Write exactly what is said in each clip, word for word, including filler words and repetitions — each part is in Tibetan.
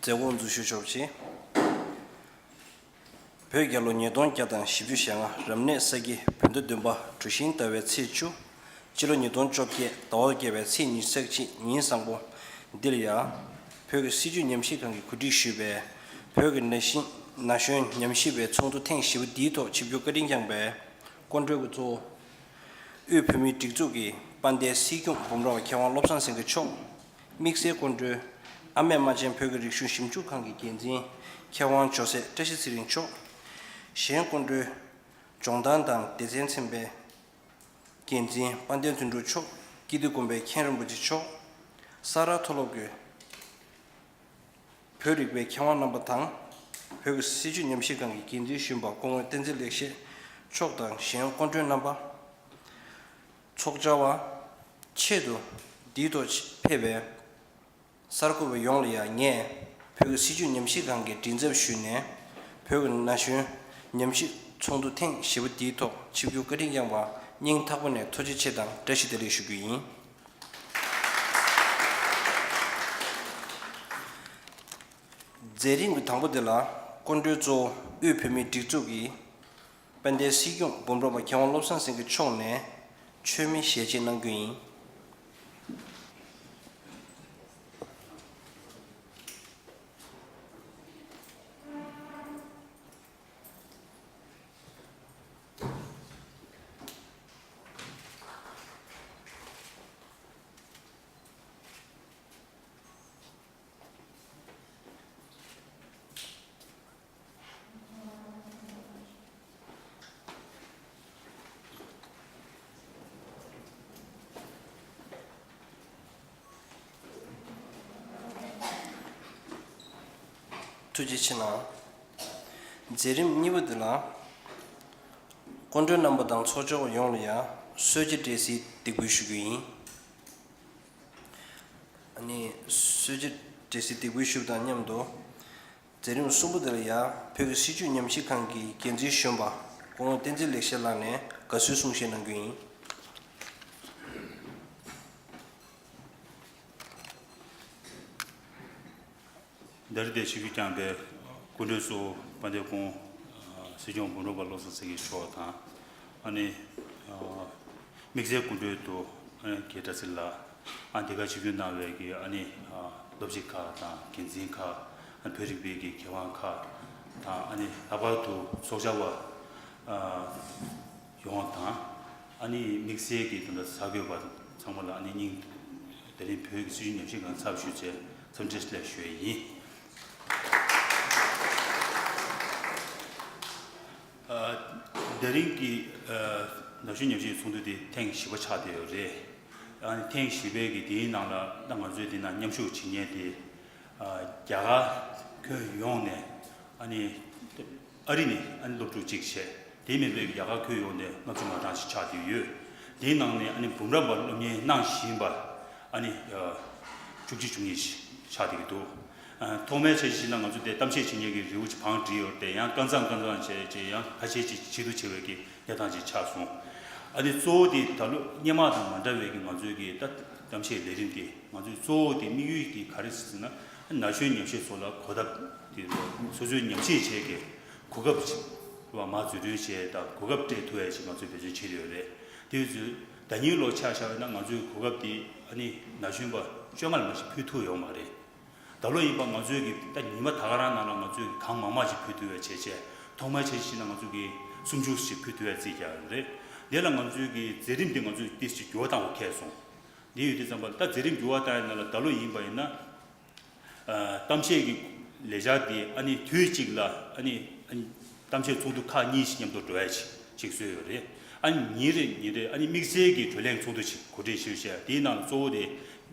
མཛད་སྒོ་འཛུལ་ཞུ་ཆོག་ཅིང་། བོད་རྒྱལ་ལོ་ཉིས་སྟོང་བརྒྱ་དང་བཞི་བཅུ་ཞེ་ལྔ། རབ་གནས་ས་ཁྱི་བོད་ཟླ་བདུན་པ་གྲུ་བཞིན་ཟླ་བའི་ཚེས་བཅུ། སྤྱི་ལོ་ཉིས་སྟོང་བཅོ་བརྒྱད་ཟླ་བ་བརྒྱད་པའི་ཚེས་ཉི་ཤུ་རྩ་གཅིག་ཉིན་བཟང་པོ་འདི་ལ་ཡང་། བོད་ཀྱི་སྲིད་བྱུས་ཉམས་ཞིབ་ཁང་གིས་གོ་སྒྲིག་ཞུས་པའི་བོད་ཀྱི་ན་གཞོན་ན་གཞོན་ཉམས་ཞིབ་པའི་ཚོགས་འདུ་ཐེངས་བཞི་པ་འདིའི་ཐོག་ཆིབས་བསྒྱུར་བཀའ་དྲིན་བསྐྱངས་པའི་སྐུ་མགྲོན་གྱི་གཙོ་བོ། དབུས་བོད་མིའི་སྒྲིག་འཛུགས་ཀྱི་དཔལ་ལྡན་སྲིད་སྐྱོང་འབུམ་རམས་པ་མཁས་དབང་བློ་བཟང་སེང་གེ་མཆོག་དམིགས་བསལ་སྐུ་མགྲོན། ཨ་མེས་རྨ་ཆེན་བོད་ཀྱི་རིག་གཞུང་ཞིབ་འཇུག་ཁང་གི་འགན་འཛིན་མཁས་དབང་ཇོ་སྲས་བཀྲ་ཤིས་ཚེ་རིང་མཆོག་གཞན་སྐུ་མགྲོན། ལྗོངས་ཐང་དང་སྡེ་ཚན་ཚན་པའི་འགན་འཛིན་དཔལ་ལྡན་དོན་གྲུབ་མཆོག་སྐྱིད་སྡུག་དགོན་པའི་མཁན་རིན་པོ་ཆེ་མཆོག་ས་རཱ་མཐོ་སློབ་ཀྱི་བོད་རིག་པའི་མཁས་དབང་རྣམ་པ་དང་། བོད་ཀྱི་སྲིད་བྱུས་ཉམས་ཞིབ་ཁང་གི་འགན་འཛིན་གཞོན་པ་སྐུ་ངོ་བསྟན་འཛིན་ལེགས་བཤད་མཆོག་དང་གཞན་སྐུ་མགྲོན་རྣམ་པ། ཚོགས་བཅར་བ། ཆེད་དུ་འདིའི་ཐོག་ཕེབས་པའི་གསར་འགོད་པ་ཡོངས་ལ་ཡང་ངས་བོད་ཀྱི་སྲིད་བྱུས་ཉམས་ཞིབ་ཁང་གི་མགྲིན་ཚབ་ཞུས་ནས། བོད་ཀྱི་ན་གཞོན་ཉམས་ཞིབ་ཚོགས་འདུ་ཐེངས་བཞི་པ་འདིའི་ཐོག་ཆིབས་བསྒྱུར་བཀའ་དྲིན་བསྐྱངས་པར་སྙིང་ཐག་པ་ནས་ཐུགས་རྗེ་ཆེ་དང་བཀྲ་ཤིས་བདེ་ལེགས་ཞུ་རྒྱུ་ཡིན། མཛད་རིམ་གྱི་དང་པོ་དེ་ལ་སྐུ་མགྲོན་གཙོ་བོ་དབུས་བོད་མིའི་སྒྲིག་འཛུགས་ཀྱི་དཔལ་ལྡན་སྲིད་སྐྱོང་འབུམ་རམས་པ་མཁས་དབང་བློ་བཟང་སེང་གེ་མཆོག་ནས་མཆོད་མེ་ཞལ་འབྱེད་གནང་རྒྱུ་ཡིན། ཐུགས་རྗེ་ཆེ་གནང་། མཛད་རིམ་གཉིས་པ་འདི་ལ། སྐུ་མགྲོན་རྣམ་པ་དང་ཚོགས་བཅར་བ་ཡོངས་ལ་ཡང་གསོལ་ཇ་འབྲས་སིལ་འདེགས་འབུལ་ཞུ་རྒྱུ་ཡིན། ཨ་ནི་གསོལ་ཇ་འབྲས་སིལ་འདེགས་འབུལ་ཞུ་བ་དང་མཉམ་དུ། མཛད་རིམ་གསུམ་པ་དེ་ལ་ཡང་བོད་ཀྱི་སྲིད་བྱུས་ཉམས་ཞིབ་ཁང་གི་འགན་འཛིན་གཞོན་པ་སྐུ་ངོ་བསྟན་འཛིན་ལེགས་བཤད་ལགས་ནས་དགའ་བསུའི་གསུང་བཤད་གནང་རྒྱུ་ཡིན། ད་རེས་འདིར་ཆིབས་བསྒྱུར་བསྐྱངས་པའི་སྐུ་མགྲོན་གཙོ་བོ་དཔལ་ལྡན་སྐུ་ངོ་སྲིད་སྐྱོང་འབུམ་རམས་པ་བློ་བཟང་སེང་གེ་མཆོག་དང་། ཨ་ནི་དམིགས་བསལ་སྐུ་མགྲོན་དུ་ཨ་ནི་རྒན་བཀྲ་ཤིས་ལགས། ཨ་འདི་ག་ཆིབས་བསྒྱུར་གནང་བའི་གི་ཨ་ནི་སློབ་སྤྱི་ཁག་དང་འགན་འཛིན་ཁག་ཨ་བོད་རིག་པའི་གི་མཁས་དབང་ཁག་དང་། ཨ་ནི་ལྷག་པར་དུ་ཚོགས་བཅར་བ་ཡོངས་དང་། ཨ་ནི་དམིགས་བསལ་གྱི་དོན་དག་གསར་འགོད་པ་ཚང་མ་ལ་ཨ་ནི་སྙིང་དེ་རིང་བོད་ཀྱི་སྲིད་བྱུས་ཉམས་ཞིབ་ཁང་ཚབ་ཞུས་བྱས་འཚམས་འདྲི་ཞུ་ཡས་ཡིན། ཨ་དེ་རིང་གི་ཨ་ན་གཞོན་ཉམས་ཞིབ་ཚོགས་འདུ་དེ་ཐེངས་བཞི་པ་ཆགས་བསྡད་ཡོད་རེད། ཨ་ནི་ཐེངས་བཞི་པའི་གི་དེའི་ནང་ལ་ད་ང་ཚོའི་དེ་ནང་མཉམ་ཞུགས་བྱེད་མཁན་དེ་ཨ་རྒྱ་གར་ཁྱོན་ཡོངས་ནས། ཨ་ནི་ཨ་རི་ནས་ཨ་ནི་སློབ་ཕྲུག་གཅིག་བྱས། དེ་མིན་པའི་རྒྱ་གར་ཁྱོན་ཡོངས་ནས་ལྔ་བཅུ་ང་གྲངས་ཤིག་ཆགས་བསྡད་ཡོད། དེའི་ནང་ནས་ཨ་ནི་འབུམ་རམས་པ་སློབ་གཉེར་གནང་བཞིན་པ་ཨ་ནི་ཨ་བཅུ་གཅིག་བཅུ་གཉིས་ཤིག་ཆགས་བསྡད་ཀྱི་འདུག་ཨ་ཐོག་མའི་འཆར་གཞི་བྱས་ན་ང་ཚོ་དེ་གཏམ་བཤད་བྱེད་མཁན་གྱི་རེའུ་ཅིག་བང་བསྒྲིགས་ཡོད་རེད་དེ། ཡང་སྐར་མཚམས་སྐར་མཚམས་བྱས་བྱས་ཡང་ཁ་ཤས་ཅིག་ཕྱིར་བསྡུ་བྱེད་པའི་གི་གནས་སྟངས་ཅིག་ཆགས་སོང་། ཨ་ནི་གཙོ་བོ་དེ་ད་ལོ་སྔོན་མ་དང་མ་འདྲ་བའི་གི་ང་ཚོའི་གི་ད་གཏམ་བཤད་ལས་རིམ་དེ་ང་ཚོའི་གཙོ་བོ་དེ་དམིགས་ཡུལ་དེ་ག་རེ་ཟེར་ན། ན་གཞོན་ཉམས་ཞིབ་ཚོ་ལ་གོ་སྟབས་དེ་སོ་སོའི་ཉམས་ཞིབ་བྱེད་མཁན་གོ་སྐབས་ཅིག་མ་འཛུལ་སྒྲོལ་བྱས་དང་གོ་སྐབས་སྤྲད་ཐུབ་ཡ་ཅིག་ང་ཚོས་འབད་བརྩོན་བྱེད་ཀྱི་ཡོད་རེད། དེ་བས་ཟླ་ཉིན་ལོ་ཆ་བཞག་པ་ཡིན་ན་ང་ཚོའི་གོ་སྐབས་དེ་ཨ་ནི་ན་གཞོན་པ་བཅོ་ལྔ་ལས་མར་ཞིག་ཕུལ་ཐུབ་ཡོད་མ་རེད། ད་ལོ་ཡིན་པ་ང་ཚོའི་གི་ད་ཉི་མ་ད་ག་རང་ནང་ལ་ང་ཚོའི་གི་གང་མང་མང་ཞིག་ཕུལ་ཐུབ་ཡོད་བྱས་བྱས། ཐོག་མའི་འཆར་གཞི་བྱས་ན་ང་ཚོ་གི་སུམ་ཅུ་ཞིག་ཕུལ་ཐུབ་ཡ་རྩིས་རྒྱག་ཡོད་རེད། དེ་ལ་ང་ཚོའི་གི་མཛད་རིམ་འདི་ང་ཚོས་ཏོག་ཙམ་འགྱུར་བ་བཏང་དགོས་ཁེལ་སོང་། འདི་ཡོད་དུས་ཙམ་པ་ལ་ད་མཛད་རིམ་འགྱུར་བ་བཏང་ཡ་ནང་ལ་ད་ལོ་ཡིན་པ་ཡིན་ན། གཏམ་བཤད་ཀྱི་ལས་འཆར་དེ་ཨ་ནི་དུས་གཅིག་ལ་ཨ་ནི་ཨ་ནི་གཏམ་བཤད་ཚོགས་འདུ་ཁག་གཉིས་ཤིག་མཉམ་དུ་འགྲོ་ཡ་ཞིག་ཅིག་བཟོས་ཡོད་རེད། ཨ་ནི་ཉིན་རེ་ཉིན་རེ་ཨ་ནི་དམིགས་བསལ་གྱི་བགྲོ་གླེང་ཚོགས་འདུ་ཞིག་གོ་སྒྲིག་ཞུས་བྱས། དེའི་ནང་ལ་གཙོ་བོ་དེ་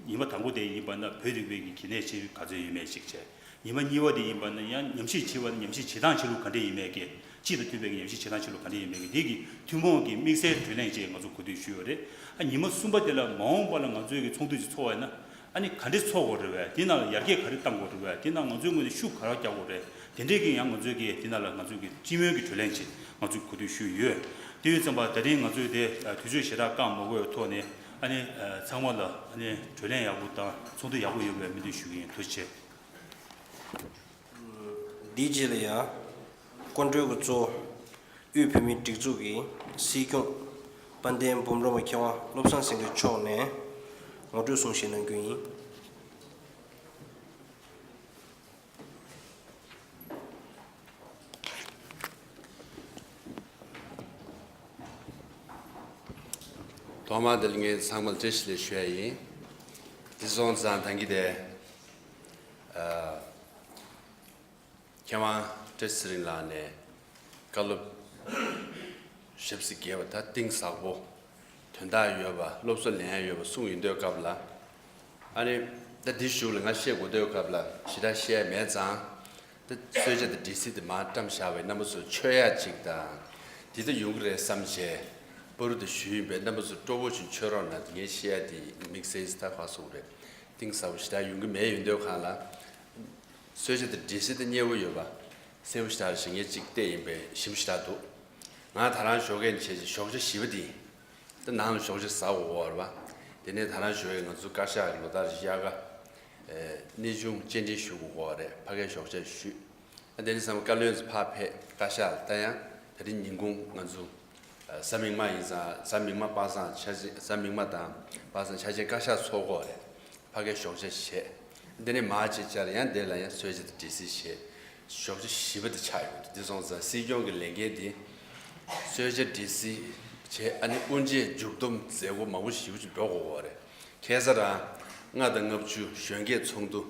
ཉི་མ་དང་པོ་དེ་ཡིན་པ་ན་བོད་རིག་པའི་གི་གལ་གནད་ཆེ་ག་ཚོད་ཡོད་མེད་ཅིག་བྱས། ཉི་མ་གཉིས་པ་དེ་ཡིན་པ་ན་ཡང་ཉམས་ཞིབ་བྱེད་པ་ན་ཉམས་ཞིབ་བྱེད་སྟངས་བྱེད་ལུགས་ག་འདྲ་ཡིན་མེད་ཀྱི་སྤྱི་དང་མཐུན་པའི་ཉམས་ཞིབ་བྱེད་སྟངས་བྱེད་ལུགས་ག་འདྲ་ཡིན་མེད་ཀྱི་དེ་གི་ཐུན་མོང་གི་དམིགས་བསལ་བགྲོ་གླེང་ཅིག་ང་ཚོ་གོ་སྒྲིག་ཞུས་ཡོད་རེད། ཨ་ཉི་མ་གསུམ་པ་དེ་ལ་མ་འོངས་པ་ལ་ང་ཚོའི་གི་ཚོགས་འདུ་ཅིག་ཚོགས་པ་ཡིན་ན་ཨ་ནི་ག་འདྲ་ཚོགས་དགོས་རེད་བས། དེ་ནང་ལ་ཡར་རྒྱས་ག་རེ་གཏང་དགོས་རེད་བས། དེ་ནང་ང་ཚོའི་ངོས་ནས་ཤུགས་ག་རེ་རྒྱག་དགོས་རེད། དེ་འདྲས་ཀྱི་ཡང་ང་ཚོའི་གི་དེ་ནང་ལ་ང་ཚོའི་གི་སྤྱི་མོས་ཀྱི་བགྲོ་གླེང་ཅིག་ང་ཚོས་གོ་སྒྲིག་ཞུས་ཡོད། དེ་ཡོད་ཙམ་པ་དེ་རིང་ང་ཚོས་དེ་དུས་ཚོད་ཞེ་དྲག་བཀག་མ་དགོས་ཐོག་ནས་ཨ་ནི་ཚང་མ་ལ་ཨ་ནི་བགྲོ་གླེང་ཡག་པོ་དང་ཚོགས་འདུ་ཡག་པོ་ཡོང་བའི་སྨོན་འདུན་ཞུ་གི་ཡིན། ཐུགས་རྗེ་ཆེ། འདིའི་རྗེས་ལ་ཡང་སྐུ་མགྲོན་གྱི་གཙོ་བོ་དབུས་བོད་མིའི་སྒྲིག་འཛུགས་ཀྱི་སྲིད་སྐྱོང་དཔལ་ལྡན་འབུམ་རམས་པ་མཁས་དབང་བློ་བཟང་སེང་གེ་མཆོག་ནས་ངོ་སྤྲོད་གསུང་བཤད་གནང་རྒྱུ་ཡིན། ཐོག་མར་དེ་ལ་ངས་ཚང་མར་བཀྲ་ཤིས་བདེ་ལེགས་ཞུ་ཡ་ཡིན། དེ་སོང་ཙང་ད་གིན་དེ། མཁས་དབང་བཀྲ་ཤིས་ཚེ་རིང་ལགས་ནས་བཀའ་སློབ་ཞེ་པོ་ཅིག་རྒྱས་པ་དང་གཏིང་ཟབ་པོ། དོན་དག་ཡོད་པ། སློབ་གསོ་ལེན་ཡ་ཡོད་པ་གསུངས་ཡོང་དུས་སྐབས་ལ། ཨ་ནི་ད་འདི་གཞུག་ལ་ང་བཤད་དགོས་དུས་སྐབས་ལ་ཞེ་དྲག་བཤད་མེད་ཙང་། ད་གསོལ་ཇ་དང་འབྲས་སིལ་དེ་མར་བཀྲམ་བཞག་པའི་རྣམ་པ་ཚོ་མཆོད་ཡ་ཅིག་དང་། དེ་ད་ཡོང་གི་རེད་བསམ་བྱས་པ་རུ་དེ་ཞུས་ཡིན་པས། རྣམ་པ་ཚོ་སྤྲོ་པོ་བྱུང་མཆོད་རོགས་གནང་། ངས་བཤད་ཡ་དེ་དམིགས་བསལ་ད་ག་སོང་རེད། གཏིང་ཟབ་པོ་ཞེ་དྲག་ཡོང་གི་མེད་ཡོང་དུས་སྒང་ལ། གསོལ་ཇ་དང་འབྲས་སིལ་དེ་མཉེས་པོ་ཡོད་པ། གསལ་པོ་ཞེ་དྲག་རེད་ཞེས་ངས་གཅིག་བལྟས་ཡིན་པས་ཞིམ་པོ་ཞེ་དྲག་འདུག་ང་ད་རང་ཞོགས་ཀས་བྱས་ཀྱི་ཞོགས་ཇ་བཞི་པ་དེ་ཡིན། དེ་ནང་ལ་ཞོགས་ཇ་ཟ་དགོས་རེད་པ། དེ་ནས་ད་རང་ཞོགས་ཀས་ང་ཚོ་བཀའ་ཤག་གི་ལོ་ལྟར་དབྱར་ཁ། ཨེ། གནས་ཆུང་བཅར་འདྲི་ཞུ་དགོས་རེད། ཕ་གིར་ཞོགས་ཇ་ཞུས། ཨ། དེ་ནས་བསམ་བཀའ་བློན་ཚོ་ཕར་ཕེབས། བཀའ་ཤག་ལ་ལྟ་ཡང་ད་རིང་ཉིན་གུང་ང་ཚོ། ཨ། གཟའ་མིག་དམར་ཡིན་ཙང་། གཟའ་མིག་དམར་པ་སངས་འཆར་ཅན། གཟའ་མིག་དམར་དང་པ་སངས་འཆར་ཅན་བཀའ་ཤག་ཚོགས་དགོས་རེད། ཕ་གིར་ཞོགས་ཇ་བཞེས། འདི་ནས་མར་ཅིག་བཅར། ཡང་དེ་ལ་ཡང་གསོལ་ཇ་དང་འབྲས་སིལ་བཞེས། ཞོགས་ཇ་བཞི་པ་དེ་ཆགས་ཡོང་དུས། འདི་སོང་ཙང་སྲིད་སྐྱོང་གི་ལས་འགན་དེ་གསོལ་ཇ་འབྲས་སིལ་བྱས། ཨ་ནི་དབུ་འབྱེད་མཇུག་བསྡོམས་མཛད་སྒོ་མང་པོ་ཞིག་ཅིག་འགྲོ་དགོས་པ་རེད། ཁ་སང་རང་ལྔ་དང་ལྔ་བཅུ་གཞོན་སྐྱེས་ཚོགས་འདུ་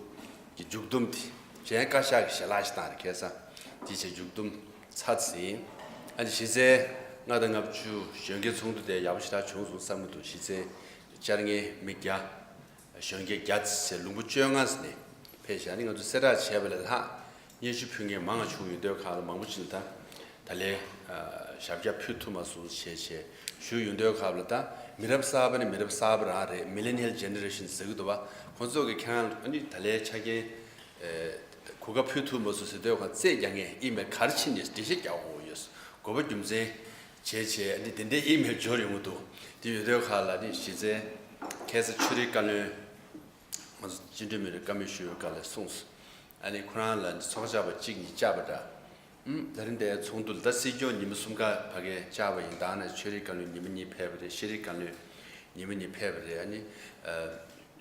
གི་མཇུག་བསྡོམས་དེ་གཞན་བཀའ་ཤག་གིས་ཞལ་ལག་ཞིག་བཏང་རེད། ཁ་སང་དེ་བྱས་མཇུག་བསྡོམས་ཚར་ཟིན། ཨ་ནི་གཞི་རྩའི་ལྔ་དང་ལྔ་བཅུ་གཞོན་སྐྱེས་ཚོགས་འདུ་དེ་ཡག་པོ་ཞེ་དྲག་བྱུང་སོང་བསམ་གྱི་འདུག་གཞི་རྩའི་བཅར་མཁན་མི་བརྒྱ། གཞོན་སྐྱེས་བརྒྱ་ཙམ་ལུང་པ་བཅོ་ལྔ་ནས་ཕེབས་ཤག་ཨ་ནི་ང་ཚོ་གསལ་བསྒྲགས་བྱས་པ་ལས་ལྷག་སྙན་ཞུ་ཕུལ་མཁན་མང་བ་བྱུང་ཡོད་དུས་སྒང་ལ། མང་པོ་ཅིག་ལ་ད་ད་ལན་ཞབས་བཀྱག་ཕུལ་ཐུབ་མ་སོང་བྱས་བྱས་ཞུས་ཡོད་དུས་སྒང་ལ། ད་མི་རབས་གསར་པ་ནི་མི་རབས་གསར་པ་རང་རེད། Millennial Generation ཟེར་གྱི་འདུག་པ། ཁོང་ཚོ་གིས་ཁྱེད་རང་ཨ་ནི་ད་ལན་ཆ་རྐྱེན་གོ་སྐབས་ཕུལ་ཐུབ་མ་སོང་ཟེར་དུས་སྒང་རྩོད་རྒྱག་མཁན་ཨི་མེལ་ག་རེ་ཕྱིན་ནས་འགྲེལ་བཤད་རྒྱག་དགོས་ཡོད། དགོས་པ་རྒྱུ་མཚན་བྱས་བྱས་ཨ་ནི་དེ་འདྲའི་ཨི་མེལ་འབྱོར་ཡོང་གི་འདུག་དེ་ཡོད་དུས་སྒང་ལ་ཨ་ནི་གཞི་རྩའི་ཁ་སང་ཆོས་རིག་བཀའ་བློན། ང་ཚོ་བཅིངས་འགྲོལ་མི་རིགས་བཀའ་མོལ་ཞུ་བའི་སྐབས་ལ་གསུངས་སོང་། ཨ་ནི་ཁོ་རང་ལ་ཚོགས་བཅར་བ་གཅིག་གཉིས་བཅར་བ་འདྲ། ཨུམ། ད་རིང་དེ་ཚོགས་འདུ་ལ་ད་སྲིད་སྐྱོང་ཉི་མ་གསུམ་ཀ་ཕ་གིར་བཅར་བ་ཡིན། ད་ནི་ཆོས་རིག་བཀའ་བློན་ཉི་མ་གཉིས་ཕེབས་པ་རེད། ཤེས་རིག་བཀའ་བློན་ཉི་མ་གཉིས་ཕེབས་པ་རེད། ཨ་ནི་ཨ་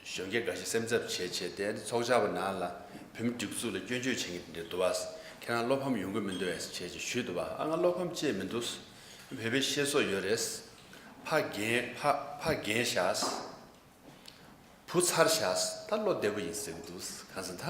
གཞོན་སྐྱེས་འགའ་ཤས་སེམས་འཚབ་བྱས་བྱས་དེ་ཚོགས་བཅར་བ་ནང་ལ་བོད་མི་སྒྲིག་འཛུགས་ལ་སྐྱོན་བརྗོད་བྱེད་མཁན་དེ་འདྲ་འདུག་པ། ཁྱེད་རང་བློ་ཕམ་ཡོང་གི་མི་འདུག་བས་བྱས་བྱས་ཞུས་འདུག་པ། ཨ། ང་བློ་ཕམ་ཅིག་མི་འདུག་བོད་པའི་བཤད་སྲོལ་ཡོད་རེད། ཕ་རྒན་ཕ་ཕ་རྒན་ཤག་བུ་ཚར་ཤག་ད་བློ་བདེ་པོ་ཡིན་ཟེར་གྱི་འདུག་གང་ཟེར་ན་ད་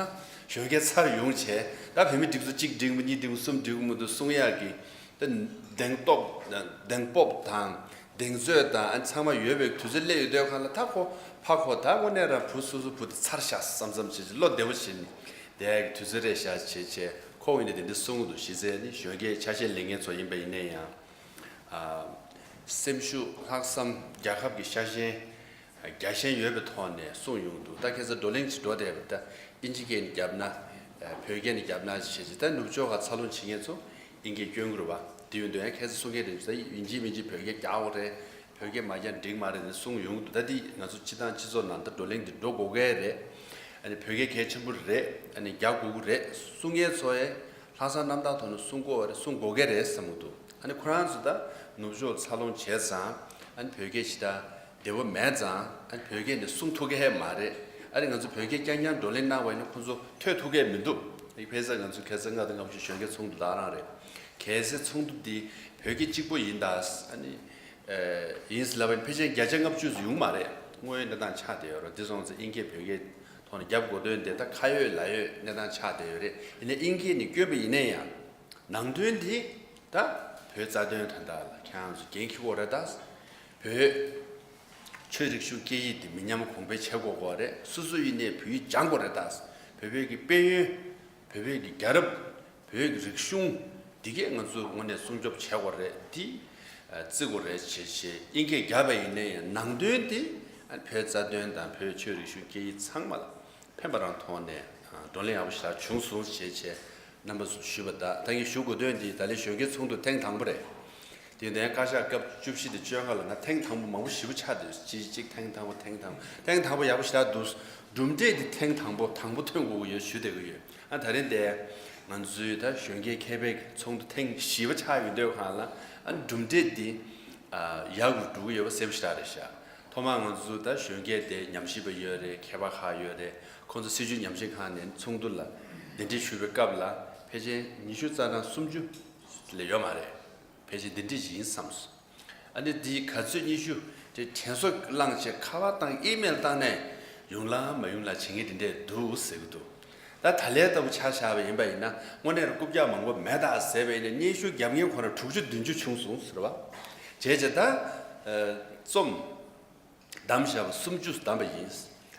གཞོན་སྐྱེས་ཚར་ཡོང་བྱས། ད་བོད་མི་སྒྲིག་འཛུགས་གཅིག་འགྲིག་མི་གཉིས་འགྲིག་མི་གསུམ་འགྲིག་མི་འདུག་གསུང་ཡག་གི་ད་གདེང་སྤོབས་གདེང་སྤོབས་དང་གདེང་ཚོད་དང་ཨ་ཚང་མ་ཡོད་པའི་དུས་ཚོད་སླེབས་ཡོད་དུས་སྒང་ལ། ད་ཁོ་ཕ་ཁོ་ད་དངོས་གནས་རང་བུ་སོ་སོ་བུ་དེ་ཚར་ཤག་བསམ་བསམ་བྱས་བྱས་བློ་བདེ་པོ་བྱས་ནས་བསྡད་ཡག་གི་དུས་ཚོད་རེད་ཤག་བྱས་བྱས། ཁོ་ཡིན་ནའི་དེ་འདྲ་གསུང་གི་འདུག་གཞི་རྩའི་ནི་གཞོན་སྐྱེས་ཆ་ཤས་ལེན་མཁན་ཚོ་ཡིན་པ་ཡིན་ན་ཡང་། ཨ། སེམས་ཤུགས་ལྷག་བསམ། རྒྱལ་ཁབ་ཀྱི་ཤ་ཞེན་རྒྱ་ཞེན་ཡོད་པའི་ཐོག་ནས་གསུངས་ཡོང་གི་འདུག་ད་ཁ་སང་བགྲོ་གླེང་ཅིག་འགྲོ་བསྡད་པ། ད་ཨིན་ཇི་སྐད་ནས་བརྒྱབ་ན། ཨ། བོད་སྐད་ནས་བརྒྱབ་ན་བྱས་བྱས། ད་ནུབ་ཕྱོགས་ཁག་འཚར་ལོངས་བྱེད་མཁན་ཚོ་ཨིན་སྐད་སྐྱོན་གྱི་རེད་པ། དེ་ཡིན་དུས་ཡང་ཁ་སང་གསུང་མཁན་རེད། ད་ཡིན་གཅིག་མིན་གཅིག་བོད་སྐད་རྒྱག་དགོས་རེད། བོད་སྐད་མ་རྒྱག་འགྲིག་མ་རེད་ཟེར་གསུངས་ཡོང་གི་འདུག་ད་འདི་ང་ཚོ་སྤྱི་བཏང་སྤྱི་ཚོགས་ནང་ད་བགྲོ་གླེང་འདི་འགྲོ་དགོས་ཀྱི་རེད། ཨ་ནི་བོད་སྐད་གལ་ཆེན་པོ་རེད། ཨ་ནི་རྒྱག་དགོས་ཀྱི་རེད། གསུང་མཁན་ཚོ་ཡང་ལྷག་བསམ་རྣམ་དག་ཐོག་ནས་གསུང་དགོས་པ་རེད། གསུང་དགོས་ཀྱི་རེད་བསམ་གྱི་འདུག་ཨ་ནི་ཁོ་རང་ཚོ་ད་ནུབ་ཕྱོགས་འཚར་ལོངས་བྱས་ཙང་། ཨ་ནི་བོད་སྐད་ཞེ་དྲག་བདེ་པོ་མེད་ཙང་། ཨ་ནི་བོད་སྐད་ནི་གསུང་ཐུབ་ཀྱི་མ་རེད། ཨ་ནི་ང་ཚོ་བོད་སྐད་རྐྱང་རྐྱང་བགྲོ་གླེང་གནང་བ་ཡིན་ན་ཁོ་ཚོ་ཐོས་ཐུབ་ཀྱི་མི་འདུག་ཨ་ནི་ཕལ་ཆེར་ང་ཚོ་ཁ་སང་ལྔ་དང་ལྔ་བཅུ་གཞོན་སྐྱེས་ཚོགས་འདུ་དེ་རང་རེད། གལ་སྲིད་ཚོགས་འདུ་འདི་བོད་སྐད་གཅིག་པོ་ཡིན་ད། ཨ་ནི། ཨེ། ཡིན་ཟེར་ལབ་པ་ཡིན་ན་ཕལ་ཆེར་བརྒྱ་ཆ་ལྔ་བཅུ་ཙམ་ཡོང་མ་རེད། དངོས་ཡོད་གནས་སྟངས་ཆགས་བསྡད་ཡོད་རེད། འདི་སོང་ཙང་ཨིན་སྐད་བོད་སྐད་ ཐོག་ནས་རྒྱབ་དགོས་དོན་དེ་ད་ཁ་ཡོད་ལག་ཡོད་གནས་སྟངས་ཆགས་བསྡད་ཡོད་རེད། ཡིན་ནའི་དབྱིན་སྐད་ནས་བསྐྱོན་པ་ཡིན་ན་ཡང་ནང་དོན་དེ་ད་བོད་རྩ་དོན་དོན་དག་ལ་ཁྱེད་རང་ཚོ་འགན་འཁྱེར་དགོས་རེད། ད་བོད་ཆོས་རིག་གཞུང་སྐད་ཡིག་དེ་མི་ཉམས་གོང་འཕེལ་བྱེད་དགོས་དགོས་རེད། སོ་སོ་ཡིན་ནའི་བོད་ཡིག་སྦྱང་དགོས་རེད། ད་བོད་བོད་ཀྱི་དཔལ་ཡོན། བོད་བོད་ཀྱི་རྒྱལ་རབས། བོད་ཀྱི་རིག་གཞུང་འདི་གས་ང་ཚོ་དངོས་གནས་སྲུང་སྐྱོབ་བྱེད་དགོས་རེད། འདི་བརྩི་དགོས་རེད་བྱས་བྱས་དབྱིན་སྐད་རྒྱབ་པ་ཡིན་ན་ཡང་ནང་དོན་དེ་བོད་རྩ་དོན་དང་བོད་ཆོས་རིག་གཞུང་སྐད་ཡིག་ཚང་མ་ལ་ཕན་པ་རང་ཐོག་ནས་བགྲོ་གླེང་ཡག་པོ་ཞེ་དྲག་བྱུང་སོང་བྱས་བྱས་རྣམ་པ་ཚོ་ཞུས་པ། ད་ད་གིན་ཞུ་དགོས་དོན་འདི་ད་ལན་གཞོན་སྐྱེས་ཚོགས་འདུ་ཐེངས་དང་པོ་རེད། དེ་ནས་བཀའ་ཤག་སྐབས་བཅུ་བཞི་དང་བཅོ་ལྔ་ལ་ང་ཐེངས་དང་པོ་མང་པོ་ཞེ་པོ་ཆགས་འདུག་གཅིག་གཅིག་ཐེངས་དང་པོ་ཐེངས་དང་པོ་ཐེངས་དང་པོ་ཡག་པོ་ཞེ་དྲག་འདུག་གྲུབ་འབྲས་འདི་ཐེངས་དང་པོ་དང་པོ་ཐོན་དགོས་ཀྱི་ཡོད་ཞུ་བསྡད་ཀྱི་ཡོད། ཨ་ད་རིང་དེ་ང་ཚོའི་ད་གཞོན་སྐྱེས་མཁས་པའི་ཚོགས་འདུ་ཐེངས་བཞི་པ་ཆགས་ཡོད་དུས་སྒང་ལ་ཨ་གྲུབ་འབྲས་འདི་ཨ་ཡག་རུ་འགྲོ་གི་ཡོད་པ་གསལ་པོ་ཞེ་དྲག་རེད་ཤག་ཐོག་མར་ང་ཚོ་ད་གཞོན་སྐྱེས་དེ་ཉམས་ཞིབ་པ་ཡོད་རེད། མཁས་པ་ཁག་ཡོད་རེད། ཁོང་ཚོ་སྲིད་བྱུས་ཉམས་ཞིབ་ཁང་ནས་ཚོགས་འདུ་ལ་གདན་འདྲེན་ཞུ་བའི་སྐབས་ལ་ཕལ་ཆེར་ཉི་ཤུ་རྩ་གྲངས་སུམ་ཅུ་ལས་ཡོད་མ་རེད། ཕལ་ཆེར་འདི་འདྲ་ཞིག་ཡིན་བསམས་སོང་། ཨ་ནི་འདིའི་ག་ཚོད་ཉི་ཤུ་དེ་དྲན་གསོ་བླངས་བྱས་ཁ་པར་བཏང་ཨི་མེལ་བཏང་ནས་ཡོང་ལ་མ་ཡོང་ལ་བྱེད་མཁན་དེ་འདྲས་འདུག་ཟེར་གི་འདུག་ད་ད་ལན་ལྟ་བུ་ཆ་བཞག་པ་ཡིན་པ་ཡིན་ན་དངོས་གནས་རྐུབ་བཀྱག་མང་པོ་མེད་ད་ཟེར་བ་ཡིན་ན་སྙན་ཞུ་རྒྱབ་མཁན་ཁོ་ན་དྲུག་ཅུ་བདུན་ཅུ་བྱུང་སོང་ཟེར་བ། བྱས་བྱས་ད་རྩོམ་བདམས་བཞག་པ་སུམ་ཅུ་བདམས་པ་ཡིན།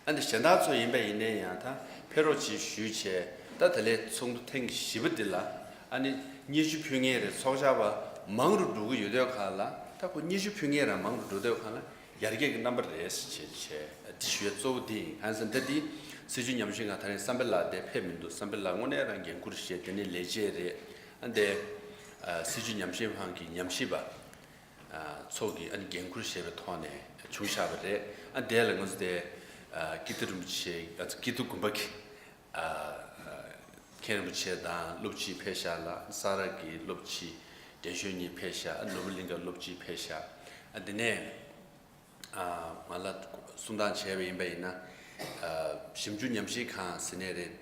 ཨ་ནི་གཞན་དག་ཚོ་ཡིན་པ་ཡིན་ནའི་ཡང་ད་ཕེབས་རོགས་གྱིས་ཞུས་བྱས་ད་ད་ལན་ཚོགས་འདུ་ཐེངས་བཞི་པ་འདི་ལ་ཨ་ནི་སྙན་ཞུ་ཕུལ་མཁན་རེད། ཚོགས་བཅར་བ་མང་རུ་འགྲོ་གི་ཡོད་དུས་སྒང་ལ་ད་ཁོ་སྙན་ཞུ་ཕུལ་མཁན་རང་མང་རུ་འགྲོ་དུས་སྒང་ལ་ཡར་རྒྱས་ཀྱི་རྣམ་པ་རེད་ཟེར་བྱས་བྱས་འདི་ཞུ་ཡ་གཙོ་བོ་འདི་ཡིན། གང་ཟེར་ན་ད་འདི་སྲིད་བྱུས་ཉམས་ཞིབ་ཁང་ད་རིང་བསམ་འཕེལ་ལགས་དེ་ཕེབས་མི་འདུག་བསམ་འཕེལ་ལགས་དངོས་གནས་རང་འགན་འཁུར་བཞེས་དེ་ནི་ལས་བྱེད་རེད། ཨ་འདི་སྲིད་བྱུས་ཉམས་ཞིབ་ཁང་གི་ཉམས་ཞིབ་པ། ཚོགས་ཀྱི་ཨ་ནི་འགན་འཁུར་བཞེས་པའི་ཐོག་ནས་བྱུང་བཞག་པ་རེད། ཨ་དེ་ལ་ང་ཚོ་དེ་ཀིརྟི་རིན་པོ་ཆེ། ཨ་ཀིརྟི་དགོན་པ་གི་མཁན་རིན་པོ་ཆེ་དང་སློབ་སྤྱི་ཕེབས་ཤག་ལ་ས་རཱ་གི་སློབ་སྤྱི་བགྲེས་གཞོན་གཉིས་ཕེབས་ཤག་ནོར་བུ་གླིང་ག་སློབ་སྤྱི་ཕེབས་ཤག་ཨ་དེ་ནས་ང་ལ་གསུང་སྟངས་བྱས་པ་ཡིན་པ་ཡིན་ན་ཞིབ་འཇུག་ཉམས་ཞིབ་ཁང་ཟེར་ནས་རེད།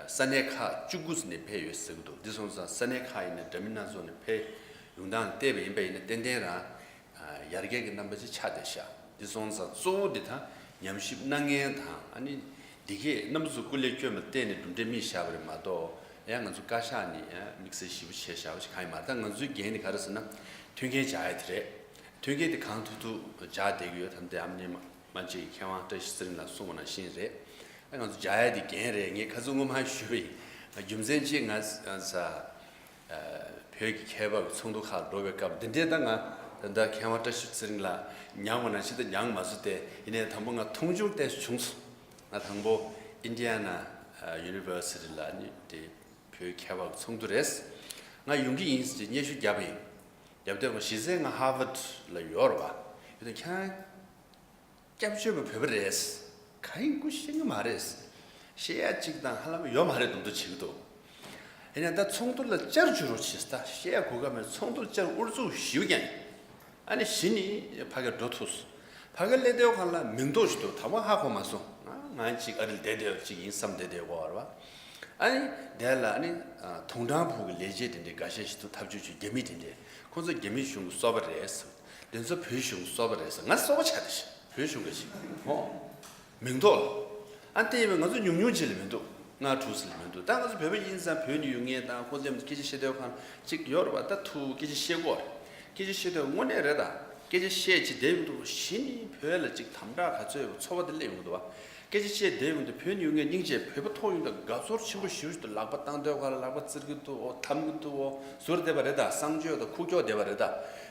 ས་གནས་ཁག་བཅུ་དགུ་ནས་ཕེབས་ཡོད་ཟེར་གི་འདུག་འདི་སོང་ཙང་ས་གནས་ཁག་ཡིན་ན་འདྲ་མིན་སྣ་ཚོགས་ནས་ཕེབས་ཡོང་སྟངས་བལྟས་པ་ཡིན་པ་ཡིན་ན་ཏན་ཏན་རང་ཡར་རྒྱས་ཀྱི་རྣམ་པ་ཅིག་ཆགས་བསྡད་ཤག་འདི་སོང་ཙང་གཙོ་བོ་འདི་ད་ཉམས་ཞིབ་གནང་མཁན་དང་ཨ་ནི་འདི་གས་རྣམ་པ་ཚོ་སྐུ་ལས་བསྐྱོན་པ་བལྟས་ནས་གྲུབ་འབྲས་རྨིས་བཞག་པ་རེད་མ་གཏོགས་ཡང་ང་ཚོ་བཀའ་ཤག་ནས་ཡང་དམིགས་བསལ་ཞིབ་པོ་བྱས་བཞག་པ་ཞིག་གང་ཡིན་མ་རེད། ད་ང་ཚོའི་འགན་ནི་ག་རེ་ཟེར་ན་མཐུན་རྐྱེན་སྦྱར་ཡ་དེ་རེད། མཐུན་རྐྱེན་དེ་གང་ཐུབ་ཐུབ་སྦྱར་བསྡད་ཀྱི་ཡོད། ད་ལྟ་ཨ་མ་ནི་མ་མ་གཅིག་མཁས་དབང་བཀྲ་ཤིས་ཚེ་རིང་ལགས་གསུངས་པ་ནང་བཞིན་རེད། ཨ་ང་ཚོ་སྦྱར་ཡ་དེ་འགན་རེད། ངས་ཁ་སང་སྔོན་མ་ཞུས་པ་ཡིན། རྒྱུ་མཚན་གཅིག་ང་ས་བོད་ཀྱི་མཁས་པ་གི་ཚོགས་འདུ་ཁག་འགྲོ་བའི་སྐབས་འདི་འདྲའི་ད་ང་ད་ལྟ་མཁས་དབང་བཀྲ་ཤིས་ཚེ་རིང་ལགས་མྱངས་པ་ནང་བཞིན་ད་མྱངས་མ་སོང་སྟེ། ཡིན་ནའི་དང་པོ་ང་མཐོང་ཆུང་ཏོག་ཙམ་བྱུང་སོང་། ང་དང་པོ་ཨིན་ཌི་ཡ་ན་ཡུ་ནི་ཝར་སི་ཊི་ལ་ནི་དེ་བོད་མཁས་པ་གི་ཚོགས་འདུ་རེད། ང་ཡོང་གི་ཡིན་ཟེར་སྙན་ཞུ་བརྒྱབ་པ་ཡིན། རྒྱབ་དུས་ང་གཞི་རྩའི་ང་ཧར་ཝརཌ་ལ་ཡོད་རེད་བ། ཡོད་དུས་ཁྱེད་རང་སྐྱབས་བཅོལ་བ་བོད་པ་རེད། གང་ཡིན་ཁུ་ཤེས་ཀྱི་མ་རེད། ཤེས་ཡ་གཅིག་དང་ཧ་ལམ་ཡོད་མ་རེད་འདུག་འདུག་བྱེད་ཀྱི་འདུག་ཡིན་ན་ད་ཚོགས་འདུ་ལ་བཅར་བཅུག་རོགས་བྱེད། ད་ཤེས་ཡ་གོ་སྐབས་མེད། ཚོགས་འདུར་བཅར་ཨུ་ཚུགས་ཞེ་པོ་ཀྱང་ཡིན། ཨ་ནི་གཞི་ནས་ཕ་གིར་འགྲོ་ཐུབ་སོང་། ཕ་གིར་སླེབས་དུས་སྒང་ལ་མིང་འདོགས་ཤིག་འདུག་ད་བར་ཧ་གོ་མ་སོང་། ང་ང་གཅིག་ཨ་རིར་བསྡད་བསྡད་པ་གཅིག་ཡིན་བསམ་བསྡད་བསྡད་ཡོད་རེད་བ། ཨ་ནི་དེ་ལ་ཨ་ནི་དུང་ཀྲང་ཕུག་གི་ལས་བྱེད་དེ་འདྲའི་འགའ་ཤས་ཤིག་འདུག་ཐབས་ཇུས་ཅིག་རྒྱ་མི་དེ་འདྲས། ཁོང་ཚོ་རྒྱ་མི་གཞུང་གི་སོ་པ་རེད་ཟེར། དེ་ཚོ་བོད་གཞུང་གི་སོ་པ་རེད་ཟེར། ང་སོ་པ་ཆགས་བསྡད་ཤག་བོད་གཞུང་གི་ཞིག་ཧོ། མིང་ཐོག་ལ། ཨ་དེ་ཡིན་པས་ང་ཚོ་ཉུང་ཉུང་ཅིག་ལས་མི་འདུག་ལྔ་དྲུག་ཙམ་ལས་མི་འདུག་ད་ང་ཚོ་བོད་པ་ཡིན་ཙང་བོད་ནས་ཡོང་མཁན་དང་ཁོང་ཚོ་སྐད་ཆ་བཤད་དུས་སྒང་གཅིག་ཡོད་རེད་པ། ད་ཐུག་སྐད་ཆ་བཤད་དགོས་རེད། སྐད་ཆ་བཤད་དུས་དངོས་གནས་རེད། ད་སྐད་ཆ་བཤད་ཅིག་བསྡད་ཡོང་དུས་གཞི་ནས་བོད་ལ་ཅིག་དམ་དྲག་ག་ཚོད་ཡོད་པ་ཚོར་བ་དེ་སླེབས་ཡོང་གི་འདུག་བ། སྐད་ཆ་བཤད་བསྡད་ཡོང་དུས་བོད་ནས་ཡོང་མཁན་སྙིང་རྗེ་བོད་པ་མཐོང་ཡོང་དུས་དགའ་ཚོར་ཆེན་པོ་ཞེ་པོ་ཞིག་འདུག་ལག་པ་བཏང་དུས་སྒང་ལ་ལག་པ་བཙིར་གི་འདུག་འོ་འཐམ་གི་འདུག་འོ་ཟུར་བསྡད་པ་རེད། ད་གསང་སྤྱོད་དང་ཁུག་ཀྱོག་བསྡད་པ་རེད། ད་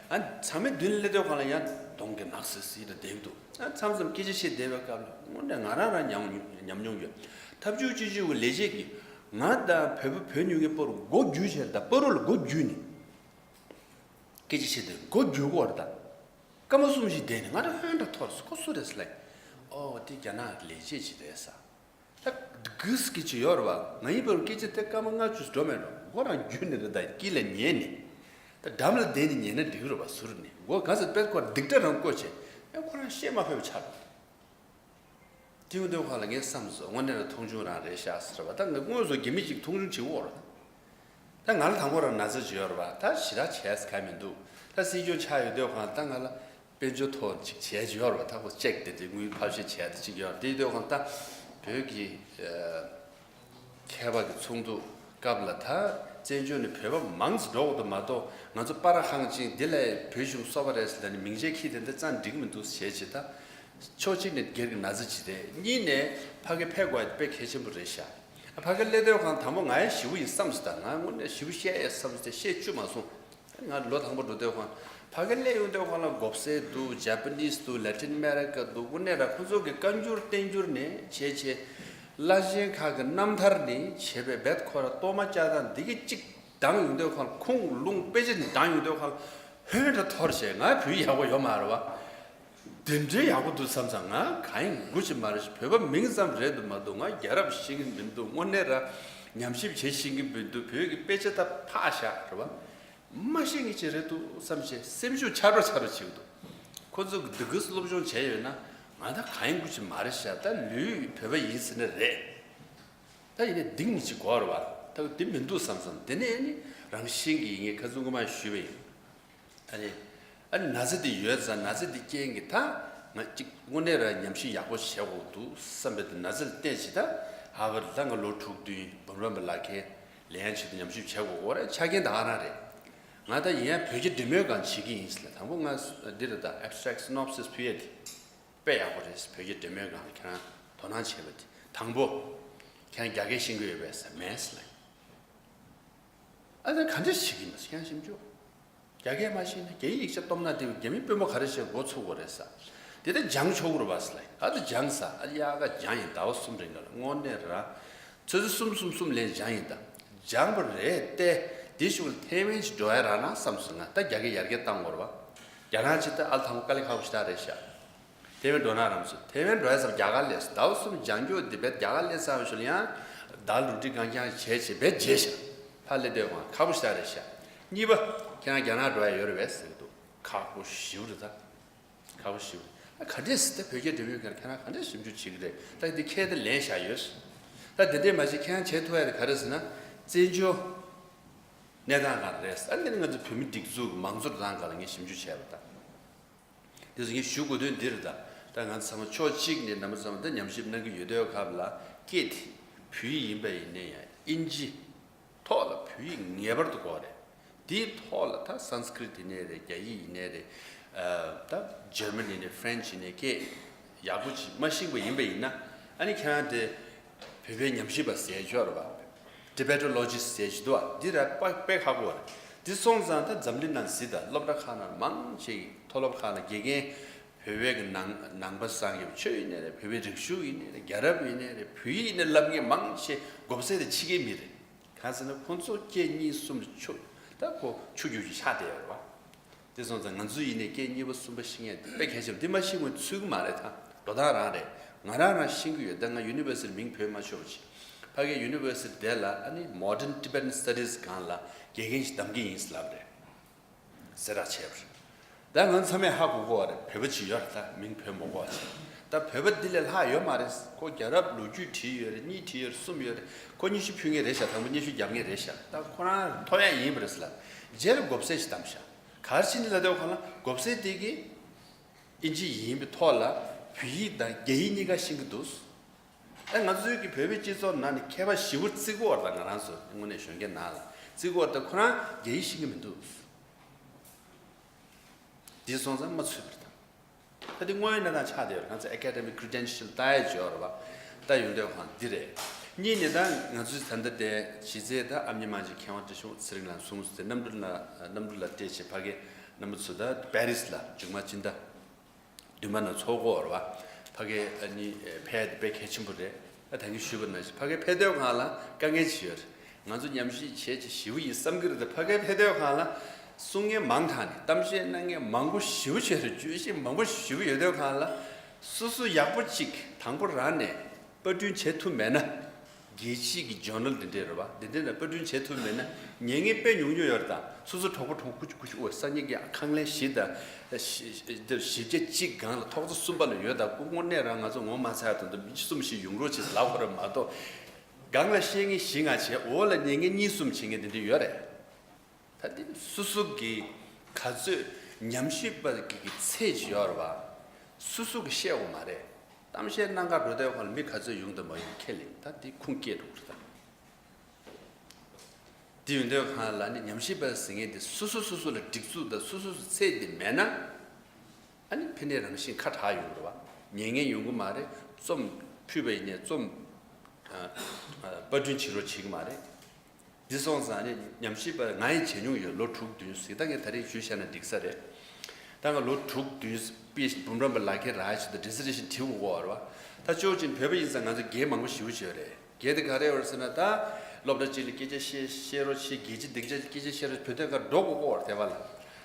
ཨ་ཚང་མའི་མདུན་ལ་སླེབས་དུས་སྒང་ལ་ཡང་གདོང་གི་ནག་སིལ་སིལ་རེ་བསྡད་ཀྱི་འདུག་ཨ་མཚམས་མཚམས་སྐད་ཆ་བཤད་བསྡད་པའི་སྐབས་ལ་དངོས་གནས་ང་རང་རང་ཉམས་མྱོང་ཉམས་མྱོང་ཡོད། ཐབས་ཇུས་སྤྱི་སྤྱོད་ཀྱི་ལས་བྱེད་ཀྱིས་ང་དང་བོད་པ་བོད་ཉུལ་མཁན་པོར་མགོ་བརྒྱུས་བྱས་རེད། ད་པ་རུ་ལ་མགོ་བརྒྱུས་ནས་སྐད་ཆ་བཤད་དུས་མགོ་བརྒྱུས་ཀྱི་ཡོད་རེད། ད་སྐར་མ་གསུམ་ཞིག་བསྡད་ནས་ང་རང་ཧོན་འདྲ་ཐོར་སོང་། ཁོ་སུ་རེད་ཟེར་ལབ། ཨོ་དེ་རྒྱ་ནག་གི་ལས་བྱེད་ཅིག་རེད་ཟེར། ད་གུས་སྐད་ཆ་ཡོད་རེད་བ། ང་ཡིན་པར་སྐད་ཆ་དེ་སྐར་མ་ལྔ་བཅུ་འགྲོ་མེད་འགྲོ། མགོ་རང་བརྒྱུས་ནས་རེད། ད་དཀྱིལ་ལ་ཉན་ནས། ད་འགྲམ་ལ་བསྡད་ནས་ཉན་ན་འགྲིག་རེད་བ། ཟུར་ནས་མགོ་ག་ཚོད་དཔེ་ཁོ་སྡིག་སྒྲ་རང་བཀོད་བྱས། ཨེ་ཁོ་རང་བཤད་མ་ཕོད་པ་ཆགས་འགྲོ། དེ་ཡོང་དུས་སྒང་ལ་ངས་བསམ་སོང་། དངོས་གནས་ལ་མཐོང་ཆུང་རང་རེད་ཤག་ཟེར་བ། ད་ངས་དངོས་སུ་རྒྱ་མི་ཅིག་མཐོང་ཆུང་བྱེད་ཀྱི་ཡོད་རེད། ད་ང་ལ་དང་པོ་རང་ན་ཚ་ཅིག་ཡོད་རེད་བ། ད་ཞེ་དྲག་བྱས་ས་གང་མི་འདུག་ད་སྲིད་སྐྱོང་ཆགས་ཡོང་དུས་སྒང་ད་ང་ལ་དཔལ་འབྱོར་ཐོག་ཅིག་བྱས་ཅིག་ཡོད་རེད་བ། ད་ཁོ་ཅེག་དེ་དེ་དངུལ་ཕབ་བཤེར་བྱས་དེ་ཅིག་ཡོད་རེད། དེ་ཡོང་དུས་སྒང་ད་ བོད་ཀྱི་ཨ་མཁས་པ་གི་ཚོགས་འདུ་སྐབས་ལ་ད་བཙན་བྱོལ་ནས་བོད་པ་མང་ཙམ་འགྲོ་དགོས་འདུག་མ་གཏོགས། ང་ཚོ་པ་ར་ཧང་ཅིང་འདི་ལས་བོད་གཞུང་སོ་པ་རེད་ཟེར་ནས་མིང་ཆད་ཁྱི་དེ་འདྲ་རྩ་འགྲིག་མི་འདུག་བྱས་བྱས། ད་ཕྱོགས་གཅིག་ནས་སྒེར་གྱི་ན་ཚ་ཅིག་རེད། གཉིས་ནས་ཕ་གི་ཕེབས་དགོས་དཔེ་གལ་ཆེན་པོ་རེད་ཤག་ཕ་གི་སླེབས་དུས་ཁང་དང་པོ་ང་ཡང་ཞེ་པོ་ཡིན་བསམ་སོང་། ད་ང་དངོས་གནས་ཞེ་པོ་བཤད་ཡས་བསམ་སྟེ་བཤད་བཅུག་མ་སོང་། ང་ལོ་དང་པོ་འགྲོ་དུས་ཁང་ཕ་གི་སླེབས་ཡོང་དུས་ཁང་ལ་གོབ་སེ་འདུག་ཇ་པ་ནིས་འདུག་ལ་ཏིན་ཨ་མེ་རི་ཀ་འདུག་དངོས་གནས་ར་ཁོ་ཚོ་གི་བཀའ་འགྱུར་བསྟན་འགྱུར་ནས་བྱས་བྱས། བླ་ཆེན་ཁག་གི་རྣམ་ཐར་ནས་བྱས་པའི་བེད་ཁོ་ར་གཏོར་མ་ལྕགས་ཐག་འདི་གི་གཅིག་བགྲངས་ཡོང་དུས་ཁང་ཁུངས་ལུང་དཔེ་ཆ་ནས་བགྲངས་ཡོང་དུས་ཁང་ཧོན་ར་འཐོར་བྱས། ང་བོད་ཡག་པོ་ཡོད་མ་རེད་བ། དེ་འདྲའི་ཡག་པོ་འདུག་བསམ་ཙང་ང་གང་ཡིན་དགོས་ཀྱི་མ་རེད། བོད་པ་མིང་ཙམ་རེད་འདུག་མ་གཏོགས་ང་རྒྱལ་རབས་ཤེས་ཀྱི་མི་འདུག་དངོས་གནས་ར་ཉམས་ཞིབ་བྱེད་ཤེས་ཀྱི་མི་འདུག་བོད་ཀྱི་དཔེ་ཆ་ད་ཕག་ཤག་རེད་བ། མ་ཤེས་ངེས་ཅིག་རེད་འདུག་བསམ་བྱས་སེམས་ཤུགས་ཆག་འགྲོ་ཆག་འགྲོ་བྱེད་ཀྱི་འདུག་ཁོ་ཚོ་གི་འདི་གི་སློབ་སྦྱོང་བྱས་ཡོད་ན་ང་ད་གང་ཡིན་དགོས་ཀྱི་མ་རེད་ཤག་ད་ལོས་བོད་པ་ཡིན་ཟེར་ནི་རེད། ད་ཡིན་ནའི་འདི་ངེས་ཅིག་གོ་རེད་བ། ད་འདི་མི་འདུག་བསམ་བསམ་དེ་ནས་ནི་རང་བཞིན་གྱིས་ངས་ཁ་ཚུན་ཁ་མ་ཞུས་པ་ཡིན། ཨ་ནི། ཨ་ནི་ན་ཚ་འདི་ཡོད་ཙང་ན་ཚ་འདི་རྐྱེན་གྱིས་ད་ང་གཅིག་དངོས་གནས་ར་ཉམས་ཞིབ་ཡག་པོ་བྱེད་དགོས་འདུག་བསམ་པའི་དུས་ན་ཚ་ལ་བརྟེན་བྱས་ད་ཧར་ཝར་ལ་ང་ལོ་དྲུག་བདུན་འབུམ་རམས་པ་ལག་ཁྱེར་ལེན་ཡག་ཆེད་དུ་ཉམས་ཞིབ་བྱེད་དགོས་འོ་ར་ཆ་རྐྱེན་ད་ག་རང་རེད། ང་ད་ཡིན་ཡང་བོད་རྒྱ་འབྲེལ་མོལ་སྒང་བྱེད་ཀྱི་ཡིན་ཟེར་ལ་དང་པོ་ང་འདི་རེད། ད་abstract synopsis ཕུལ་ཡས་དེ་དཔེ་ཡག་པོ་རེད། བོད་རྒྱ་འབྲེལ་མོལ་སྒང་ལ་ཁྱེད་རང་དོ་སྣང་བྱས་པ་དེ་དང་པོ་ཁྱེད་རང་རྒྱ་སྐད་ཤེས་ཀྱི་ཡོད་པས་ཟེར་མེད་ཟེར་ལ། ཨ་ད་ག་འདྲ་བྱེད་ཀྱི་ཡིན་ཟེར་ཁྱེད་རང་ཞིབ་འཇུག་རྒྱ་སྐད་མ་ཤེས་ན་རྒྱ་ཡིག་ཡིག་ཆ་སྟོབས་ན་དེ་རྒྱ་མི་དཔོན་པོ་ག་རེ་བྱས་མགོ་ཚོས་དགོས་རེད་ས། དེ་ལྟར་སྦྱང་ཆོག་གི་རེད་བ་ཟེར་ལ། ཨ་ད་སྦྱངས་ས། ཨ་ཡག་ག་སྦྱངས་ཡིན། ཟླ་བ་གསུམ་རིང་ག་ལ་དངོས་གནས་ར་ཆུ་ཚོད་གསུམ་གསུམ་གསུམ་ལེན་སྦྱངས་ཡིན། ད་སྦྱངས་པ་རེད་དེ། དེ་ཤུགས་ལ་ཐེ་ཝན་ཞིག་འགྲོ་ཡ་རག་ན་བསམ་སོང་ང་། ད་རྒྱ་སྐད་ཡར་རྒྱས་བཏང་དགོས་རེད་བ། རྒྱ་ནག་ཅིག་ད་ཨ་ལ་དང་པོ་དཀའ་ལས་ཁག་པོ་ཞེ་དྲག་རེད་ཤག་ཐེ་ཝན་འགྲོ་ན་རམ་སོང་། ཐེ་ཝན་འགྲོ་ཡ་ཙམ་རྒྱ་གར་ལས་ཟླ་བ་གསུམ་སྦྱང་རྒྱུ་དེ་བས་རྒྱ་གར་ལས་ཚར་བའི་ཤུལ་ཡང་ཟླ་ལུག་ཁྲི་གང་རྐྱང་བྱས་བྱས་བས་བརྗེད་ཤག་ཕར་སླེབས་དུས་ཁོང་ཁག་པོ་ཞེ་དྲག་རེད་ཤག་གཉིས་པ། ཁྱེད་རང་རྒྱ་ནག་འགྲོ་ཡ་ཡོད་རེད་བས་ཟེར་གི་འདུག་ཁག་པོ་ཞེ་པོ་རེད་ད། ཁག་པོ་ཞེ་པོ། ཨ་ག་འདྲས་ཟེར་ད་བོད་རྒྱ་འབྲེལ་མོལ་སྒང་ཁྱེད་རང་ག་འདྲས་ཞིབ་འཇུག་བྱེད་ཀྱི་རེད། ད་འདི་ཁྱེད་ད་ལན་བཞག་ཡོད། ད་འདི་འདྲས་མ་བྱེད་ཁྱེད་རང་བྱེད་ཐུབ་ཡ་དེ་ག་རེ་ཟེར་ན། བཙན་བྱོལ་གནས་སྟངས་ག་རེ་རེད། ཨ་ནི་ང་ཚོ་བོད་མི་སྒྲིག་འཛུགས་མང་གཙོ་རང་སྒང་ལ་ངས་ཞིབ་འཇུག་བྱས་པ་དང་། དེ་ཚོ་ངས་ཞུ་དགོས་དོན་འདི་རེད་ད། ད་ང་ཚོ་ཚང་མ་ཕྱོགས་གཅིག་ནས་རྣམ་པ་ཚང་མ་ད་ཉམས་ཞིབ་གནང་གི་ཡོད་དུས་སྐབས་ལ་སྐད་དེ་བོད་ཡིག་ཡིན་པ་ཡིན་ནའི་ཡང་དབྱིན་ཇི་ཐོག་ལ་བོད་ཡིག་ངེས་པར་དུ་དགོས་རེད། དེའི་ཐོག་ལ་ད་སཾ་སྐྲྀཏ་ཡིན་ནའི་རེད། རྒྱ་ཡིག་ཡིན་ནའི་རེད། ཨ་ད་ཇར་མན་ཡིན་ནའི་ཧྥ་རན་ཆི་ཡིན་ནའི་སྐད་ཡག་པོ་ཅིག་མ་ཤེས་པ་ཡིན་པ་ཡིན་ན། ཨ་ནི་ཁྱེད་རང་དེ་བོད་པའི་ཉམས་ཞིབ་པ་ཟེར་ཆོག་རེད་པ། ཊི་བེ་ཊོ་ལོ་ཇི་སི་ཊི་ཟེར་གྱི་འདུག་པ། འདི་ར་དཔེ་དཔེ་ཁག་པོ་རེད། འདི་སོང་ཙང་ད་འཛམ་གླིང་ནང་གཟིགས་དང་། སློབ་གྲྭ་ཁག་ནང་མང་ཆེ་མཐོ་སློབ་ཁག་ནང་དགེ་རྒན་བོད་པའི་གི་ནང་ནང་པ་སངས་རྒྱས་པ་ཆོས་ཡིན་ནའི་རེད། བོད་པའི་རིག་གཞུང་ཡིན་ནའི་རེད། རྒྱལ་རབས་ཡིན་ནའི་རེད། བོད་ཡིག་ཡིན་ནའི་ལབ་མཁན་མང་ཆེ་གོབ་སེ་དེ་ཕྱི་རྒྱལ་མི་རེད། གང་ཟེར་ན་ཁོང་ཚོ་སྐད་གཉིས་གསུམ་ཆུ་ད་ཁོ་ཆུ་རྒྱུས་ཀྱི་ཆགས་བསྡད་ཡོད་རེད་པ། དེ་སོང་ཙང་ང་ཚོ་ཡིན་ནའི་སྐད་གཉིས་པ་གསུམ་པ་ཤེས་མཁན་དེ་དཔེ་གལ་ཆེན་པོ། འདི་མ་ཤེས་ངོས་ཚུད་ཀྱི་མ་རེད། ད་འགྲོ་སྟངས་རང་རེད། ང་རང་རང་ཤེས་ཀྱི་ཡོད། ད་ང་ཡུ་ནི་ཝར་སི་ཊི་མིང་བོས་མ་ཆོག་པ་ཅིག་ཕ་གིའི་ཡུ་ནི་ཝར་སི་ཊི་དེ་ལ་ཨ་ནི་Modern Tibetan Studies སྒང་ལ་དགེ་རྒན་ཞིག་གདམ་གྱི་ཡིན་ལབ་རེད། གསལ་བསྒྲགས་བྱས་པ་རེད། ད་ང་ཚང་མས་ཧ་གོ་གོ་བ་རེད། བོད་པ་ཅིག་ཡོད་རེད། ད་མིང་བོས་མ་གོ་བ་ཅིག་ད་བོད་པ་འདི་ལས་ལྷག་ཡོད་མ་རེད། ཁོ་རྒྱལ་རབས་ལོ་རྒྱུས་བྲིས་ཡོད་རེད། གཉིས་བྲིས་ཡོད་རེད། གསུམ་ཡོད་རེད། ཁོ་སྙན་ཞུ་ཕུལ་མཁན་རེད་ཤག་དང་པོ་སྙན་ཞུ་རྒྱབ་མཁན་རེད་ཤག་ད་ཁོ་རང་ཐོབ་ཡ་ཡིན་པ་རེད་ཟེར་ལབ། རྗེས་ལ་གོབ་སེ་ཞིག་བདམས་ཤག་ག་རེ་བྱས་ནས་ལབ་དུས་ཁོ་ལ་གོབ་སེ་དེ་གིས་ཨིན་ཇི་ཡིན་པའི་ཐོག་ལ་བོད་ཡིག་དང་རྒྱ་ཡིག་གཉིས་ཀ་ཤེས་ཀྱི་འདུག་ཨ་ང་ཚོའི་གི་བོད་པའི་སྤྱི་ཚོགས་ནང་ནས་མཁས་པ་ཞེ་པོ་བརྩི་གི་ཡོད་རེད། ད་ང་རང་ཚོ་དངོས་གནས་གཞོན་སྐྱེས་ནང་ལ་བརྩི་གི་ཡོད་རེད། ད་ཁོ་རང་རྒྱ་ཡིག་ཤེས་ཀྱི་མི་འདུག་འདི་སོང་ཙང་མ་ཚུད་པ་རེད། ད་ད་དེ་དངོས་ཡོད་གནས་སྟངས་ཆགས་བསྡད་ཡོད་རེད། ང་ཚོ་ཨེ་ཀ་ཌེ་མིག་ཁི་རི་ཌེན་ཤལ་ལྟ་ཡ་ཅིག་ཡོད་རེད་པ། ད་ཡོང་དུས་ཁོ་འདི་རེད། གཉིས་ནས་ད་ང་ཚོའི་ད་ལྟ་དེ་གཞི་རྩའི་ད་ཨ་མྱེས་མ་གཅིག་མཁས་དབང་བཀྲ་ཤིས་ཚེ་རིང་ལགས་གསུངས་ཏེ་གནམ་གྲུ་ལ་གནམ་གྲུ་ལ་སྤྲད་བྱས་ཕ་གི་རྣམ་པ་ཚོ་ད་པེ་རིས་ལ་མཇུག་མ་སྤྱི་ཟླ་བདུན་པ་ནང་ཚོགས་ཀྱི་ཡོད་རེད་པ། ཕ་གི་ཨ་ནི་ཕེབས་དཔེ་གལ་ཆེན་པོ་རེད། ཨ་ད་གིན་ཞུས་པ་ནང་བཞིན་ཕ་གི་ཕེབས་དུས་སྒང་ལ་དཀའ་ངལ་ཅིག་ཡོད་རེད། ང་ཚོ་ཉམས་ཞིབ་བྱས་ཅིག་ཞེ་པོ་ཡིན་བསམ་གྱི་རེད། ད་ཕ་གི་ཕེབས་དུས་སྒང་ལ་གསུང་མཁན་མང་དྲགས་ནས་གཏམ་བཤད་གནང་མཁན་མང་པོ་ཞེ་པོ་ཅིག་ཡོད་རེད། བརྗོད་གཞི་མང་པོ་ཞེ་པོ་ཡོད་དུས་སྒང་ལ་སོ་སོ་ཡག་པོ་ཅིག་དང་པོ་རང་ནས་པར་སྐྲུན་བྱེད་ཐུབ་མེད་ན། རྒྱལ་སྤྱིའི་གི་ཇོར་ནལ་འདི་འདྲས་རེད་པ། འདི་འདྲས་ལ་པར་སྐྲུན་བྱེད་ཐུབ་མེད་ན་ཉན་མཁན་དཔེ་ཉུང་ཉུང་ཡོད་རེད། ད་སོ་སོ་གྲོགས་པོ་གྲོགས་པོ་ཀུ་ཅི་ཀུ་ཅི་འོ་སང་ཉིན་གྱི་ཁང་ལན་བཞི་དང་ཞི་ཞི་བརྒྱ་གཅིག་སྒང་ལ་ཐོག་བརྩེགས་གསུམ་པ་ལ་ཡོད། ད་སྐུ་དངོས་གནས་རང་ང་ཚོ་ངོ་མ་ཚ་བ་དང་དུ་མི་གསུམ་ཞིག་ཡོང་རོགས་བྱེད་ལབ་དགོས་རེད་མ་གཏོགས། སྒང་ལ་བཤད་མཁན་བཞི་ལྔ་བྱས་འོག་ལ་ཉན་མཁན་གཉིས་གསུམ་བྱེད་མཁན་འདི་འདྲས་ཡོད་རེད། ད་འདི་སོ་སོ་གི་ག་ཚོད་ཉམས་ཞིབ་པ་གི་གི་ཚད་ཅིག་ཡོད་རེད་པ། སོ་སོ་གི་བཤད་དགོས་མ་རེད། གཏམ་བཤད་གནང་ག་འགྲོ་དུས་ཁོ་ལ་མི་ག་ཚོད་ཡོང་དང་མ་ཡོང་ཁས་ལེན། ད་དེ་ཁུངས་སྐྱེལ་འགྲོ་གི་རེད་ད། དེ་ཡོང་དུས་ཁོ་ལ་ནི་ཉམས་ཞིབ་པ་ཟེར་མཁན་དེ་སོ་སོ་སོ་སོ་ལ་སྒྲིག་འཛུགས་དང་སོ་སོ་སོ་ཚད་དེ་མེད་ན། ཨ་ནི་ཕན་ནས་རང་བཞིན་ཁ་གྲག་ཡོང་གི་རེད་བ། ཉན་མཁན་ཡོང་གི་མ་རེད། རྩོམ་ཕུལ་བ་ཡིན་ནའི་རྩོམ་ཨ་ཨ་པར་སྐྲུན་བྱེད་རོགས་བྱེད་ཀྱི་མ་རེད། འདི་སོང་ཙང་ནི་ཉམས་ཞིབ་པ་ང་ཡིས་བྱེད་མྱོང་ཡོད། ལོ་དྲུག་བདུན་ཟིག་ད་ངས་ད་རེས་ཞུས་བཞག་ན་འགྲིག་ས་རེད། ད་ང་ལོ་དྲུག་བདུན་པི་འབུམ་རམས་པ་ལག་ཁྱེར་རག་ཆེད་དུ་ཌི་སི་ཊི་རེ་ཤན་བྲིས་དགོས་ཀྱི་ཡོད་རེད་བ། ད་ཅོག་ཅིག་བོད་པ་ཡིན་ཙང་ང་ཚོ་རྒན་མང་པོ་ཞེ་པོ་ཅིག་ཡོད་རེད། རྒན་དེ་ག་རེ་ཡོད་རེད་ཟེར་ན། ད་སློབ་གྲྭ་གཅིག་ལ་སྐད་ཆ་བཤད་བཤད་རོགས་བྱེད། རྒན་གཅིག་སྡིག་ཆ་སྐད་ཆ་བཤད་རོགས། བོད་དོན་ཁ་འགྲོ་དགོས་ཀྱི་ཡོད་རེད་དེ་བ་ལ།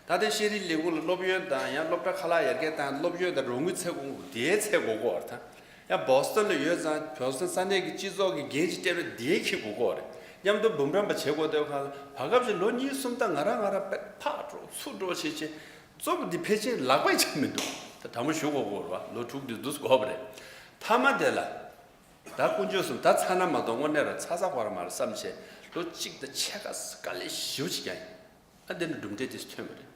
ད་ལྟའི་ཤེས་རིག་ལས་ཁུངས་ལ་སློབ་ཡོན་དང་ཡང་སློབ་གྲྭ་ཁ་ལག་ཡར་རྒྱས་བཏང་སློབ་ཡོན་དང་རོགས་དངུལ་འཚོལ་དགོས། དེའི་འཚོལ་དགོས་ཀྱི་ཡོད་རེད་ད། ཡང་བོ་སི་ཊོན་ལ་ཡོད་ཙང་བོ་སི་ཊོན་ས་གནས་ཀྱི་སྤྱི་ཚོགས་ཀྱི་འགན་ཅིག་སྤྲད་ན་དེའི་འཁྱེར་དགོས་ཀྱི་ཡོད་རེད། མཉམ་དུ་འབུམ་རམས་པ་བྱེད་དགོས་དུས་ཁ་ལ་བར་སྐབས་ཤིག་ལོ་གཉིས་གསུམ་ད་ང་རང་ང་རང་ཕར་འགྲོ་ཚུར་འགྲོ་བྱེད་བྱེད། རྩོམ་འདི་ཕལ་ཆེར་ལག་པས་འཆང་མི་འདུག་ད་དྲང་མོ་ཞུ་དགོས་ཀྱི་ཡོད་རེད་བ། ལོ་དྲུག་འདི་འདུག་དགོས་པ་རེད། མཐའ་མ་དེ་ལ་ད་དཀོན་མཆོག་གསུམ་ད་ཚར་ན་མ་གཏོགས་དངོས་གནས་རང་ཚར་ཚར་ཁོ་རང་མ་རེད་བསམ་བྱས། ལོ་གཅིག་དང་ཕྱེད་ཀ་དཀའ་ལས་ཞེ་པོ་ཅིག་བརྒྱབ་ཡིན། ཨ་དེ་ནི་གྲུབ་འབྲས་དེ་ཐོན་པ་རེད།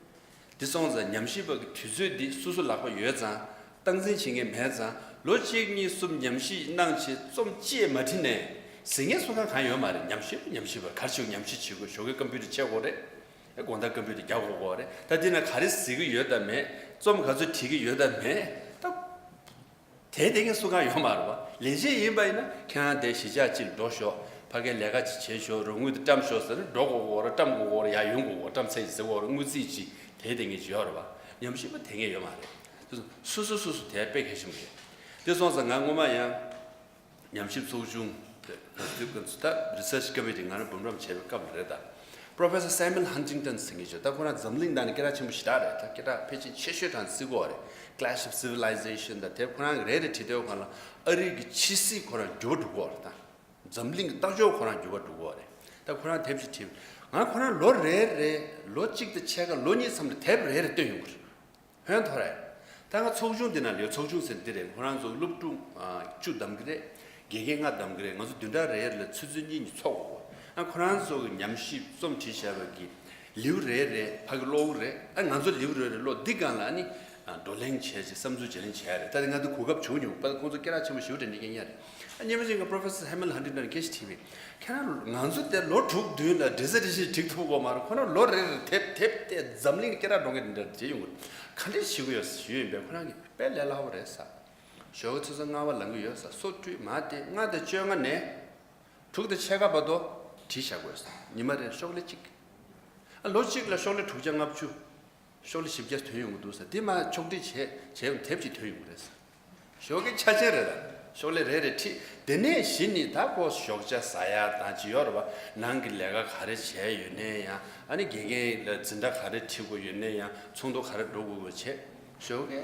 འདི་སོང་ཙང་ཉམས་ཞིབ་པ་གི་དུས་ཚོད་འདི་སོ་སོ་ལག་པ་ཡོད་ཙང་སྟངས་འཛིན་བྱེད་མཁན་མེད་ཙང་། ལོ་གཅིག་གཉིས་གསུམ་ཉམས་ཞིབ་གནང་བྱས་རྩོམ་གཅིག་མ་བྲིས་ནས་ཟིན་མཁན་སུ་གང་གང་ཡོད་མ་རེད། ཉམས་ཞིབ་ཉམས་ཞིབ་པ་ག་རེ་བྱེད་དགོས། ཉམས་ཞིབ་བྱེད་དགོས། ཞོགས་ཀས་ཀམ་པུ་ཊར་ཆེ་དགོས་རེད། ཨེ་དགོང་དག་ཀམ་པུ་ཊར་རྒྱག་དགོས་དགོས་རེད། ད་འདི་ན་ག་རེ་གཟིགས་ཀྱི་ཡོད་དམ་མེད། རྩོམ་ག་ཚོད་བྲིས་ཀྱི་ཡོད་དམ་མེད། ད། དེ་དེ་ངས་སུ་གང་ཡོད་མ་རེད་བ། ལས་བྱེད་ཡིན་པ་ཡིན་ན་ཁྱེད་རང་དེ་གཞིས་ཆགས་གཅིག་འགྲོ་ཤོག་ཕ་གིར་ལས་ཀ་ཅིག་བྱེད་ཤོག་རོགས་དངུལ་དེ་བཀྲམ་ཤོག་ཟེར་ན་འགྲོ་དགོས་ཀྱི་ཡོད་རེད། བཀྲམ་དགོས་ཀྱི་ཡོད་རེད། ཡར་ཡོང་དགོས་ཀྱི་ཡོད་རེད། བཀྲམ་ཚར་ཡིན་ཟེར་དགོས་རེད། དངུལ་རྩིས་ཅིག་དེ་དེ་ངས་ཅིག་ཡོད་རེད་བ། ཉམས་ཞིབ་པ་དེ་ངས་ཡོད་མ་རེད། དེ་སོང་སོ་སོ་སོ་སོ་དེ་དཔེ་གལ་ཆེན་པོ་རེད། དེ་སོང་ཙང་ང་སྔོན་མ་ཡང་ཉམས་ཞིབ་ཚོགས་ཆུང་དེ་ང་ཚོའི་ཀུན་ཚོ་ད་རི་སར་ཆི་ཀོ་མི་ཊི་ང་རང་འབུམ་རམས་བྱས་པའི་སྐབས་ལ་རེད་ད། Professor Samuel Huntington ཟེར་མཁན་ཅིག་ད་ཁོ་རང་འཛམ་གླིང་ནང་ནས་སྐད་གྲགས་ཆེན་པོ་ཞེ་དྲག་རེད། ད་སྐད་གྲགས་ཕལ་ཆེར་ཆེ་ཤོས་དང་བརྩི་གི་ཡོད་རེད། Clash of Civilization ད་དེབ་ཁོ་རང་གི་རེ་རེ་བྲིས་དུས་ཁོ་ལ་ཨ་རི་གི་ཕྱི་སྲིད་ཁོ་རང་འགྱུར་བ་འགྲོ་གི་ཡོད་རེད་ད། འཛམ་གླིང་གི་ལྟ་ཕྱོགས་ཁོ་རང་འགྱུར་བ་འགྲོ་གི་ཡོད་རེད། ད་ཁོ་རང་དེབ་ཅིག་བྲིས། ང་ཁོ་རང་ལོ་རེ་རེ་ལོ་གཅིག་དང་ཕྱེད་ཀ་ལོ་གཉིས་མཚམས་ལ་དེབ་རེ་རེ་བཏོན་ཡོང་གི་རེད། ཧོན་ཐོར་རེད། ད་ང་ཚོགས་ཆུང་འདི་ནང་ལ་ཡོད། ཚོགས་ཆུང་ཟེར་འདི་རེད། ཁོ་རང་ཚོ་སློབ་ཕྲུག་ཨ་བཅུ་བདམས་ཀྱི་རེད། དགེ་རྒན་ལྔ་བདམས་ཀྱི་རེད། ང་ཚོ་བདུན་ཕྲག་རེ་རེ་ལ་ཆུ་ཚོད་གཉིས་གཉིས་ཚོགས་དགོས། ཨ་ཁོ་རང་ཚོ་གི་ཉམས་ཞིབ་རྩོམ་བྲིས་བཞག་པ་གི་ལེའུ་རེ་རེ་ཕ་གི་ཀློག་གི་རེད། ཨ་ང་ཚོ་ལེའུ་རེ་རེ་ཀློག་འདི་སྒང་ལ་ཨ་ནི་ཨ་བགྲོ་གླེང་བྱས་ཅིག་བསམ་ཚུལ་བརྗེ་ལེན་བྱས་རེད། ད་དེ་ང་ཚོ་གོ་སྐབས་བྱུང་མྱོང་། པ་ཁོང་ཚོ་སྐད་གྲགས་ཆེན་པོ་ཞེ་པོ་དྲན་ནི་སྐད་ཡིག་རེད། ཨ་སྔོན་མ་ཅིག་གི་Professor Samuel Huntington ལ་སྐད་ཆ་དྲིས་པས། ཁྱེད་རང་ང་ཚོ་དེ་ལོ་དྲུག་བདུན་ལ་ཌི་སར་ཊེ་ཤན་འབྲི་ཐུབ་ཀྱི་ཡོད་མ་རེད། ཁོ་རང་ལོ་རེ་རེ་དེབ་དེབ་དེ་འཛམ་གླིང་སྐད་གྲགས་འགྲོ་མཁན་འདྲ་བྱེད་ཡོང་གི། ག་འདྲས་བྱེད་ཀྱི་ཡོད་ཞུས་ཡིན་པས། ཁོ་རང་གིས་དཔེ་ལས་སླ་པོ་རེད་ཟེར། ཞོགས་ཀས་ཆུ་ཚོད་ལྔ་པ་ལངས་ཀྱི་ཡོད་ཟེར། སོ་བཀྲུས། མ་དེ་ལྔ་དང་བཅོ་ལྔ་ནས་དྲུག་དང་ཕྱེད་ཀ་བར་དུ་བྲིས་བཞག་དགོས་ཟེར། ཉི་མ་རེར་ཤོག་ལྷེ་གཅིག་ཨ་ལོ་གཅིག་ལ་ཤོག་ལྷེ་དྲུག་བརྒྱ་ལྔ་བཅུ། ཤོག་ལྷེ་བཞི་བརྒྱ་ཐོན་ཡོང་གི་འདུག་ཟེར། དེ་མར་ཕྱོགས་སྒྲིག་བྱས་བྱས་ཡོང་དེབ་ཅིག་ཐོན་ཡོང་གི་རེད་ཟེར། ཞོགས་ཀའི་ཆ་ཆེན་རེད་ལ། ཤོག་ལྷེ་རེ་རེ་ཁྲིད། དེ་ནས་གཞི་ནས་ད་ཁོ་ཞོགས་ཇ་ཟ་ཡ་དང་ཅི་ཡོད་རེད་པ། ནང་གི་ལས་ཀ་ག་རེ་བྱས་ཡོད་ནའི་ཡང་། ཨ་ནི་དགེ་རྒན་ལ་འཛིན་གྲྭ་ག་རེ་ཁྲིད་དགོས་ཡོད་ནའི་ཡང་། ཚོགས་འདུ་ག་རེ་འགྲོ་དགོས་དགོས་བྱས། ཞོགས་ཀའི་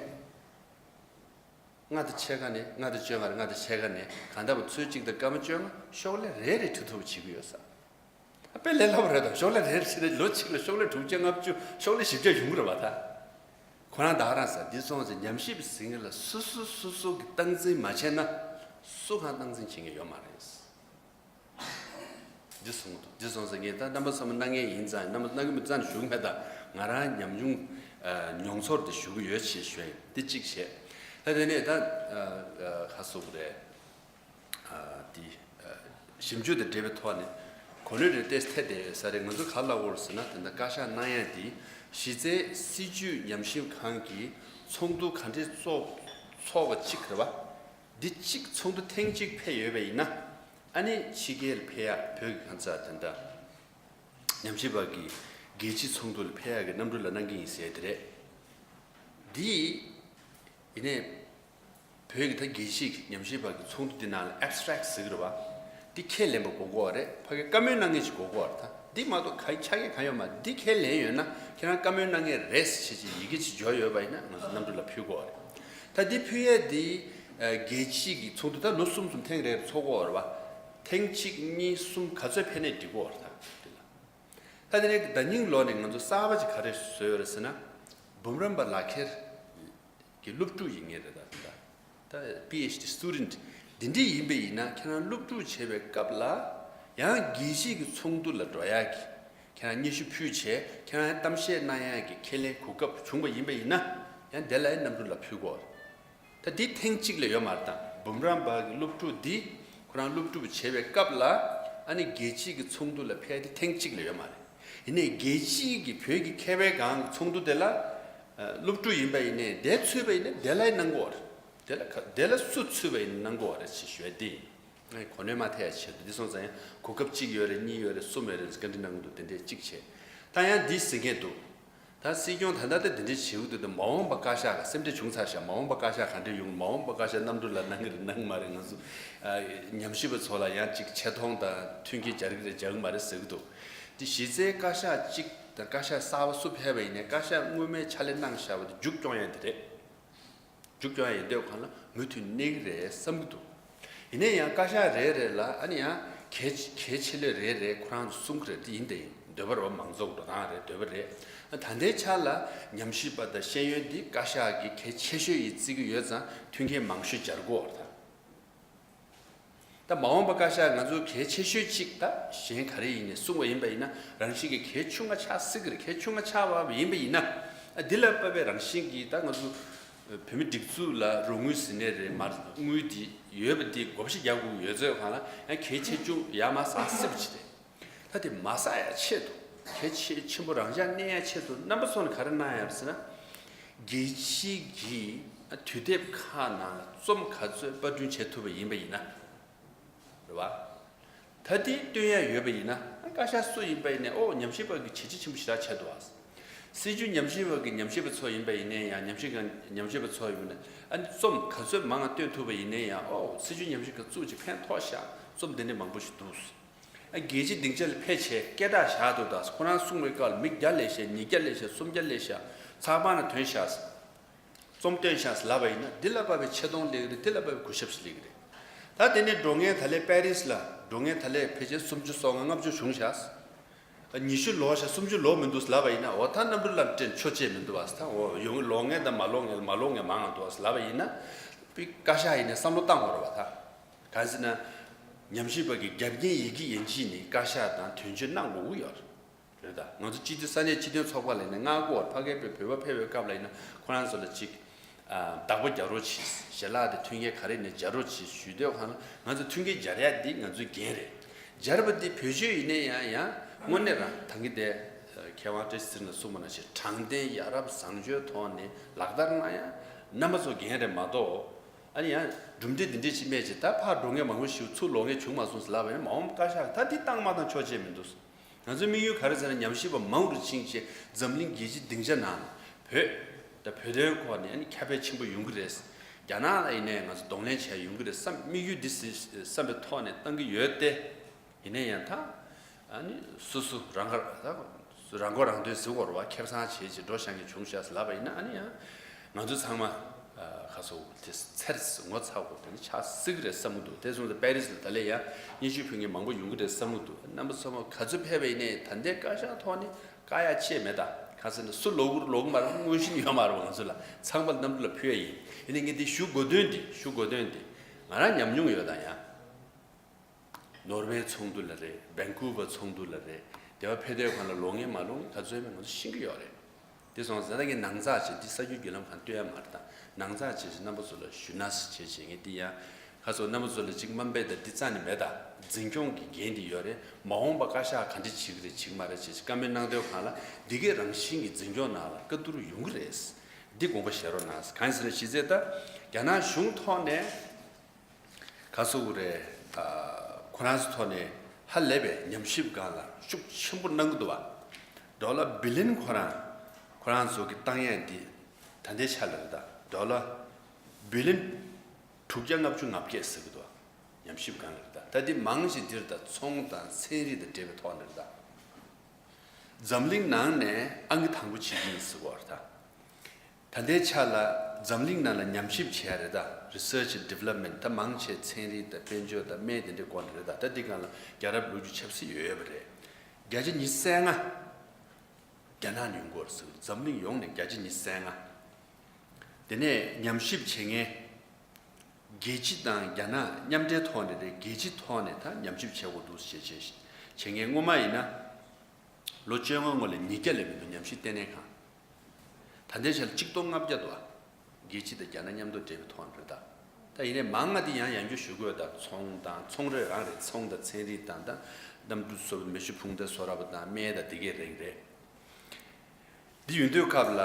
ལྔ་དང་ཕྱེད་ཀ་ནས། ལྔ་དང་བཅོ་ལྔ་རེད། ལྔ་དང་ཕྱེད་ཀ་ནས་གང་ལྟར་ཚོུད་གཅིག་དང་སྐར་མ་བཅོ་ལྔ་ཤོག་ལྷེ་རེ་རེ་ཁྲིད་ཐུབ་པ་བྱེད་ཀྱི་ཡོད་ས། དཔེ་ལས་སླ་པོ་རེད་དམ། ཤོག་ལྷེ་རེ་རེ་ལོ་གཅིག་ལ་ཤོག་ལྷེ་དྲུག་བརྒྱ་ལྔ་བཅུ། ཤོག་ལྷེ་བཞི་བརྒྱ་ཡོང་གི་རེད་པ་ད། ཁོ་རང་ད་ག་རང་ཟེར། འདི་སོང་ཙང་ཉམས་ཞིབ་ཟེར་མཁན་ལ་སོ་སོ་སོ་སོ་གི་སྟངས་འཛིན་མ་བྱས་ན་སུ་གང་སྟངས་འཛིན་བྱེད་མཁན་ཡོད་མ་རེད། འདི་སོང་འདུག་འདི་སོང་ཙང་ངས་ད་རྣམ་པ་ཚང་མ་གནང་མཁན་ཡིན་ཙང་། རྣམ་པ་གནང་གི་མི་རྩ་ནས་ཞུ་གི་མེད། ད་ང་རང་ཉམས་མྱོང་ཨ་མྱོང་ཚོར་དེ་ཞུ་གི་ཡོད་ཅེས་ཞུ་ཡིན། འདི་གཅིག་བྱས། ད་དེ་ནས་ད་ཨ་ཨ་ག་རེ་ཟེར་དགོས་རེད། ཨ་དེ་ཨ་ཞིབ་འཇུག་དང་འབྲེལ་བའི་ཐོག་ནས་གོ་ནོར་རེ་ཏོག་ཙམ་ཐེབས་བསྡད་ཡོད་ས་རེད། ང་ཚོ་ག་རེ་ལབ་དགོས་རེད་ཟེར་ན། དེ་འདྲ་བཀའ་ཤག་གནང་ཡ་དེ་གཞི་རྩའི་སྲིད་བྱུས་ཉམས་ཞིབ་ཁང་གི་ཚོགས་འདུ་ག་འདྲས་ཚོགས་ཚོགས་པ་གཅིག་རེད་པ། འདི་གཅིག་ཚོགས་འདུ་ཐེངས་གཅིག་ཕེབས་ཡོད་པ་ཡིན་ན། ཨ་ནི་ཕྱི་རྒྱལ་ལ་ཕེབས་ཡ། བོད་ཀྱི་གང་ཟག་དེ་འདྲ་ཉམས་ཞིབ་པ་གི་རྒྱལ་སྤྱིའི་ཚོགས་འདུ་ལ་ཕེབས་ཡ་གི་གནམ་གྲུ་ལ་གནང་གི་ཡིན་ཟེར་དེ་རེད། འདི་ཡིན་ནའི་བོད་ཀྱི་ད་རྒྱལ་སྤྱིའི་ཉམས་ཞིབ་པ་གི་ཚོགས་འདུ་འདི་ནང་ལ་ཨེབ་སི་ཊྲེག་ཟེར་གི་རེད་པ། འདི་ཁས་ལེན་པ་དགོས་ཀྱི་ཡོད་རེད། ཕ་གི་བཀའ་མོལ་གནང་མཁན་ཞིག་དགོས་ཀྱི་ཡོད་རེད་ད། འདི་མ་གཏོགས་ག་ཆ་རྐྱེན་གང་ཡོད་མ་རེད། འདི་ཁས་ལེན་ཡོད་ན་ཁྱེད་རང་བཀའ་མོལ་གནང་མཁན་རེད་ཟེར་བྱས་ཡི་གེ་ཅིག་འབྱོར་ཡོད་པ་ཡིན་ན་ང་ཚོ་གནམ་གྲུ་ལ་ཕུལ་དགོས་ཀྱི་ཡོད་རེད། ད་འདི་ཕུལ་ཡས་འདི་ཨ་རྒྱལ་སྤྱིའི་གི་ཚོགས་འདུ་ད་ལོ་གསུམ་གསུམ་ཐེངས་རེ་ཚོགས་ཀྱི་ཡོད་རེད་པ། ཐེངས་གཅིག་གཉིས་གསུམ་ག་ཚོད་ཕེབས་ནའི་འགྲིག་གི་ཡོད་རེད་ད། འདི་ལ་ད་དེ་ནས་ཟླ་ཉིན་ལོ་ནས་ང་ཚོ་གསར་པ་ཅིག་ག་རེ་བཟོས་ཡོད་རེད་ཟེར་ན། འབུམ་རམས་པ་ལག་ཁྱེར་གྱི་སློབ་ཕྲུག་ཡིན་མཁན་རེད་ད། ད་ད་པི་ཨེཆ་ཌི་སི་ཊུ་ཌེན་ཊི་འདི་འདྲས་ཡིན་པ་ཡིན་ན་ཁྱེད་རང་སློབ་ཕྲུག་བྱེད་པའི་སྐབས་ལ་ཡང་རྒྱལ་སྤྱིའི་གི་ཚོགས་འདུ་ལ་འགྲོ་ཡག་གི་ཁྱེད་རང་སྙན་ཞུ་ཕུལ་བྱས་ཁྱེད་རང་གཏམ་བཤད་གནང་ཡག་གི་ཁས་ལེན་གོ་སྐབས་བྱུང་བ་ཡིན་པ་ཡིན་ན་ཡང་དེ་ལ་ཡང་གནམ་གྲུ་ལ་ཕུལ་དགོས། ད་འདི་ཐེངས་གཅིག་ལས་ཡོད་མ་རེད། ད་འབུམ་རམས་པ་གི་སློབ་ཕྲུག་འདི་ཁོ་རང་སློབ་ཕྲུག་བྱེད་པའི་སྐབས་ལ་ཨ་ནི་རྒྱལ་སྤྱི་གི་ཚོགས་འདུ་ལ་ཕེབས་དེ་ཐེངས་གཅིག་ལས་ཡོད་མ་རེད། ཡིན་ནའི་རྒྱལ་སྤྱི་གི་བོད་ཀྱི་མཁས་པའི་སྒང་གི་ཚོགས་འདུ་དེ་ལ་ཨ་སློབ་ཕྲུག་ཡིན་པ་ཡིན་ནའི་དེ་ཚུད་པ་ཡིན་ན་དེ་ལ་གནང་དགོས་རེད། དེ་ལ་ག་དེ་ལ་སུ་ཚུད་པ་ཡིན་ན་གནང་དགོས་རེད་ཅེས་ཞུ་ཡ་དེ་ཡིན། ཨ་ནི་གོ་གནོན་མ་ཐེབས་ཡ་ཆེད་དུ། འདི་སོང་ཙང་ཡང་གོ་སྐབས་གཅིག་ཡོད་རེད། གཉིས་ཡོད་རེད། གསུམ་ཡོད་རེད། བཀའ་འདྲི་གནང་གི་འདུག་དེ་འདྲས་གཅིག་བྱས། ད་ཡང་འདི་ཟེར་མཁན་འདུག་ད་སྲིད་སྐྱོང་ད་ལྟ་དེ་འདི་འདྲས་བྱེད་ཀྱི་འདུག་ད་མ་འོངས་པ་བཀའ་ཤག་ག་སེམས་ཁྲལ་བྱུང་ཚར་ཤག་མ་འོངས་པ་བཀའ་ཤག་ག་འདྲས་ཡོང་། མ་འོངས་པ་བཀའ་ཤག་གནམ་གྲུ་ལ་གནང་གི་རེད་གནང་གི་མ་རེད། ང་ཚོ་ཨ་ཉམས་ཞིབ་པ་ཚོ་ལ་ཡང་ཅིག་ཆེ་མཐོང་དང་མཐུན་རྐྱེན་སྦྱར་གི་རེད་སྦྱར་གི་མ་རེད་ཟེར་གི་འདུག་དེ་གཞི་རྩའི་བཀའ་ཤག་གཅིག་དང་བཀའ་ཤག་གསར་པ་སུ་ཕེབས་པ་ཡིན་ནའི་བཀའ་ཤག་སྔོན་མའི་ཕྱག་ལས་གནང་བཞག་པ་དེ་མཇུག་སྐྱོང་ཡ་དེ་རེད། མཇུག་སྐྱོང་ཡ་ཡིན་དུས་གང་ལ་མུ་མཐུད་གནས་ཀྱི་རེད་བསམ་གྱི་འདུག་ཡིན་ན་ཡང་བཀའ་ཤག་རེ་རེ་ལ་ཨ་ནི་ཡང་གལ་གལ་ཆེ་ལོས་རེ་རེ་ཁོ་རང་ཚོ་གསུང་གི་རེད། དེ་ཡིན་དེ་ཡིན། འདོད་པ་རེད་བ། མང་ཚོགས་འགྲོ་སྟངས་རེད། འདོད་པ་རེད། ད་ལྟའི་ཆ་ལ་ཉམས་ཞིབ་པ་དང་ཤེས་ཡོན་འདི་བཀའ་ཤག་གིས་གལ་ཆེ་ཤོས་ཡིན་བརྩི་གི་ཡོད་ཙང་མཐུན་རྐྱེན་མང་ཤོས་སྦྱར་དགོས་རེད་ད། ད་མ་འོངས་པ་བཀའ་ཤག་ང་ཚོའི་གལ་ཆེ་ཤོས་གཅིག་ད་གཞན་ག་རེ་ཡིན་ནས་གསུངས་པ་ཡིན་པ་ཡིན་ན་རང་བཞིན་གྱི་གལ་ཆུང་ང་ཆགས་སྲིད་ཀྱི་རེད། གལ་ཆུང་ང་ཆགས་པ་ཡིན་པ་ཡིན་ན་ཨ་འདི་ལ་དཔག་པའི་རང་བཞིན་གྱིས་ད་ང་ཚོ་བོད་མི་སྒྲིག་འཛུགས་ལ་རོགས་དངུལ་ཟེར་ནའི་རེད། མར་དངུལ་འདི་ཡོད་པ་འདི་བགོ་བཤའ་རྒྱག་དགོས་ཀྱི་ཡོད་ཚོད་གང་ལ་ཡང་གལ་ཆེ་ཆུང་ཡར་མར་ཟག་སྲིད་པ་ཅིག་རེད། ད་དེ་མ་ཟག་ཡ་ཆེད་དུ་གལ་ཆེ་ཆེན་པོ་རང་འཇགས་གནས་ཡ་ཆེད་དུ་རྣམ་པ་ཚོ་ནས་ག་རེ་གནང་ཡ་རེད་ཟེར་ན། རྒྱལ་སྤྱི་གི་དུས་དེབ་ཁག་ནང་ལ་རྩོམ་ག་ཚོད་པར་སྐྲུན་བྱེད་ཐུབ་པ་ཡིན་པ་ཡིན་ན། རེད་བ། ད་དེ་སྟོན་ཡ་ཡོད་པ་ཡིན་ན་བཀའ་ཤག་སུ་ཡིན་པ་ཡིན་ནའི་ཨོ་ཉམས་ཞིབ་པ་གི་བྱས་རྗེས་ཆེན་པོ་ཞེ་དྲག་བྱས་འདུག་བ། སྲིད་བྱུས་ཉམས་ཞིབ་པ་གི་ཉམས་ཞིབ་པ་ཚོ་ཡིན་པ་ཡིན་ནའི་ཡང་། ཉམས་ཞིབ་ཀྱི་ཉམས་ཞིབ་པ་ཚོ་ཡིན་པ་ཡིན་ན་ཨ་ནི་རྩོམ་ག་ཚོད་མང་ང་བཏོན་ཐུབ་པ་ཡིན་ནའི་ཡང་ཨོ་སྲིད་བྱུས་ཉམས་ཞིབ་ཀྱི་ཚུགས་ཀྱི་ཕན་ཐོགས་ཤག་རྩོམ་དེ་འདྲ་མང་པོ་ཞིག་འདུག་ཨ་རྒྱལ་སྤྱིའི་སྡིངས་ཆ་ལ་ཕེབས་བྱས་སྐད་གྲགས་བཞག་འདུག་ད་ཁོ་རང་གསུང་བའི་སྐབས་ལ་མི་བརྒྱ་ལས་བཤད། ཉིས་བརྒྱ་ལས་བཤད། སུམ་བརྒྱ་ལས་བཤད། ཚགས་པར་ནང་ཐོན་ཤག་རྩོམ་བཏོན་ཤག་ལབ་པ་ཡིན་ན་འདི་ལ་དཔག་པའི་ཆེ་མཐོང་སླེབས་ཀྱི་རེད། འདི་ལ་དཔག་པའི་གུས་ཞབས་ཤིག་སླེབས་ཀྱི་རེད། ད་དེ་ནས་འགྲོ་མཁན་ད་ལས་པེ་རིས་ལ་འགྲོ་མཁན་ད་ལས་ཕལ་ཆེར་སུམ་ཅུ་སོ་ལྔ་ལྔ་བཅུ་བྱུང་ཤག་ཉི་ཤུ་ལོག་ཤག་སུམ་ཅུ་ལོག་མི་འདུག་ལབ་པ་ཡིན་ན་འོ་ད་གནམ་གྲུ་ལ་སྤྲད་ཆོག་ཅེས་མི་འདུག་བ། ད་འོ་ཡོང་ལོག་མཁན་དང་མ་ལོག་མཁན་མ་ལོག་མཁན་མང་ང་འདུག་བ་ལབ་པ་ཡིན་ན་པི་བཀའ་ཤག་ཡིན་ནས་བསམ་བློ་བཏང་དགོས་རེད་བ། ད་གང་ཟེར་ན་ཉམས་ཞིབ་པ་གི་རྒྱབ་རྟེན་ཡི་གེ་ཡན་ཆད་ནི་བཀའ་ཤག་དང་དོན་གཅོད་གནང་དགོས་ཀྱི་ཡོད་རེད། རེད་ད། ང་ཚོ་སྤྱི་འཐུས་ས་གནས་སྤྱི་མཐུན་ཚོགས་པ་ལ་ཡིན་ན་མངའ་ཁོངས་ཕ་གིའི་བོད་པ་ཕེབས་པའི་སྐབས་ལ་ཡིན་ན་ཁོ་རང་ཚོ་ལ་ཅིག་ཨ་བདག་པོ་རྒྱག་རོགས་གྱིས། ཞལ་ལག་དེ་མཐུན་རྐྱེན་ག་རེ་ནས་སྦྱར་རོགས་གྱིས་ཞུས་དུས་གང་ལ་ང་ཚོ་མཐུན་རྐྱེན་སྦྱར་ཡ་འདི་ང་ཚོའི་འགན་རེད། སྦྱར་བ་འདི་བེད་སྤྱོད་ཡིན་ནའི་ཡང་ཡང་དངོས་གནས་རང་ད་གིན་དེ་མཁས་དབང་བཀྲ་ཤིས་ཚེ་རིང་ལགས་གསུངས་པ་ནང་བཞིན་དྲང་བདེན་ཡ་རབས་བཟང་སྤྱོད་ཐོག་ནས་ལག་བསྟར་གནང་ཡ་རྣམ་པ་ཚོ་འགན་རེད་མ་གཏོགས། ཨ་ནི་ཡང་གྲུབ་འབྲས་འདི་འདྲས་ཅིག་སྨྲས་ཅིག་ད་ཕར་འགྲོ་མཁན་མང་པོ་ཞིག་ཚུར་ལོག་མཁན་བྱུང་མ་སོང་ཟེར་ལབ་པ་ཡིན་ན་མ་འོངས་བཀའ་ཤག་ད་འདི་བཏང་མ་བཏང་ཆོག་ཅེས་མི་འདུག་ང་ཚོའི་དམིགས་ཡུལ་ག་རེ་ཟེར་ན་ཉམས་ཞིབ་པ་མང་རུ་ཕྱིན་ཆེད་འཛམ་གླིང་རྒྱལ་སྤྱིའི་སྡིངས་ཆ་ནང་བོད་ད་བོད་དོན་སྐོར་ནས་ཨ་ནི་ཁྱབ་སྤེལ་ཆེན་པོ་ཡོང་གི་རེད། རྒྱ་ནག་ལ་ཡིན་ནའི་ང་ཚོ་གདོང་ལེན་བྱས་ཡོང་གི་རེད་བསམ་དམིགས་ཡུལ་འདི་བསམ་པའི་ཐོག་ནས་བཏང་གི་ཡོད་དེ། ཡིན་ནའི་ཡང་ད་ཨ་ནི་སོ་སོ་རང་ག་རང་མགོ་རང་ཐོན་ཟེར་བ་རེད་བ། ཁེ་བཟང་བྱས་བྱས་འགྲོ་བཞག་མཁན་བྱུང་ཤག་ལབ་པ་ཡིན་ན་ཨ་ནི་ཡང་ང་ཚོ་ཚང་མ་ཁ་སོ་དེ་ཚེར་ངོ་ཚ་དགོས་དེ་ནི་ཆགས་སྲིད་ཀྱི་རེད་བསམ་གྱི་འདུག་དེ་སོང་ཙང་པེ་རི་སི་ལ་ད་ལས་ཡང་སྙན་ཞུ་ཕུལ་མཁན་མང་པོ་ཡོང་གི་རེད་བསམ་གྱི་འདུག་རྣམ་པ་ཚོ་མ་ག་ཚོད་ཕེབས་པ་ཡིན་ནའི་ད་ལྟའི་བཀའ་ཤག་ཐོག་ནས་བཀག་ཡ་ཆེ་མེད། ད་ག་ཟེར་ན་སུ་ལོག་གི་རེད་ལོག་གི་མ་རེད་མངོན་ཤེས་ཡོད་མ་རེད་བ། ང་ཚོ་ལ་ཚང་མ་ལ་གནམ་གྲུ་ལ་ཕུལ་ཡ་ཡིན། ཡིན་ནའི་ངས་འདི་ཞུ་དགོས་དོན་འདི་ཞུ་དགོས་དོན་འདི་ང་རང་ཉམས་མྱོང་ཡོད་ད་ཡང་། ནོར་ཝེ་ཚོགས་འདུ་ལ་རེད། བན་ཀུ་ཝར་ཚོགས་འདུ་ལ་རེད། དེ་བ་ཕེ་དེ་ཁོང་ལ་ལོག་ངེས་མ་ལོག་ངེས་ག་ཚོད་མེད་ང་ཚོ་ཤེས་ཀྱི་ཡོད་རེད། དེ་སོང་ཙང་ད་ངས་ནང་ཚགས་བྱས་འདི་གསར་འགྱུར་བརྒྱུད་ལམ་ཁང་སྟོན་ཡ་མ་རེད། ད་ནང་ཚགས་བྱས་ཅིག་རྣམ་པ་ཚོ་ལ་ཞུ་ན་ཟེར་བྱས་བྱས་ངས་འདི་ཡང་ཁ་སོ་རྣམ་པ་ཚོ་ལ་ཅིག་དམའ་འབེབས་དང་འདི་རྩ་ནས་མེད། ད་འཛིན་སྐྱོང་གི་འགན་འདི་ཡོད་རེད། མ་འོངས་པ་བཀའ་ཤག་ག་འདྲ་བྱེད་ཀྱི་རེད་བྱེད་ཀྱི་མ་རེད་བྱས་ཅིག་བཀའ་མོལ་གནང་དོན་གང་ལ་འདི་གའི་རང་བཞིན་གྱི་འཛིན་སྐྱོང་ནང་ལ་བཀའ་བསྡུར་ཡོང་གི་རེད། འདི་དགོངས་པ་བཞེས་རོགས་གནང་། གང་ཡིན་ཟེར་ན་གཞི་རྩའི་ད་རྒྱ་ནག་གཞུང་ཐོག་ནས། ག་སོ་གི་རེད། ཁོ་རང་ཚོ་ཐོག་ནས་ཧ་ལས་པའི་ཉམས་ཞིབ་སྒང་ལ་ཤུགས་ཆེན་པོ་གནང་གི་འདུག་བ། ཌོ་ལར་བི་ལིན་ཁོ་རང་ཁོ་རང་ཚོ་གི་བཏང་ཡས་འདི་ད་ལྟའི་ཆ་ལ་རེད་ད། ཌོ་ལར་བི་ལིན་དྲུག་བརྒྱ་ལྔ་བཅུ་ང་བརྒྱད་ཟེར་གི་འདུག་བ། ཉམས་ཞིབ་སྒང་ལ་རེད་ད། ད་འདི་མང་ཞིག་འདིར་ད་ཚོང་དང་ཚན་རིག་དང་འབྲེལ་བའི་ཐོག་ནས་རེད་ད། འཛམ་གླིང་ནང་ནས་ཨང་ཀི་དང་པོ་བྱེད་ཀྱི་ཡིན་ཟེར་བ་རེད་ད། ད་ལྟའི་ཆ་ལ་འཛམ་གླིང་ནང་ལ་ཉམས་ཞིབ་བྱས་རེད་ད། Research and Development ད་མང་ཆེ་ཚན་རིག་དང་དཔལ་འབྱོར་དང་སྨན་དེ་འདྲའི་སྐོར་ནས་རེད་ད། ད་འདི་སྒང་ལ་རྒྱལ་རབས་ལོ་རྒྱུས་ཆབ་སྲིད་ཡོད་ཡོད་པ་རེད། བརྒྱ་ཆ་ཉི་ཤུ་རྩ་ལྔ་རྒྱ་ནག་ནས་ཡོང་གི་ཡོད་རེད་ཟེར། འཛམ་གླིང་ཡོངས་ནས་བརྒྱ་ཆ་ཉི་ཤུ་རྩ་ལྔ། དེ་ནས་ཉམས་ཞིབ་བྱེད་མཁན་རྒྱལ་སྤྱི་དང་རྒྱ་ནག་མཉམ་འབྲེལ་ཐོག་ནས་རེད། རྒྱལ་སྤྱི་ཐོག་ནས་ད་ཉམས་ཞིབ་བྱེད་དགོས་འདུག་ཞེས་བྱེད་བྱེད་མཁན་སྔོན་མ་ཡིན་ན། ལོ་བཅོ་ལྔ་སྔོན་ལ་ཉིས་བརྒྱ་ལས་མི་འདུག་ཉམས་ཞིབ་ལྟེ་གནས་ཁང་། ད་ལྟའི་ཆར་གཅིག་སྟོང་ལྔ་བརྒྱ་འདུག་ཨ། རྒྱལ་སྤྱི་དང་རྒྱ་ནག་མཉམ་དུ་འབྲེལ་བའི་ཐོག་ནས་རེད་ད། ད་ཡིན་ནའི་མང་ང་དེ་ཡང་ཡང་བསྐྱར་ཞུ་དགོས་ད། ཚོང་དང་ཚོང་རེ་རང་རེད། ཚོང་དང་ཚན་རིག་དང་ད་གནམ་གྲུ་བཟོ་བ། མེ་ཤུགས་འཕུར་མདའ་བཟོ་ར་བ་དང་སྨན་དང་དེ་གའི་རིགས་རེད། འདི་ཡོད་དུས་སྐབས་ལ་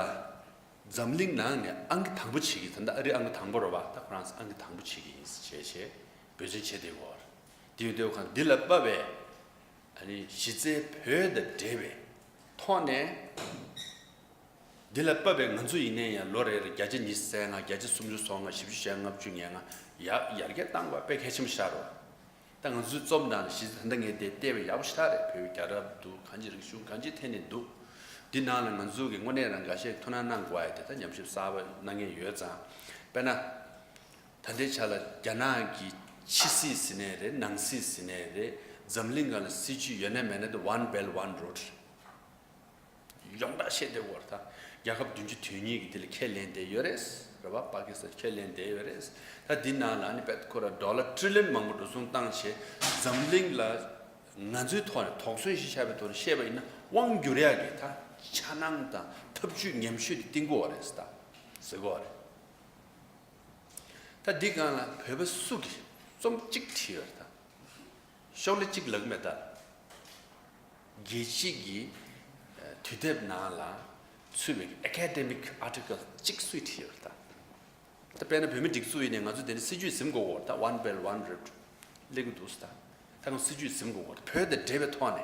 འཛམ་གླིང་ནང་ནས་ཨང་ཀི་དང་པོ་བྱེད་ཀྱི། ད་ལྟ་ཨ་རི་ཨང་ཀི་དང་པོ་རེད་བ། ད་ཁོ་རང་ཨང་ཀི་དང་པོ་བྱེད་ཀྱི་ཡིན་ཟེར་བྱས་བྱས་འབོད་བརྩོན་བྱེད་བསྡད་ཡོད་རེད། འདི་ཡོད་དུས་ཁོ་འདི་ལ་དཔག་པའི་ཨ་ནི་གཞི་རྩའི་བོད་དང་འབྲེལ་བའི་ཐོག་ནས། འདི་ལ་དཔག་པའི་ང་ཚོ་ཡིན་ནའི་ཡང་ལོ་རེ་རེ་བརྒྱ་ཆ་ཉི་ཤུ་རྩ་ལྔ། བརྒྱ་ཆ་སུམ་ཅུ་སོ་ལྔ། བཞི་བཅུ་ཞེ་ལྔ། ལྔ་བཅུ་ང་ལྔ། ཡར་ཡར་རྒྱས་བཏང་དགོས་དཔེ་གལ་ཆེན་པོ་ཞིག་རེད། ད་ང་ཚོའི་རྩོམ་ནང་ལ་གཞི་ད་ལྟ་ངས་དེ་བལྟས་པ་ཡག་པོ་ཞེ་དྲག་རེད། བོད་རྒྱལ་རབས་འདུག་གང་ཅི་རིག་གཞུང་གང་ཅི་ཐད་ནས་འདུག་འདི་ནང་ལ་ང་ཚོ་གི་དངོས་གནས་རང་འགའ་ཤས་ཐུགས་སྣང་གནང་དགོས་ཡ་དེ་ད་ཉམས་ཞིབ་གསར་པ་གནང་མཁན་ཡོད་ཙང་། དཔེར་ན། ད་ལྟའི་ཆ་ལ་རྒྱ་ནག་གི་ཕྱི་སྲིད་ཟེར་ནའི་རེད། ནང་སྲིད་ཟེར་ནའི་རེད། འཛམ་གླིང་སྒང་ལ་སྲིད་ཇུས་ཡོད་ན་མེད་ན་དེ་One Belt One Road། ཡོངས་གྲགས་བཤད་བསྡད་ཡོད་རེད་ད། རྒྱལ་ཁབ་བདུན་ཅུ་དོན་གཉིས་ཀྱིས་དེ་ལ་ཁས་ལེན་བསྡད་ཡོད་རེད། རེད་བ། པ་ཀི་སི་ཐན་ཁས་ལེན་བསྡད་ཡོད་རེད། ད་འདི་ནང་ལ་ཨ་ནི་བེད་ཁོ་ར་ཌོ་ལར་ཊི་རི་ལི་ཡོན་མང་པོ་འགྲོ་སོང་བཏང་བྱས་འཛམ་གླིང་ལ་ང་ཚོའི་ཐོག་ནས་དོགས་ཟོན་ཞིག་བཞག་པའི་ཐོག་ནས་བཤད་པ་ཡིན་ན་དབང་བསྒྱུར་ཡག་གི་ད་འཆར་སྣང་དང་ཐབས་ཇུས་ཉམས་ཞིབ་དེ་བཏིང་དགོས་པ་རེད་ད་ཟེར་དགོས་པ་རེད། ད་འདི་སྒང་ལ་བོད་པ་སུ་གིས་རྩོམ་གཅིག་བྲིས་ཡོད་རེད་ད། ཤོག་ལྷེ་གཅིག་ལབ་ཀྱི་མེད་ད། རྒྱལ་སྤྱི་གི་ཨ་དུས་དེབ་ནང་ལ་ཚུད་པའི་ཨེ་ཀ་ཌེ་མིག་ཨར་ཊི་ཀལ་གཅིག་སུས་བྲིས་ཡོད་རེད་ད། ད་དཔེར་ན་བོད་མིའི་སྒྲིག་འཛུགས་ཡིན་ནའི་ང་ཚོ་དེ་ནས་སྲིད་ཇུས་འཛིན་དགོས་ཀྱི་ཡོད་རེད་ད། One Belt One Road སླེབས་ཀྱི་འདུག་ཟེར་ད། ད་ང་ཚོ་སྲིད་ཇུས་འཛིན་དགོས་ཀྱི་ཡོད་རེད། བོད་དང་འབྲེལ་བའི་ཐོག་ནས།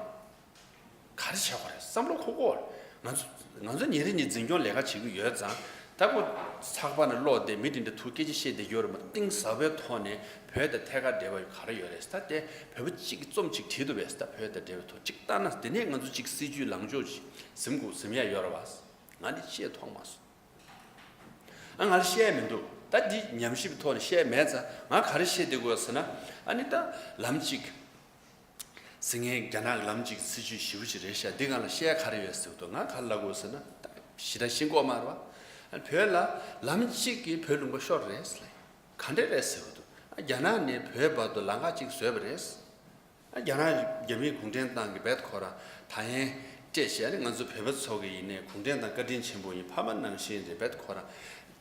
ག་རེ་བྱེད་དགོས་རེད། བསམ་བློ་འཁོར་དགོས་རེད། ང་ཚོ་ང་ཚོ་ཉིན་རེ་ཉིན་འཛིན་སྐྱོང་ལས་ཀ་བྱེད་ཀྱི་ཡོད་ཙང་། ད་ཁོ་ཚགས་པར་ནང་ཀློག་བསྡད། མི་དེ་འདྲ་ཐུག་སྐད་ཆ་བཤད་བསྡད་ཡོད་རེད་མ་གཏོགས་གཏིང་ཟབ་པའི་ཐོག་ནས་བོད་དང་ཐད་ཀར་འབྲེལ་བ་ཡོད་ག་རེ་ཡོད་རེད་ཟེར། ད་དེ་བོད་པ་གཅིག་གིས་རྩོམ་གཅིག་བྲིས་འདུག་པས་ཟེར། ད་བོད་དང་འབྲེལ་བའི་ཐོག་གཅིག་བལྟས་ན། དེ་ནས་ང་ཚོ་གཅིག་སྲིད་ཇུས་ལངས་ཕྱོགས་ཅིག་འཛིན་དགོས་འཛིན་ཡ་ཡོད་རེད་བ། ང་འདི་བཤད་མཐོང་མ་སོང་། ཨ། ང་ལ་བཤད་མི་འདུག་ད་འདི་ཉམས་ཞིབ་ཐོག་ནས་བཤད་མེད་ཙང་ང་ག་རེ་བཤད་བསྡད་དགོས་ཟེར་ན། ཨ་ནི་ད་ལམ་གཅིག་ཟེར་མཁན་རྒྱ་ནག་གི་ལམ་གཅིག་སྲིད་ཇུས་ཞེ་པོ་ཅིག་རེད་ཤག་འདི་སྒང་ལ་བཤད་ཡ་ག་རེ་ཡོད་ཟེར་གི་འདུག་ང་ག་རེ་ལབ་དགོས་ཟེར་ན། ད་ཞེ་དྲག་ཤེས་ཀྱི་ཡོད་མ་རེད་བ། ཨ། བོད་ལ་ལམ་གཅིག་གིས་བོད་ལུང་པ་ཤོར་རེད་ཟེར་ལབ། ག་འདྲས་རེད་ཟེར་གི་འདུག་ཨ། རྒྱ་ནག་ནས་བོད་བར་དུ་ལམ་ཁ་གཅིག་བཟོས་པ་རེད། ཨ། རྒྱ་ནག་རྒྱ་མིའི་གུང་ཁྲན་ཏང་གིས་བེད་ཁོ་རང་ད་ཡན་སྤྲད་བྱས་ནས་ང་ཚོ་བོད་པ་ཚོ་གི་ཡིན་ནའི་གུང་ཁྲན་ཏང་བཀའ་དྲིན་ཆེན་པོ་ཡིན། ཕ་མ་ནང་བཞིན་རེད། བེད་ཁོ་རང་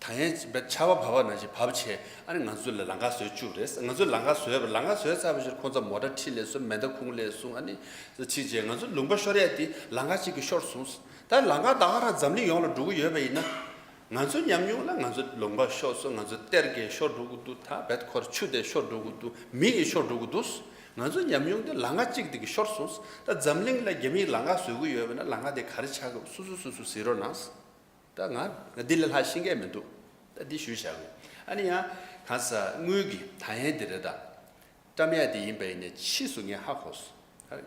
ད་ཡན་བེད་ཆར་པ་བབས་པ་ནང་བཞིན་བབས་བྱས། ཨ་ནི་ང་ཚོ་ལ་ལམ་ཁ་བཟོས་བཅུག་རེད། ང་ཚོས་ལམ་ཁ་བཟོས་པ། ལམ་ཁ་བཟོས་ཚར་བའི་ཕྱིར་ཁོང་ཚོ་མོ་ཊ་ཁྲིད་ལས་སོང་། མེ་མདའ་ཁུར་ལས་སོང་། ཨ་ནི་ཁྲིད་བྱས་ང་ཚོ་ལུང་པ་ཤོར་ཡ་དེ་ལམ་ཁ་གཅིག་གིས་ཤོར་སོང་། ད་ལམ་ཁ་ད་ག་རང་འཛམ་གླིང་ཡོངས་ལ་འགྲོ་གི་ཡོད་པ་ཡིན་ན། ང་ཚོ་ཉམས་མྱོང་ལ་ང་ཚོ་ལུང་པ་ཤོར་སོང་། ང་ཚོ་གཏེར་གྱིས་ཤོར་འགྲོ་གི་འདུག་ད་བེད་ཁོ་རང་ཆུ་དེ་ཤོར་འགྲོ་གི་འདུག་མི་ཡིས་ཤོར་འགྲོ་གི་འདུག་ང་ཚོ་ཉམས་མྱོང་དེ་ལམ་ཁ་གཅིག་དེ་གིས་ཤོར་སོང་། ད་འཛམ་གླིང་ལ་རྒྱ་མིས་ལམ་ཁ་བཟོ་གི་ཡོད་པ་ན་ལམ་ཁ་དེ་ག་རེ་ཆགས་ཀྱི་སོ་སོ་སོ་སོ་གཟིགས་རོགས་གནང་། ད་ང་ང་འདི་ལས་ལྷག་ཤེས་མཁན་མི་འདུག་ད་འདི་ཞུས་བཞག་གི། ཨ་ནི་ཡང་གང་ཟག་དངུལ་གྱི་ད་ཡན་དེ་རེད་ད། བཀྲམ་ཡ་དེ་ཡིན་པ་ཡིན་ནའི་ཕྱིས་སུ་ངས་ཧ་གོ་སོང་།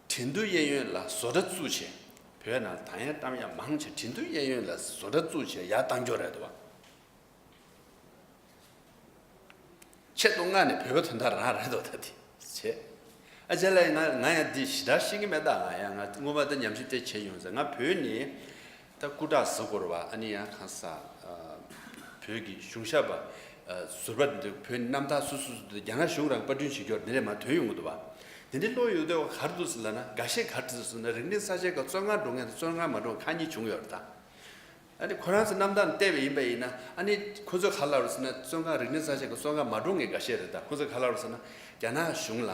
ཁྲིན་ཏུའུ་གཡས་གཡོན་ལ་བཟོ་གྲྭ་བཙུགས་བྱས། བོད་ནང་ད་ཡན་བཀྲམ་ཡ་མང་ཆེ་ཁྲིན་ཏུའུ་གཡས་གཡོན་ལ་བཟོ་གྲྭ་བཙུགས་བྱས་ཡར་བཏང་རྒྱུ་རེད་འདུག་བ། ཆེད་དུ་མངགས་ནས་བོད་པ་དོན་དག་རང་རེད་འདུག་ད་དེ་བྱས། ཨ། རྗེས་ལ་ང་ང་ཡང་འདི་ཞེ་དྲག་ཤེས་ཀྱི་མེད་ད། ང་ཡང་ང་སྔོན་མ་ད་ཉམས་ཞིབ་དེ་བྱས་ཡོང་ཙང་། ང་བོད་ནས་ད་སྐུ་དྲག་ཟེར་དགོས་རེད་བ། ཨ་ནི་ཡང་གང་ཟག་ཨ། བོད་ཀྱི་གཞུང་ཞབས་པ་ཨ། ཟུར་པ་འདི་བོད་རྣམ་ཐར་སུ་སུ་སུ་རྒྱ་ནག་གཞུང་རང་པར་སྐྲུན་བྱེད་རྒྱུར་འདི་འདྲས་མར་ཐོན་ཡོང་གི་འདུག་བ། འདི་འདྲས་ཀློག་ཡོང་དུས་ག་རེ་འདུག་ཟེར་ལབ་ན། འགའ་ཤས་ག་རེ་འདུག་ཟེར་ན། རིག་གནས་གསར་བརྗེའི་སྐབས་བཙོན་ཁང་འགྲོ་མཁན་དང་བཙོན་ཁང་མ་འགྲོ་མཁན་ཁག་གཉིས་བྱུང་ཡོད་རེད་ད། ཨ་ནི་ཁོ་རང་ཚོ་རྣམ་ཐར་བལྟས་པ་ཡིན་པ་ཡིན་ན། ཨ་ནི་ཁོ་ཚོས་ག་རེ་ལབ་རེད་ཟེར་ན། བཙོན་ཁང་རིག་གནས་གསར་བརྗེའི་སྐབས་བཙོན་ཁང་མ་འགྲོ་མཁན་འགའ་ཤས་རེད་ད། ཁོ་ཚོས་ག་རེ་ལབ་རེད་ཟེར་ན། རྒྱ་ནག་གཞུང་ལ་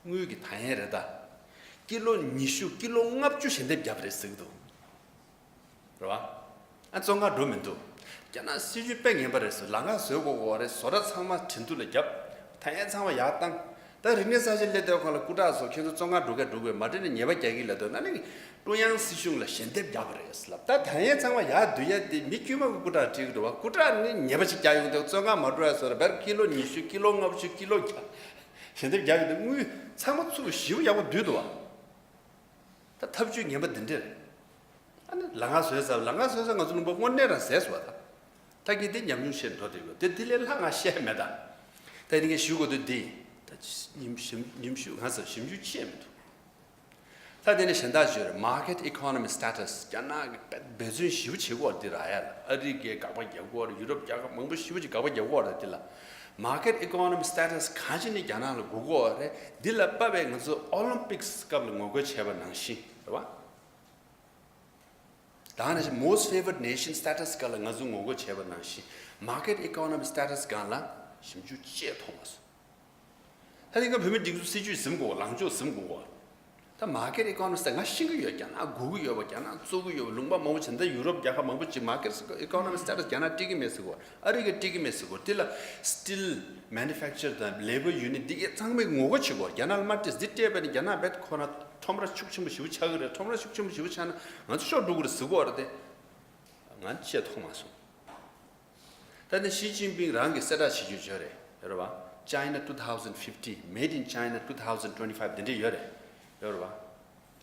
དངུལ་གྱི་ད་ཡན་རེད་ད། ཀི་ལོ་ཉི་ཤུ་ཀི་ལོ་ལྔ་བཅུ་ཞལ་འདེབས་བརྒྱབ་པ་རེད་ཟེར་གྱི་འདུག་རེད་བ། ཨ། བཙོན་ཁང་འགྲོ་མི་འདུག་རྒྱ་ནག་སྲིད་ཇུས་དཔེ་ངན་པ་རེད་ཟེར། ལམ་ཁ་བཟོ་དགོས་དགོས་རེད། བཟོ་གྲྭ་ཚང་མ་ཁྲིན་ཏུའུ་ལ་བརྒྱབ། ད་ཡན་ཚང་མ་ཡར་བཏང་། ད་རིག་གནས་གསར་བརྗེ་སླེབས་དུས་སྒང་ལ་སྐུ་དྲག་ཚོ་ཁྱེད་ཚོ་བཙོན་ཁང་འགྲོ་གས་འགྲོ་དགོས། མ་འགྲིག་ན་ཉེས་པ་རྒྱག་གི་ལབ་དུས། ཨ་ནི་ཀྲུང་དབྱང་སྲིད་གཞུང་ལ་ཞལ་འདེབས་བརྒྱབ་པ་རེད་ཟེར་ལབ། ད་ད་ཡན་ཚང་མ་ཡར་བསྡུ་ཡ་དེ་མི་དཀྱུས་མ་གི་སྐུ་དྲག་ཁྲིད་ཀྱི་འདུག་བ། སྐུ་དྲག་ནི་ཉེས་པ་ཅིག་བརྒྱབ་ཡོང་དུས་བཙོན་ཁང་མ་འགྲོ་ཡ་བཟོ་འདྲ། བར་ཀི་ལོ་ཉི་ཤུ་ཀི་ལོ་ལྔ་བཅུ་ཀི་ལོ་བརྒྱབ། ཞལ་འདེབས་བརྒྱབ་ཡོང་དུས་དངུལ་ཚང་མ་ཚུར་ཞེ་པོ་ཡག་པོ་བསྡུས་འདུག་བ། ད་ཐབས་ཇུས་ངན་པ་འདི་འདྲ་རེད། ཨ་ནི་ལམ་ཁ་བཟོས་ཚར། ལམ་ཁ་བཟོས་ཚར། ང་ཚོ་ལུང་པ་དངོས་གནས་རང་ཟད་སོང་བ་ད། ད་གིན་དེ་ཉམས་མྱོང་བཤད་འགྲོ་བསྡད་ཡོད། དེ་དེ་ལས་ལྷག་ང་བཤད་མེད་ད། ད་ཡིན་ནའི་ཞུ་དགོས་དོན་འདི་ཡིན། ད་ཉིན་ཞིབ་ཉིན་ཞིབ་གང་ཟེར་ཞིབ་འཇུག་བྱས་མི་འདུག་ད་དེ་ནས་གཞན་དག་བརྗོད་རེད། Market economy status རྒྱ་ནག་གིས་འབད་བརྩོན་ཞེ་པོ་བྱེད་ཀྱི་ཡོད་རེད། འདི་རག་ཡ་ལ་ཨ་རི་གིས་དགག་པ་རྒྱག་གི་ཡོད་རེད། ཡུ་རོབ་རྒྱལ་ཁབ་མང་པོ་ཞེ་པོ་ཅིག་དགག་པ་རྒྱག་གི་ཡོད་རེད། འདི་ལ་Market economy status གང་ཅི་ནས་རྒྱ་ནག་ལ་དགོས་ཀྱི་ཡོད་རེད། འདི་ལ་དཔག་པའི་ང་ཚོ་ཨོ་ལིམ་པིག་སི་སྐབས་ལ་ངོ་རྒོལ་བྱས་པ་ནང་བཞིན་རེད་བ། ད་ནང་བཞིན་most favored nation status སྒང་ལ་ང་ཚོས་ངོ་རྒོལ་བྱས་པ་ནང་བཞིན་market economy status སྒང་ལ་ཞིབ་འཇུག་ཅི་ཡང་ཐོན་མ་སོང་། ད་ནི་ང་བོད་མིའི་སྒྲིག་འཛུགས་སྲིད་ཇུས་ཟིན་དགོས། ལངས་ཕྱོགས་ཟིན་དགོས། ད་market economy status ང་ཤེས་ཀྱི་ཡོད། རྒྱ་ནག་དགོས་ཀྱི་ཡོད་པ། རྒྱ་ནག་བཙོག་གི་ཡོད་པ། ལུང་པ་མང་པོ་བྱས། ད་ཡུ་རོབ་རྒྱལ་ཁབ་མང་པོ་ཅིག་market economy status རྒྱ་ནག་སྤྲད་ཀྱི་མེད་ཟེར་གོ། ཨ་རི་གིས་སྤྲད་ཀྱི་མེད་ཟེར་གོ། དེ་ལ་steel manufacture དང་labour union འདི་གས་ཚང་མས་ངོ་རྒོལ་བྱེད་དགོས། རྒྱ་ནག་ལ་མ་སྤྲད། འདི་སྤྲད་པ་ནི་རྒྱ་ནག་རྦད་ཁོ་རང་ཁྲོམ་ར་ཤུགས་ཆེན་པོ་ཞེ་པོ་ཆགས་ཀྱི་རེད། ཁྲོམ་ར་ཤུགས་ཆེན་པོ་ཞེ་པོ་ཆགས་ན་ང་ཚོ་ཤོར་འགྲོ་གི་རེད་ཟེར་གོ་རེད་དེ། ང་ཅིག་མཐོང་མ་སོང་། ད་ནི་ཞི་ཅིན་ཕིང་རང་གིས་གསལ་བསྒྲགས་བྱེད་རྒྱུ་བྱོས་རེད། ཡོད་རེད་བ། China two thousand fifty, Made in China two thousand twenty-five འདི་འདྲས་ཡོད་རེད། ཡོད་རེད་བ།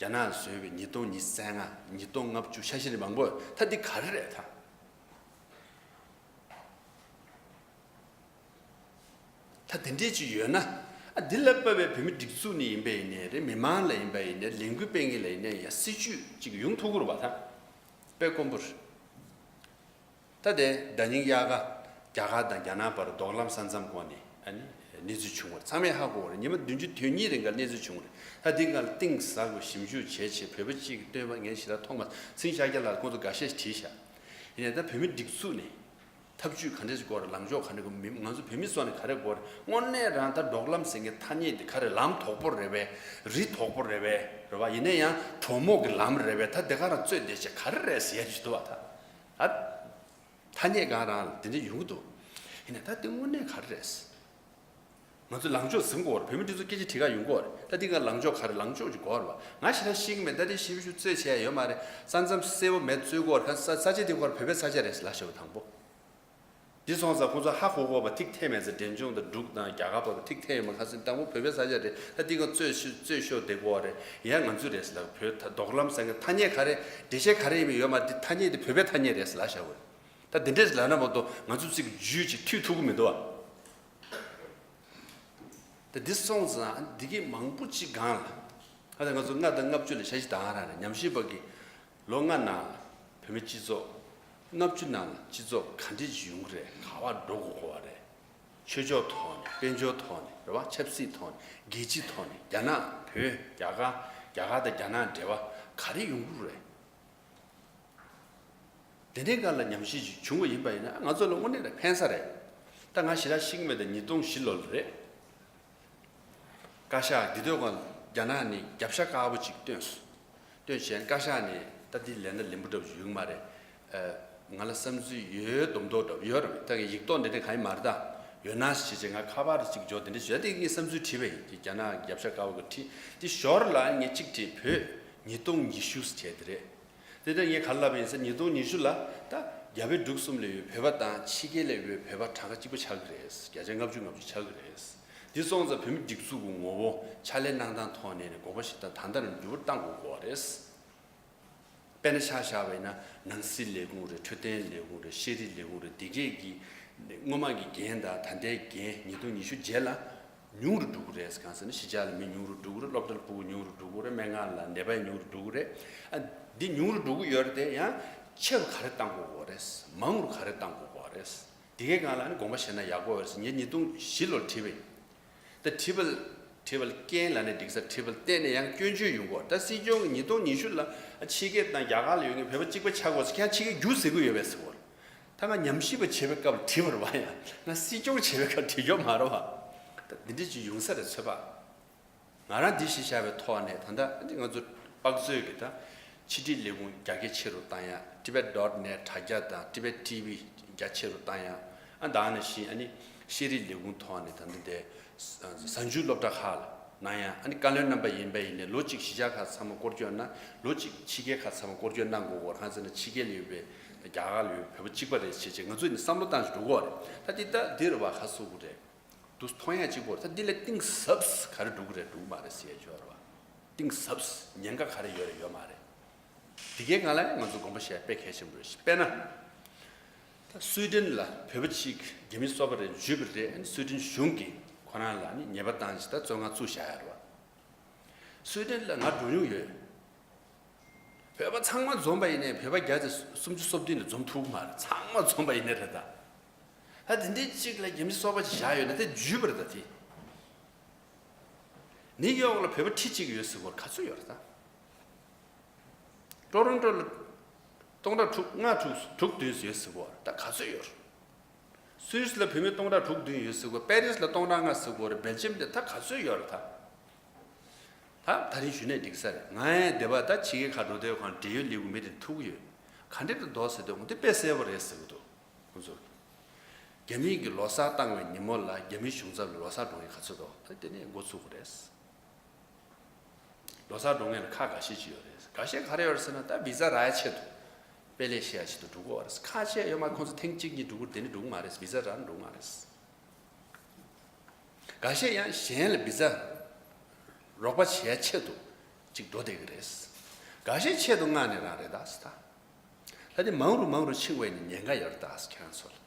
རྒྱ་ནག་བཟོས་པའི་ཉིས་སྟོང་ཉི་ཤུ་རྩ་ལྔ། ཉིས་སྟོང་ལྔ་བཅུ། ཤ་ཤི་རེ་མང་པོ་ཡོད། ད་འདི་ག་རེ་རེད་ད། ད་དེ་འདྲས་ཅིག་ཡོད་ན། ཨ་འདི་ལ་དཔག་པའི་བོད་མི་སྒྲིག་འཛུགས་ནས་ཡིན་པ་ཡིན་ནའི་རེད། མི་མང་ལ་ཡིན་པ་ཡིན་ནའི། ལས་འགུལ་སྤེལ་མཁན་ལ་ཡིན་ནའི་ཡ་སྲིད་ཇུས་ཅིག་ཡོང་ཐུབ་ཀྱི་རེད་བ། ད་དཔེ་དཀོན་པོ་རེད། ད་དེ་ཟླ་ཉིན་དབྱར་ཁ་རྒྱ་གར་དང་རྒྱ་ནག་བར་རྡོག་ལམ་ས་མཚམས་སྒང་ནས་ཨ་ནི་གནས་ཚུལ་བྱུང་བ་རེད། ཚང་མས་ཧ་གོ་བ་རེད། ཉི་མ་བདུན་ཅུ་དོན་གཉིས་རིང་ག་གནས་ཚུལ་བྱུང་བ་རེད། ད་འདི་སྒང་ལ་གཏིང་ཟབ་པོ་ཞིབ་འཇུག་བྱས་བྱས་བོད་པ་གཅིག་གིས་བཏོན་པ་ངས་ཞེ་དྲག་མཐོང་མ་སོང་། ཚེ་རིང་ཤཱཀྱ་ལགས་ཁོང་ཚོ་འགའ་ཤས་བྲིས་ཤག་ཡིན་ནའི་ད་བོད་མི་སྒྲིག་འཛུགས་ནས་ཐབས་ཇུས་ག་འདྲས་ཀྱི་སྐོར། ལངས་ཕྱོགས་ག་འདྲས་ཀྱི་མི། ང་ཚོ་བོད་མི་ཚོ་ནས་ག་རེ་དགོས་རེད། དངོས་གནས་རང་ད་རྡོག་ལམ་ཟེར་མཁན་ཐ་སྙད་འདི་ག་རེ། ལམ་དོག་པོ་རེད་པས། རི་དོག་པོ་རེད་པས། རེད་བ། ཡིན་ན་ཡང་གྲོག་མོ་གི་ལམ་རེད་པས། ད་དེ་ག་རང་རྩོད་བསྡད་བྱས་ག་རེ་རེད་ཟེར་ཡ་ཞིག་འདུག་བ། ད་ཨ་ཐ་སྙད་གང་རང་ལ་དེ་འདྲ་ཡོང་གི་འདུག་ཡིན་ན་ད་དེ་དངོས་གནས་ག་རེ་རེད། ང་ཚོ་ལངས་ཕྱོགས་ཟིན་དགོས་རེད། བོད་མི་སྒྲིག་འཛུགས་སྐད་ཆ་དྲི་ག་ཡོང་གི་རེད། ད་འདི་ག་ལངས་ཕྱོགས་ག་རེ། ལངས་ཕྱོགས་ཅིག་དགོས་རེད་བ། ང་ཞེ་དྲག་ཤེས་ཀྱི་མེད། ད་དེ་ཞིབ་ཞིབ་རྩོད་བྱས་ཡོད་མ་རེད། ས་མཚམས་གསལ་པོ་མེད། རྩོད་དགོས་རེད། ས་ས་ཆ་དེ་སྐོར་བོད་པའི་ས་ཆ་རེད་ལབ་བཞག་པ་དང་པོ། འདི་སོང་ཙང་ཁོ་ཚོ་ཧ་གོ་གོ་བ། ཐིག་འཐེན་མེད་ཟེར། འབྲས་ལྗོངས་དང་འབྲུག་དང་རྒྱ་གར་བར་དུ་ཐིག་འཐེན་ཡོད་མ། ཁ་སང་དང་པོ་བོད་པའི་ས་ཆ་རེད། ད་འདི་ག་རྩོད་ཤོ་རྩོད་ཤོ་བསྡད་དགོས་རེད། ཡང་ང་ཚོ་རེད་ཟེར་ལབ། བོད་ད་རྡོག་ལམ་ཟེར་མཁན་ཐ་སྙད་ག་རེ། འགྲེལ་བཤད་ག་རེ་ཡིན་པ་ཡོད་མ་རེད། འདི་ཐ་སྙད་འདི་བོད་པའི་ཐ་སྙད་རེད་ཟེར་ལབ་བཞག་པ་རེད། ད་འདི་འདྲས་ལབ་ན་མ་གཏོགས་ང་ཚོ་ཚིག་རྒྱུད་ཅིག་མཐུད་ཐུབ་ཀྱི་མི་འདུག་ཨ། ད་འདི་སོང་ཙང་འདི་གི་མང་པོ་ཅིག་སྒང་ལ། ཨ་ད་ང་ཚོ་ལྔ་དང་ལྔ་བཅུ་ལ་ཤ་ཤི་དང་ར་རེད། ཉམས་ཞིབ་པ་གི་ལོ་ལྔ་ནང་ལ་བོད་མི་སྤྱི་ཚོགས། ལྔ་བཅུ་ནང་ལ་སྤྱི་ཚོགས་ག་འདྲ་ཅིག་ཡོང་གི་རེད། ག་པར་འགྲོ་དགོས་ཀྱི་རེད། ཆོས་ཕྱོགས་ཐོག་ནས། དཔལ་འབྱོར་ཐོག་ནས། རེད་བ། ཆབ་སྲིད་ཐོག་ནས། རྒྱལ་སྤྱི་ཐོག་ནས། རྒྱ་ནག་བོད། རྒྱ་གར། རྒྱ་གར་དང་རྒྱ་ནག་འབྲེལ་བ་ག་རེ་ཡོང་གི་རེད། དེ་འདྲའི་སྒང་ལ་ཉམས་ཞིབ་ཅིག་བྱུང་བ་ཡིན་པ་ཡིན་ན་ང་ཚོ་ལ་དངོས་གནས་ལ་ཕན་ས་རེད། ད་ང་ཞེ་དྲག་ཤེས་ཀྱི་མེད། ད་ཉིས་སྟོང་བཞི་ལོ་ལ་རེད། བཀའ་ཤག་འདི་དུས་སྒང་རྒྱ་ནག་ནས་རྒྱབ་ཤ་དཀར་པོ་ཅིག་བཏོན་སོང་། བཏོན་བྱས་བཀའ་ཤག་ནས་ད་འདི་ལས་སྣ་ལེན་པོ་འདྲ་པོ་ཅིག་ཡོད་མ་རེད། ཨ། ང་ལ་བསམ་ཚུལ་ཡོད་མདོག་མདོག་འདྲ་པོ་ཡོད་རེད། ད་ངས་ཡིག་ཐོག་འདི་འདྲ་གང་ཡིན་མ་རེད། ད་ཡོད་ན་བྱས་བྱས་ང་ཁ་པར་ཅིག་འབྱོར་དེ་འདྲ་བྱས། དེ་ངས་བསམ་ཚུལ་བྲིས་པ་ཡིན། དེ་རྒྱ་ནག་རྒྱབ་ཤ་དཀར་པོ་གི་བྲིས། དེ་ཞོར་ལ་ངས་གཅིག་བྲིས། བོད་ཉིས་སྟོང་ཉི་ཤུ་བྱས་དེ་རེད། དེ་ལྟར་ངས་ག་རེ་ལབ་པ་ཡིན་ཟེར། ཉིས་སྟོང་ཉི་ཤུ་ལ་ད་རྒྱ་བལ་འབྲུག་གསུམ་ལ་ཡོད་བོད་པ་དང་ཕྱི་རྒྱལ་ལ་ཡོད་བོད་པ་གྲངས་ཀ་གཅིག་པ་ཆགས་ཀྱི་རེད། བརྒྱ་ཆ་ལྔ་བཅུ་ལྔ་བཅུ་ཆགས་ཀྱི་རེད། འདི་སོང་ཙང་བོད་མི་སྒྲིག་འཛུགས་ཀྱི་ངོ་བོ་ཕྱག་ལས་གནང་སྟངས་ཐོག་ནས་ནས་དགོངས་པ་བཞེས་སྟངས་ད་ལྟ་ནས་འགྱུར་བ་གཏང་དགོས་ཀྱི་རེད། དཔེར་ན་ཆ་བཞག་པ་ཡིན་ན་ནང་སྲིད་ལས་ཁུངས་རེད། འཕྲོད་བསྟེན་ལས་ཁུངས་རེད། ཤེས་རིག་ལས་ཁུངས་རེད། འདི་གས་ཀྱི་སྔོན་མ་གི་འགན་དང་ད་ལྟའི་འགན་ཉིས་སྟོང་ཉི་ཤུ་རྗེས་ལ་ཉུང་རུ་འགྲོ་གི་རེད། གང་ཟེར་ན་གཞིས་ཆགས་ལ་མི་ཉུང་རུ་འགྲོ་གི་རེད། སློབ་གྲྭ་ལ་ཕྲུ་གུ་ཉུང་རུ་འགྲོ་གི་རེད། སྨན་ཁང་ལ་ནད་པ་ཉུང་རུ་འགྲོ་གི་རེད། ཨ། འདི་ཉུང་རུ་འགྲོ་གི་ཡོད་རེད་དེ། ཡང་ཆེ་རུ་ག་རེ་གཏང་དགོས་ཀྱི་རེད། མང་རུ་ག་རེ་གཏང་དགོས་ཀྱི་རེད། འདི་གའི་སྒང་ལ་ནི་དགོངས་པ་བཞེས་ན་ཡག་པོ་ཡོད་རེད་ཟེར། ངས་ཉིས་སྟོང་བཞི་ལོར་བྲིས་པ་ཡིན། ད་ཊི་རི་པལ། ཊི་རི་པལ་ཀེན་ལབ་ནས་འགྲིག་ས། ཊི་རི་པལ་ཏེ་ནས་ཡང་སྐྱོན་བརྗོད་ཡོང་གི་ཡོད་རེད། ད་སྲིད་སྐྱོང་གིས་ཉིས་སྟོང་ཉི་ཤུ་ལ་ཕྱི་རྒྱལ་དང་རྒྱ་གར་ལ་ཡོད་མཁན་བོད་པ་གཅིག་པ་ཆགས་དགོས་ཟེར། ཁྱེད་རང་ཕྱི་རྒྱལ་རྒྱུགས་ཟེར་གྱི་ཡོད་པས་ཟེར་གོ། ད་ང་ཉམས་ཞིབ་པ་བྱེད་པའི་སྐབས་ལ་བྲིས་པ་རེད་བ། ཡང་ང་སྲིད་སྐྱོང་བྱེད་པའི་སྐབས་བྲིས་ཡོད་མ་རེད་བ། ད་འདི་འདྲ་ཅིག་ཡོང་ས་རེད་ཚོད་དཔག་ང་རང་འདི་གཞི་བཞག་པའི་ཐོག་ནས་ད་ལྟ་ང་ཚོ་དཔག་ཚོད་ཀྱི་ད་ཕྱི་དྲིལ་ལས་ཁུངས་རྒྱ་སྐྱེད་ཆེ་རུ་བཏང་ཡ། Tibet dot net དྲ་རྒྱ་དང་Tibet T V རྒྱ་ཆེ་རུ་བཏང་ཡ། ཨ། ད་ནང་བཞིན་ཨ་ནི་ཤེས་རིག་ལས་ཁུངས་ཐོག་ནས་ད་ལྟ་དེ་གཟའ་མཇུག་སློབ་གྲྭ་ཁག་ལ་གནང་ཡ། ཨ་ནི་བཀའ་བློན་རྣམ་པ་ཡིན་པ་ཡིན་ནའི་ལོ་གཅིག་གཞིས་ཆགས་ཁག་ཚང་མ་སྐོར་སྐྱོད་གནང་། ལོ་གཅིག་ཕྱི་རྒྱལ་ཁག་ཚང་མ་སྐོར་སྐྱོད་གནང་དགོས་ཀྱི་ཡོད་རེད། གང་ཟེར་ན་ཕྱི་རྒྱལ་ལ་ཡོད་པའི་རྒྱ་གར་ལ་ཡོད་པའི་བོད་པ་གཅིག་པ་རེད་བྱས་བྱས་ང་ཚོས་ནི་བསམ་བློ་བཏང་བཞིན་འགྲོ་གི་ཡོད་རེད། ད་འདི་ད་འདི་རེད་བ། ཁ་གསོ་གི་རེད། དུ་མཐོང་ཡ་གཅིག་པོ་རེད། ད་འདི་ལ་གཏིང་ཟབ་ག་རེ་འགྲོ་གི་རེད་འགྲོ་གི་མ་རེད་ཟེར་ཡ་ཅིག་ཡོད་རེད་བ། གཏིང་ཟབ་ཉེན་ཁ་ག་རེ་ཡོད་རེད་ཡོད་མ་རེད། འདི་གའི་སྒང་ལ་ང་ཚོ་དགོངས་པ་བཞེས་དཔེ་གལ་ཆེན་པོ་རེད། དཔེར་ན། ད་སུའི་ཌེན་ལ་བོད་པ་གཅིག་རྒྱ་མི་སོ་པ་རེ་འཇུས་པ་རེད། སུའི་ཌེན་གཞུང་གིས་ཁོ་རང་ལ་ནི་ཉེས་པ་བཏང་བྱས་ད་བཙོན་ཁང་བཙུགས་བཞག་ཡོད་རེད་བ། སུའི་ཌེན་ལ་ང་འགྲོ་མྱོང་ཡོད། བོད་པ་ཚང་མ་འཛོམས་པ་ཡིན་ནའི་བོད་པ་བརྒྱ་ཆ་སུམ་ཅུ་སོ་བདུན་ལ་འཛོམས་ཐུབ་ཀྱི་མ་རེད། ཚང་མ་འཛོམས་པ་ཡིན་ནའི་རེད་ད། ད་དེ་འདྲའི་གཅིག་ལ་རྒྱ་མི་སོ་པ་ཅིག་བཞག་ཡོད་ན་དེ་འཇུས་པ་རེད་ད་དེ། ནིའུ་ཡོག་ལ་བོད་པ་ཁྲི་གཅིག་ཡོད་ཟེར་གོ་ག་ཚོད་ཡོད་རེད་ད། ཊོ་རོན་ཊོ་ལ་ སྟོང་ཕྲག་དྲུག་ལྔ་དྲུག་དྲུག་བདུན་ཡོད་ཟེར་གོ། ད་ག་ཚོད་ཡོད་རེད། སུད་སི་ལ་བོད་མི་སྟོང་ཕྲག་དྲུག་བདུན་ཡོད་ཟེར་གོ། པེ་རིས་ལ་སྟོང་ཕྲག་ལྔ་ཟེར་གོ་རེད། སྦེལ་ཇམ་དེ་ད་ག་ཚོད་ཡོད་རེད་ད། ད་ད་རིང་ཞུས་ནས་འགྲིག་ས་རེད། ང་ཡང་སྡེ་བ་ད་ཕྱི་རྒྱལ་ཁག་འགྲོ་དུས་ཁོང་འབྲེལ་ཡོད་ལས་ཁུངས་མི་དེ་ཐུག་གི་ཡོད། ག་འདྲ་འདུག་ཟེར་དུས་ཁོང་དེ་དཔེ་གསལ་པོ་རེད་ཟེར་གི་འདུག་ཁོང་ཚོ། རྒྱ་མིས་ཀྱི་ལོ་གསར་བཏང་བའི་ཉིན་མོ་ལ་རྒྱ་མི་གཞུང་ཚབ་ལ་ལོ་གསར་སྒྲོན་ཡས་ག་ཚོད་འདུག་ད་དེ་ནས་འགོ་ཚུགས་དགོས་རེད། ལོ་གསར་སྒྲོན་མཁན་ལ་ཁག་འགའ་ཤས་ཅིག་ཡོད་རེད། འགའ་ཤས་ག་རེ་ཡོད་རེད་ཟེར་ན། ད་བི་ཛ་རག་ཡ་ཆེད་དུ་དཔེ་ལེགས་བཤད་ཡ་ཆེད་དུ་འགྲོ་གི་ཡོད་རེད། ཁག་ཆེ་ཡོད་མ་རེད། ཁོང་ཚོ་ཐེངས་གཅིག་གཉིས་འགྲོ་གི་རེད། དེ་ནས་འགྲོ་གི་མ་རེད། བི་ཛ་རག་ན་འགྲོ་གི་མ་རེད། འགའ་ཤས་ཡང་གཞན་ལ་བི་ཛ་རོགས་པ་བྱེད་ཡ་ཆེད་དུ་ཅིག་འགྲོ་བསྡད་ཀྱི་རེད། འགའ་ཤས་ཆེད་དུ་མངགས་ནས་རང་རེད་ད་ཟེར་ད། ད་དེ་མང་རུ་མང་རུ་ཕྱིན་པ་ཡིན་ན་ཉེན་ཁ་ཡོད་རེད་ད་ཟེར། ཁྱེད་རང་ཚོ་ལ།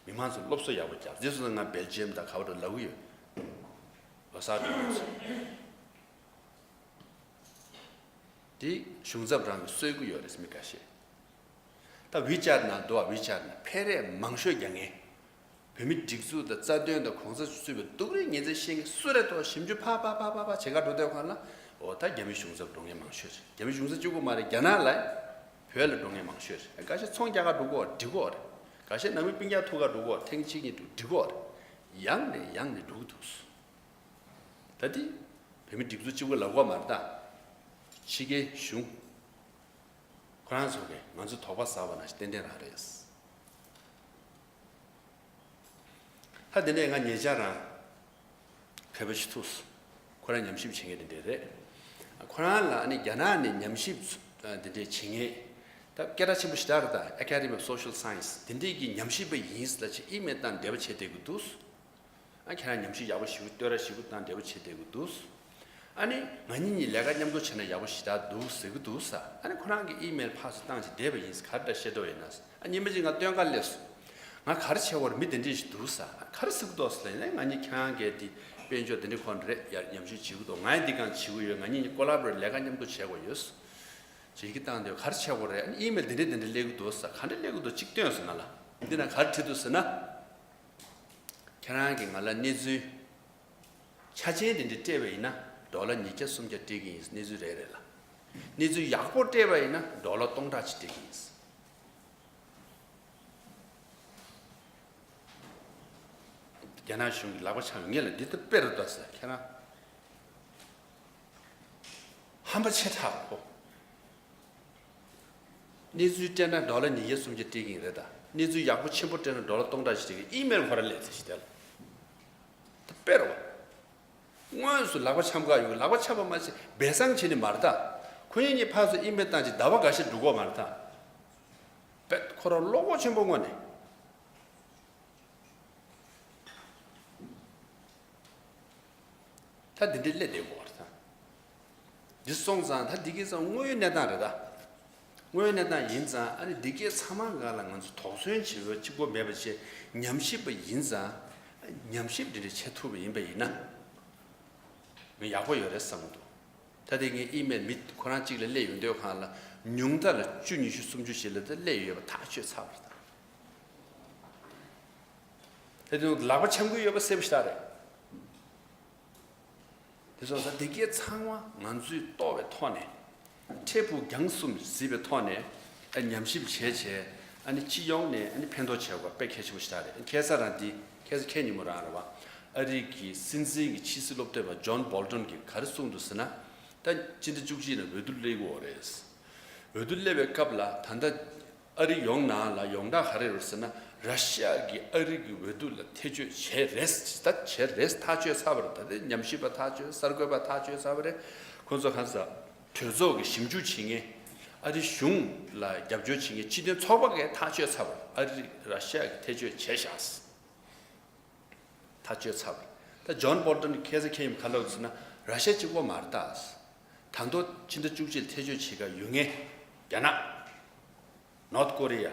མི་མང་ཚོ་སློབ་གསོ་ཡག་པོ་རྒྱབ། རྗེས་སུ་ང་སྦེལ་ཇམ་དང་ག་བ་འགྲོ་ལབ་གི་ཡོད། ལོ་གསར་སྒྲོན་ཡས་ཚོ། དེ་གཞུང་ཚབ་རང་གིས་གསོད་ཀྱི་ཡོད་རེད་མི་འགའ་ཤས། ད་ཝི་ཅེཊ་ནང་འདུག་ཨ། ཝི་ཅེཊ་ནང་ཕལ་རེ་མང་ཤོས་རྒྱག་མཁན། བོད་མི་སྒྲིག་འཛུགས་དང་རྩ་དོན་དང་གོང་ས་མཆོག་གསུངས་པའི་སྡུག་རུས་ངན་ཚད་ཤེས་མཁན་སུ་རེད་དོ་ཞིབ་འཇུག་ཕར་ཕར་ཕར་ཕར་ཕར་བྱེད་ག་འགྲོ་དུས་ཁོང་ལ། འོ་ད་རྒྱ་མི་གཞུང་ཚབ་འགྲོ་མཁན་མང་ཤོས་རེད། རྒྱ་མི་གཞུང་ཚབ་གཅིག་པོ་མ་རེད། རྒྱ་ནག་ལ་བོད་ལ་འགྲོ་མཁན་མང་ཤོས་རེད། འགའ་ཤས་ཚོང་རྒྱག་ག་འགྲོ་གི་ཡོད་རེད། འགྲིག་གི་ཡོད་རེད། འགའ་ཤས་ནང་མི་སྤུན་ཀྱག་ཐུག་ག་འགྲོ་གི་ཡོད་རེད། ཐེངས་གཅིག་གཉིས་འགྲོ་འགྲིག་གི་ཡོད་རེད། ཡང་ནས་ཡང་ནས་འགྲོ་གི་འདུག་ད་དེ་བོད་མི་སྒྲིག་འཛུགས་གཅིག་པོ་ལབ་དགོས་མ་རེད་ད། ཕྱི་རྒྱལ་གཞུང་ཁོ་རང་ཚོ་གིས་ང་ཚོ་དོགས་པ་ཟ་བ་ནང་བཞིན་ཏན་ཏན་རང་རེད། ད་དེ་ནས་ང་ཉེ་ཆར་རང་མཁས་པ་ཞིག་ཐུག་སོང་། ཁོ་རང་ཉམས་ཞིབ་བྱེད་མཁན་དེ་འདྲས་རེད། ཁོ་རང་ལ་ཨ་ནི་རྒྱ་ནག་ནས་ཉམས་ཞིབ་དེ་འདྲས་བྱེད་མཁན་ད་སྐད་གྲགས་ཆེན་པོ་ཞེ་དྲག་རེད་ད། Academy of Social Science དེ་འདྲས་ཀྱི་ཉམས་ཞིབ་པ་ཡིན་ལབ་བྱས་ཨི་མེལ་བཏང་འབྲེལ་བ་བྱེད་བསྡད་ཀྱི་འདུག་ཨ་ཁྱེད་རང་ཉམས་ཞིབ་ཡག་པོ་ཞིག་བསྟོད་ར་ཞིག་བཏང་འབྲེལ་བ་བྱེད་བསྡད་ཀྱི་འདུག་ཨ་ནི་ང་གཉིས་གཉིས་ལས་ཀ་མཉམ་དུ་བྱས་ན་ཡག་པོ་ཞེ་དྲག་འདུག་ཟེར་གྱི་འདུག་ས། ཨ་ནི་ཁོ་རང་གིས་ཨི་མེལ་ཕར་ཚུར་བཏང་བྱས་བསྡད་པ་ཡིན། ག་རེ་འདྲ་བཤད་འགྲོ་ཡིན་ན། ཨ་ཉི་མ་གཅིག་ང་སྟོན་ཁ་སླེབས་སོང་། ང་ག་རེ་བྱེད་དགོས་རེད། མི་དེ་འདྲས་ཞིག་འདུག་ས། ཨ་ག་རེ་ཟེར་གྱི་འདུག་ཟེར་ལབ་ཡིན་ན། ང་གཉིས་ཁྱེད་རང་གིས་དེ་དཔལ་འབྱོར་དེ་འདྲས་ཁོ་རེད་ཡར་ཉམས་ཞིབ་བྱེད་ཀྱི་འདུག་ང་ཡང་འདི་གང་བྱེད་ཀྱི་ཡོད། ང་གཉིས་ཀོ་ལ་བོ་རེ་ཊི་ལས་ཀ་མཉམ་དུ་བྱེད་དགོས་ཡོད། བྱེད་ཀྱི་བཏང་དུས་ག་རེ་བྱེད་དགོས་རེད། ཨ་ནི་ཨི་མེལ་དེ་འདྲས་དེ་འདྲས་སླེབས་ཀྱི་འདུག་ས། ག་འདྲས་སླེབས་ཀྱི་འདུག་གཅིག་སྟོན་སོང་ང་ལ། འདི་ན་ག་རེ་བྲིས་འདུག་ཟེར་ན། ཁྱེད་རང་གིས་ང་ལ་གནས་ཚུལ་ཆ་ཅན་དེ་འདྲ་སྤྲད་པ་ཡིན་ན་ཌོ་ལར་ཉིས་བརྒྱ་སུམ་བརྒྱ་སྤྲད་ཀྱི་ཡིན། གནས་ཚུལ་རེ་རེ་ལ། གནས་ཚུལ་ཡག་པོ་སྤྲད་པ་ཡིན་ན་ཌོ་ལར་སྟོང་ཕྲག་གཅིག་སྤྲད་ཀྱི་ཡིན། རྒྱ་ནག་གཞུང་གི་ལག་པ་འཆང་བའི་ངེད་ལ་འདི་ལྟར་དཔེ་རུ་ལྟ་ཟེར། ཁྱེད་རང་ཧམ་པ་ཆེ་དྲགས་གོ། གནས་ཚུལ་སྤྲད་ན་ཌོ་ལར་ཉིས་བརྒྱ་སུམ་བརྒྱ་སྤྲད་ཀྱི་ཡིན་རེད་ད། གནས་ཚུལ་ཡག་པོ་ཆེན་པོ་སྤྲད་ན་ཌོ་ལར་སྟོང་ཕྲག་ཞིག་སྤྲད་ཀྱི་ཡིན། ཨི་མེལ་ཁོ་རང་སླེབས་ཚེ་ཞིག་དེ་ལ། ད་དཔེ་རུ་བ། དངོས་སུ་ལག་པ་འཆང་ག་ཡོང་། ལག་པ་འཆང་བ་མ་ཟད་སྦས་གསང་བྱེད་ནི་མ་རེད་ད། ཁོ་གཉིས་གཉིས་ཕར་ཚུར་ཨི་མེལ་བཏང་ཅིག་ཟླ་བ་འགའ་ཤས་འགྲོ་གི་མ་རེད་ད། དཔེ་ཁོ་རང་བློ་ཁོག་ཆེན་པོ་དངོས་ནས། ད་འདི་འདྲའི་སླེབས་བསྡད་དགོས་པ་རེད་ད། འདི་སོང་ཙང་ད་འདི་གའི་ཙང་དངོས་ཡོད་གནས་སྟངས་རེད་ད། དངོས་ཡོད་གནས་སྟངས་ཡིན་ཙང་ཨ་ནི་འདི་གའི་ཚང་མ་སྒང་ལ་ང་ཚོ་དོགས་ཟོན་བྱེད་པ་གཅིག་པོ་མེད་པ་བྱས། ཉམས་ཞིབ་པ་ཡིན་ཙང་ཉམས་ཞིབ་འདི་འདྲ་བྱེད་ཐུབ་པ་ཡིན་པ་ཡིན་ན་ང་ཡག་པོ་ཡོད་རེད་བསམ་གྱི་འདུག་ད་ལྟ་ངའི་ཨི་མེལ་མི་ཁོ་རང་གཅིག་ལ་སླེབས་ཡོང་དུས་སྒང་ལ་ཉུང་མཐའ་ལ་བཅུ་ཉི་ཤུ་སུམ་ཅུ་ཞིག་ལ་ད་སླེབས་ཡོད་པ་ཐག་ཆོད་ཚར་བ་རེད་ད། དེ་དུས་ལག་པ་འཆང་གི་ཡོད་པ་གསལ་པོ་ཞེ་དྲག་རེད། དེ་སོང་ཙང་འདི་གའི་ཚང་མ་ང་ཚོས་རྟོགས་པའི་ཐོག་ནས། འཕྲལ་ཕུགས་རྒྱང་གསུམ་གཟིགས་པའི་ཐོག་ནས་ཨ་ཉམས་ཞིབ་བྱས་བྱས། ཨ་ནི་སྤྱི་ཡོངས་ནས་ཨ་ནི་ཕན་ཐོགས་བྱེད་དགོས་དཔེ་གལ་ཆེན་པོ་ཞེ་དྲག་རེད། ཁ་སང་རང་འདི་ཁ་སང་ཁ་ཉིན་མོ་རང་རེད་བ། ཨ་རི་གི་སྲིད་འཛིན་གྱི་ཕྱི་སྲིད་སློབ་སྟོན་པ་ཇོན་བོལ་ཊོན་གྱིས་ག་རེ་གསུངས་འདུག་ཟེར་ན། ད་སྤྱི་ཟླ་བཅུ་གཅིག་ནང་འོས་བསྡུ་སླེབས་ཀྱི་ཡོད་རེད། འོས་བསྡུ་སླེབས་པའི་སྐབས་ལ་ད་ལྟ་ཨ་རི་ཡོངས་ནང་ལ་ཡོངས་གྲགས་ག་རེ་རེད་ཟེར་ན། ར་ཤི་ཡ་གིས་ཨ་རི་གི་འོས་བསྡུ་ལ་ཐེ་བྱུས་བྱས་རེད། ད་བྱས་རེད། ཐག་ཆོད་ཚར་བ་རེད། ད་ལྟ་ཉམས་ཞིབ་པ་ཐག་ཆོད། གསར་འགོད་པ་ཐག་ཆོད་ཚར་བ་རེད། ཁོང་ཚོ་གང་ཟག་གྲོས་ཚོགས་ཀྱི་ཞིབ་འཇུག་བྱེད་མཁན། ཨ་རི་གཞུང་ལ་རྒྱབ་སྐྱོར་བྱེད་མཁན་སྤྱི་མཐུན་ཚོགས་པ་གིས་ཐག་ཆོད་ཚར་བ་རེད། ཨ་རི་ར་ཤི་ཡ་གིས་ཐེ་བྱུས་བྱས་ཤག་ཐག་ཆོད་ཚར་བ་རེད། ད་ཇོན་བོལ་ཊོན་ཁ་སང་ཁ་ཉིན་ག་ལབ་ཟེར་ན། ར་ཤི་ཡ་གཅིག་པོ་མ་རེད་ད། ད་དུང་སྤྱི་ཟླ་བཅུ་གཅིག་ཐེ་བྱུས་བྱེད་ག་ཡོང་མཁན་རྒྱ་ནག North Korea,